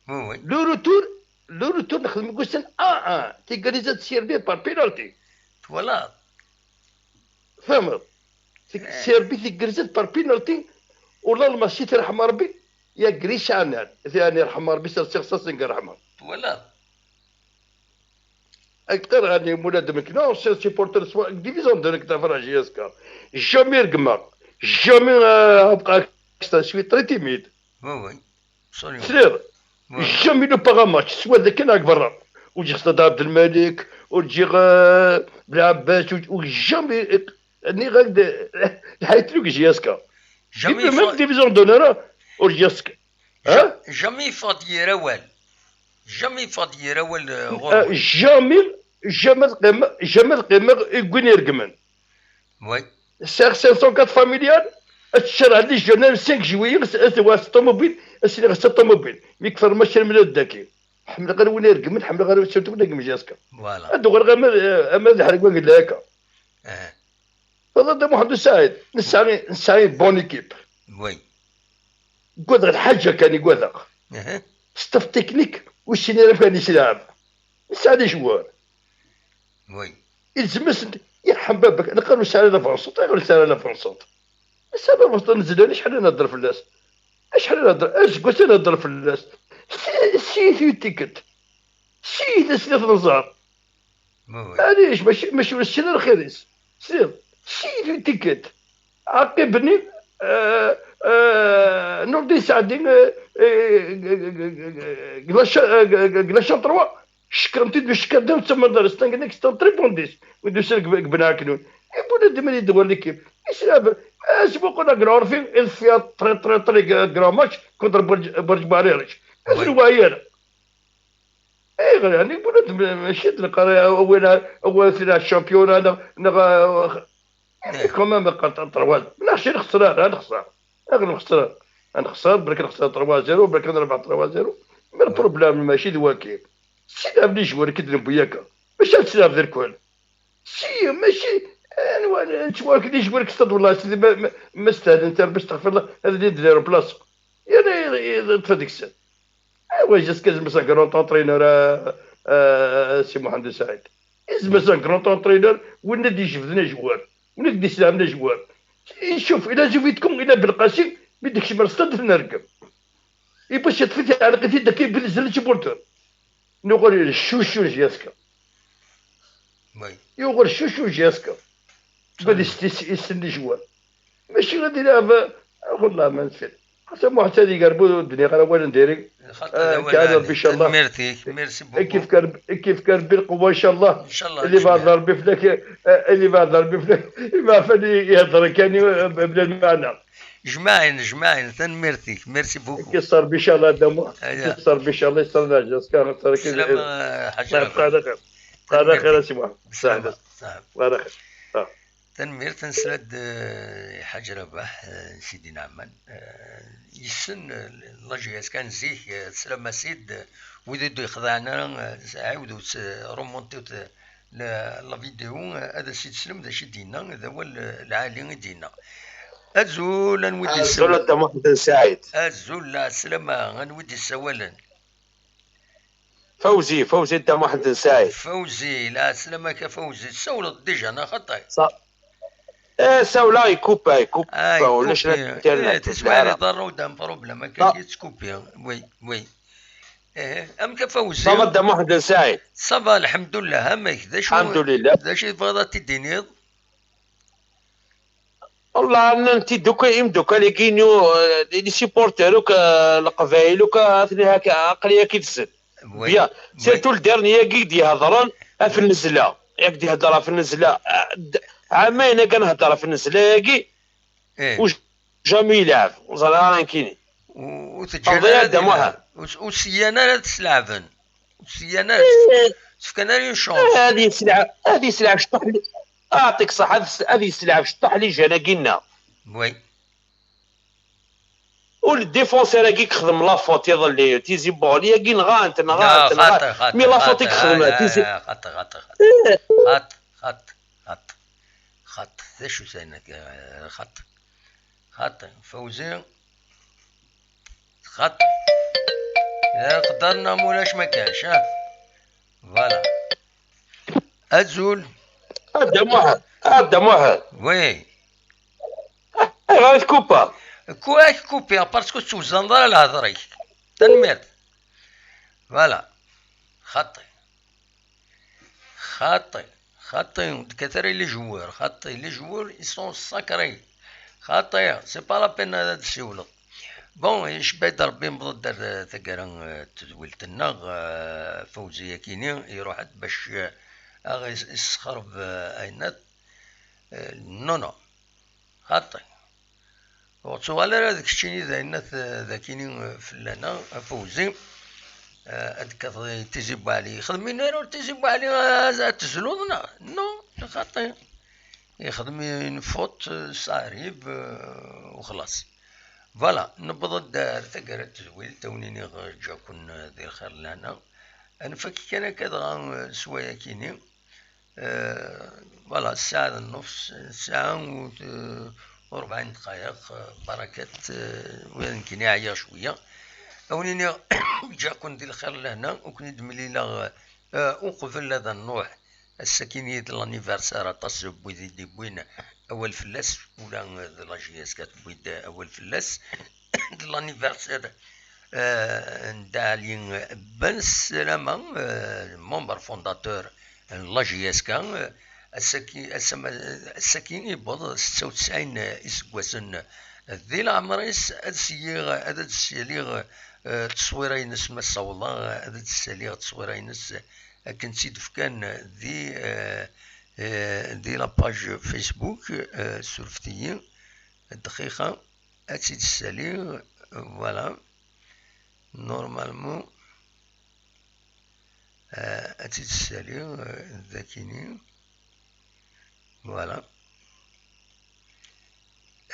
Oui, oui. Le retour, le retour نخدم قلت اه اه تيقاليزات سيربي par penalty. Voilà. فهمت؟ سيربي تيقاليزات par penalty. والله الماتش ترحم ربي. يا كريشانال ثاني يرحم ربي سير سير سير رحمه. Voilà. اكثر غادي مولاد مكنا سير سيبورتر سوا ديفيزيون دو نكتا فرا جي اس كا. جامي رقمه. جامي بقى شوي تري تيميد. Oui, oui. Absolument. سير. Oui. جامي لو باغا ماتش سوا ذاك كان راك برا. وجي استاد عبد الملك وتجي غ- بن عباس وج- وجامي ني غاك د- الحيط لوك جي اس كا. Jamais ميم يفا- ديفيزيون دونور او جي اس كا. ها؟ Jamais يفاض يراوال. Jamais يفاض يراوال. آه، جامي جامي القيمة جامي القيمة يقول يرقمن. Oui. سير سير سون كات فاميليال. الشرع اللي جانا سانك جويي غس اس واس طوموبيل. اسني غس طوموبيل مي كفر ماشي من الداكي. حمل غير وين يرقمن حمل غير وين يرقمن جاسكا. Voilà. هادو غير غير اما اما الحرق وين قال لك. آه. فضل محمد سعيد نسعي نسعي بون ايكيب. Oui. قلت غير حاجه كان يقول لك. آه. ستاف تكنيك والسيناريو كان يسلام. نسعى لي جوار. Oui. يلزم السن- يرحم بابك، انا قالوا سعر لافونسونت، قالوا سعر لافونسونت. سعر لافونسونت نزل انا شحال نهضر في الناس. شحال نهضر؟ اش قلت نهضر في الناس؟ سي سي تيكت. سي سي نزار. Oui, oui. معليش ماشي ماشي ولا السنه الخيريس. سير. سي تيكت. عاقبني. آه آه نور الدين سعدي. آه آه قلاشان تروا. شكرمتي دو شكر داو تما دار ستانك نيك ستان تري بون ديس. ودو سير قبنا كنون. يبون الدم اللي يدور لي كيف يسلاب. اسبوق ولا غرورفي الفيا تري تري تري غراماش كونتر برج برج باريرش. وي. الواير. اي غير يعني بنادم ماشي تلقى اول اول في الشامبيون هذا نغا. يعني كومام قطع طروال ماشي نخسر انا نخسر. غير نخسر. نخسر برك نخسر تروا زيرو برك نربح تروا زيرو. مي البروبليم ماشي دواكي. سي دافني جوار كي دنبو ياكا. باش تسلم ذا الكل. سي ماشي. انا نتشوارك لي جوار كستاد والله سيدي ما ما- ما استاهل انت باش تغفر له هذا اللي دير بلاصه. يعني تفاديك السن. ايوا جاسكا مزال كرون اونترينور. آه، آه، سي محمد سعيد. مزال كرون اونترينور وين دي جبدنا جوار. وين دي سلامنا جوار. يشوف الى زوفيتكم الى بالقاسم. بدك شي مرة ستاد نرقم. يبغى شي طفيتي على قتي داك يبي نزل شي بورتر. نقول الشوشو جاسكا. Oui. يغر شوشو جاسكا. بدا يستس- يستنى جوار. ماشي غادي يلعب. والله ما نسيت. حتى محتاج يقربوا الدنيا غير وين نديري. خاطر آه، هذا هو كان العالم. ربي إن شاء الله. ميرتي ميرسي بوكو. كيف كان كيف كان بالقوه ان شاء الله. ان شاء الله اللي بعد تجمع. ربي فلاك. آه، اللي بعد ربي فلاك. ما فني يهضر كان بلا المعنى. جمعين جمعين ثن ميرتي ميرسي بوكو. كي صار ان شاء الله دمو. أيوة. كي صار ان شاء الله يصير ناس كان صار كي. سلام آه، حاج صار ربيع. قال خير. قال خير اسمع. سلام سلام. قال خير. تنمير تنسلد آه، حاج رباح آه، سيدي نعمان آه، يسن آه، لاجياس كان زيك آه، سلام سيد آه، ويدو يخضعنا آه، عاودوا س- رومونتيو ت- ل- لا فيديو آه، هذا سيد سلم ذا شي دينا ذا هو ال- العالي دينا. ازول انوي دي ازول السوال. انت محمد سعيد. ازول لا سلامة انوي دي السوالن. فوزي فوزي انت محمد سعيد. فوزي لا سلامة كفوزي سولت ديجا انا خطي. صح. ايه ساولا يكوبا يكوبا آه ولاش يكوبي. الانترنت إيه، في تسمع لي العراق. ضرو دام بروبليم لا. كان تكوبي. وي وي. ايه ام كفوزي. صمد محمد سعيد. صافا الحمد لله. امك ذا شو الحمد لله. ذا شي بغا تديني. Wallah, nnan-t-id akk imeddukal-agi-inu, eh, les supporters akk, eh, Leqbayel akk, eh, atni haka, aql-i akid-sen. Bien, surtout le dernier-agi i d-ihedren ɣef Nnezla. Yak d-ihedder ɣef Nnezla. Eh, d-, ɛamayen akka nhedder ɣef Nnezla-agi. Ur jamais yelɛeb, ur ẓriɣ ara nekkini. Ur teǧǧan ara ad ilɛeb. Ur s-, ur syan ara ad sleɛben. Ur syan ara. Ur s-fkan ara une chance. Eh, ad yeslɛeb, ad yeslɛeb cṭuḥ li-, aɛṭik ṣṣeḥ, ad s-, ad yeslɛeb cṭuḥ li Jean-agi-nneɣ. Oui. Ur le défenseur-agi yexdem la faute iḍelli, Tizi Boli-agi nɣan-t, nɣan-t, nɣan-t. Mais la faute i yexdem, Tizi. Xaṭi, xaṭi, xaṭi. Eh. Xaṭi, xaṭi, xaṭi. Xaṭi, d acu-t ayen akka? Xaṭi. Xaṭi, Fawzi. Xaṭi. Ya qdar-nneɣ ma ulac ma kanx, ha? Voilà. Azul. A Dda Muḥend, a Dda Muḥend. Oui. Ayɣer i tkupiḍ? Ku-, ad k-kupiɣ, parce que ur tettwezzaneḍ ara lehḍer-ik. Tanemmirt. Voilà. Xaṭi. Xaṭi, xaṭi, ur d-kkat ara i les joueurs. Xaṭi, les joueurs, ils sont sacrés. Xaṭi, c'est pas la peine ad d-ssiwleḍ. Bon, icebba-d Rebbi, newweḍ-d ar taggara, eh, n tedwilt-nneɣ, eh, Fawzi akini, iruḥ-d bac, eh, aɣ-, is-, issexreb, eh, ayennat. Eh, non, non. Xaṭi. Ur ttuɣal ara d keččini d ayennat, d akini fell-aneɣ, a Fawzi. Eh, ad d-tekkateḍ i Tizi Bwaɛli. Xdem win ara ur Tizi Bwaɛli, eh, ad tezluḍ, neɣ? Non, xaṭi. Ixdem une faute, eh, ça arrive, eh, u xlaṣ. Voilà, newweḍ-d ar taggara n tedwilt, a wen-iniɣ, eh, ǧǧa-ken, eh, di lxir lehna. Ad nfak kan akka dɣa, eh, s wayakini. Eh, voilà, ssaɛa d nnefs, ssaɛa u, eh, u rebɛin dqayeq, eh, barakat, eh, wid nekkini ɛyiɣ cwiya. A wen-iniɣ, ǧǧa-ken di lxir lehna, u ken-id-mlileɣ, eh, uqbel ad nruḥ. Ass-akini d l'anniversaire aṭas n wid i d-iwwin awal fell-as, ula d la J S K tewwi-d awal fell-as. D l'anniversaire, eh, n Dda Ɛli Ben Slama, eh, membre fondateur n la J S K, eh, ass-aki, ass-, ass-aki yewweḍ setta u tesɛin iseggasen di leɛmer-is. Ad sliɣ, ad d-ssaliɣ, eh, tteswira-ines ma ssawḍeɣ, ad d-ssaliɣ tteswira-ines akken tt-id-fkan di, eh, eh, di la page Facebook, eh, surfet-iyi, dqiqa, ad tt-id-ssaliɣ, voilà, normalement, eh, ad tt-id-ssaliɣ, eh, dakini, voilà.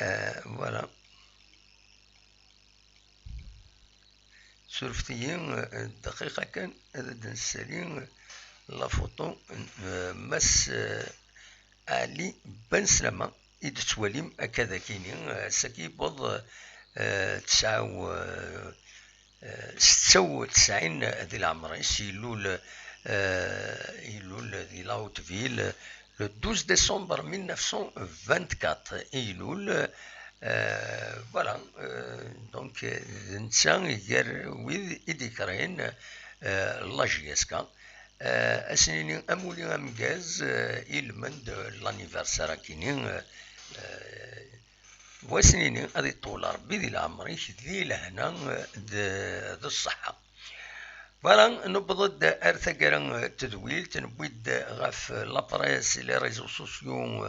Eh, voilà. Surfet-iyi, eh, dqiqa kan, ad d-nessali, eh, la photo n, eh, Mass, eh, Ali Ben Slama, i d-tettwalim akka dakini, eh, ass-agi yewweḍ, eh, tesɛa u, eh, eh, setta u tesɛin di leɛmer-is, ilul, eh, ilul di la Haute-Ville, le douze décembre mille neuf cent vingt-quatre, ilul, eh, voilà, eh, donc, eh, d netta i gar wid i d-ikren, eh, la J S K. Eh, ad s-nini amulli ameggaz, eh, ilmend l'anniversaire akini, eh, eh, Wa s-nini ad iṭṭewwel Ṛebbi di leɛmer-ik, di lehna d, d ṣṣeḥḥa. Voilà, newweḍ-d ar taggara n tedwilt, newwi-d ɣef la presse, les réseaux sociaux,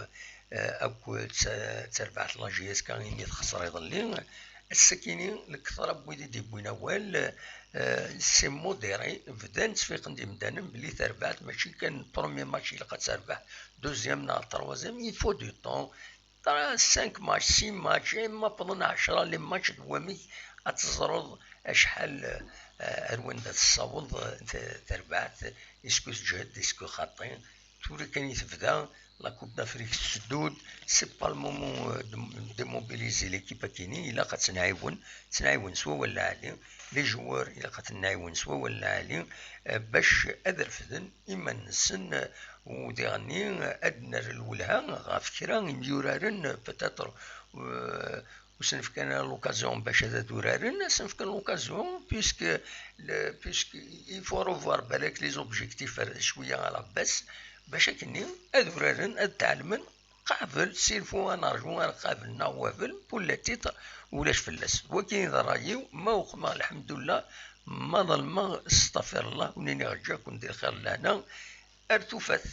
eh, akk d ta-, d tarbaɛt n la J S K imi texṣer iḍelli. Ass-akini, lekter n wid i d-yewwin awal, eh, c'est modéré, bdan ttfiqen-d yimdanen belli tarbaɛt mačči kan premier match ilaq ad terbeḥ, deuxième neɣ troisième, il faut du temps. Tṛa cinq matchs, six matchs, eh, ma wwḍen ɛecṛa les matchs d wamek ad teẓreḍ acḥal, eh, ar wanda tessaweḍ, eh, t-, terbaɛt, est-ce que teǧhed, est-ce que xaṭi. Tura kan i tebda, la Coupe d'Afrique tetteddu-d, c'est pas le moment, eh, de, de mobiliser l'équipe akini, ilaq ad tt-nɛiwen, tt-nɛiwen s wawal lɛali, les joueurs ilaq ad ten-nɛiwen s wawal lɛali, eh, bac ad refden iman-nsen, eh, u diɣenni ad d-nerr lwelha ɣef kra n yimyuraren, peut-être, euh, ur sen-fkan ara l'occasion bac ad, ad uraren, ad sen-fken l'occasion, puisque le, puisque il faut revoir balak les objectifs ar cwiya à la baisse, bac akkenni ad uraren, ad tɛelmen qabel, s'il faut ad nerǧu ar qabel neɣ wabel, pour le titre, ulac fell-as. Wagi d ṛṛay-iw, ma uqmeɣ, lḥemdullah, ma ḍelmeɣ, stafirllah, ur nini ǧǧaken di lxir d lehna, ar tufat.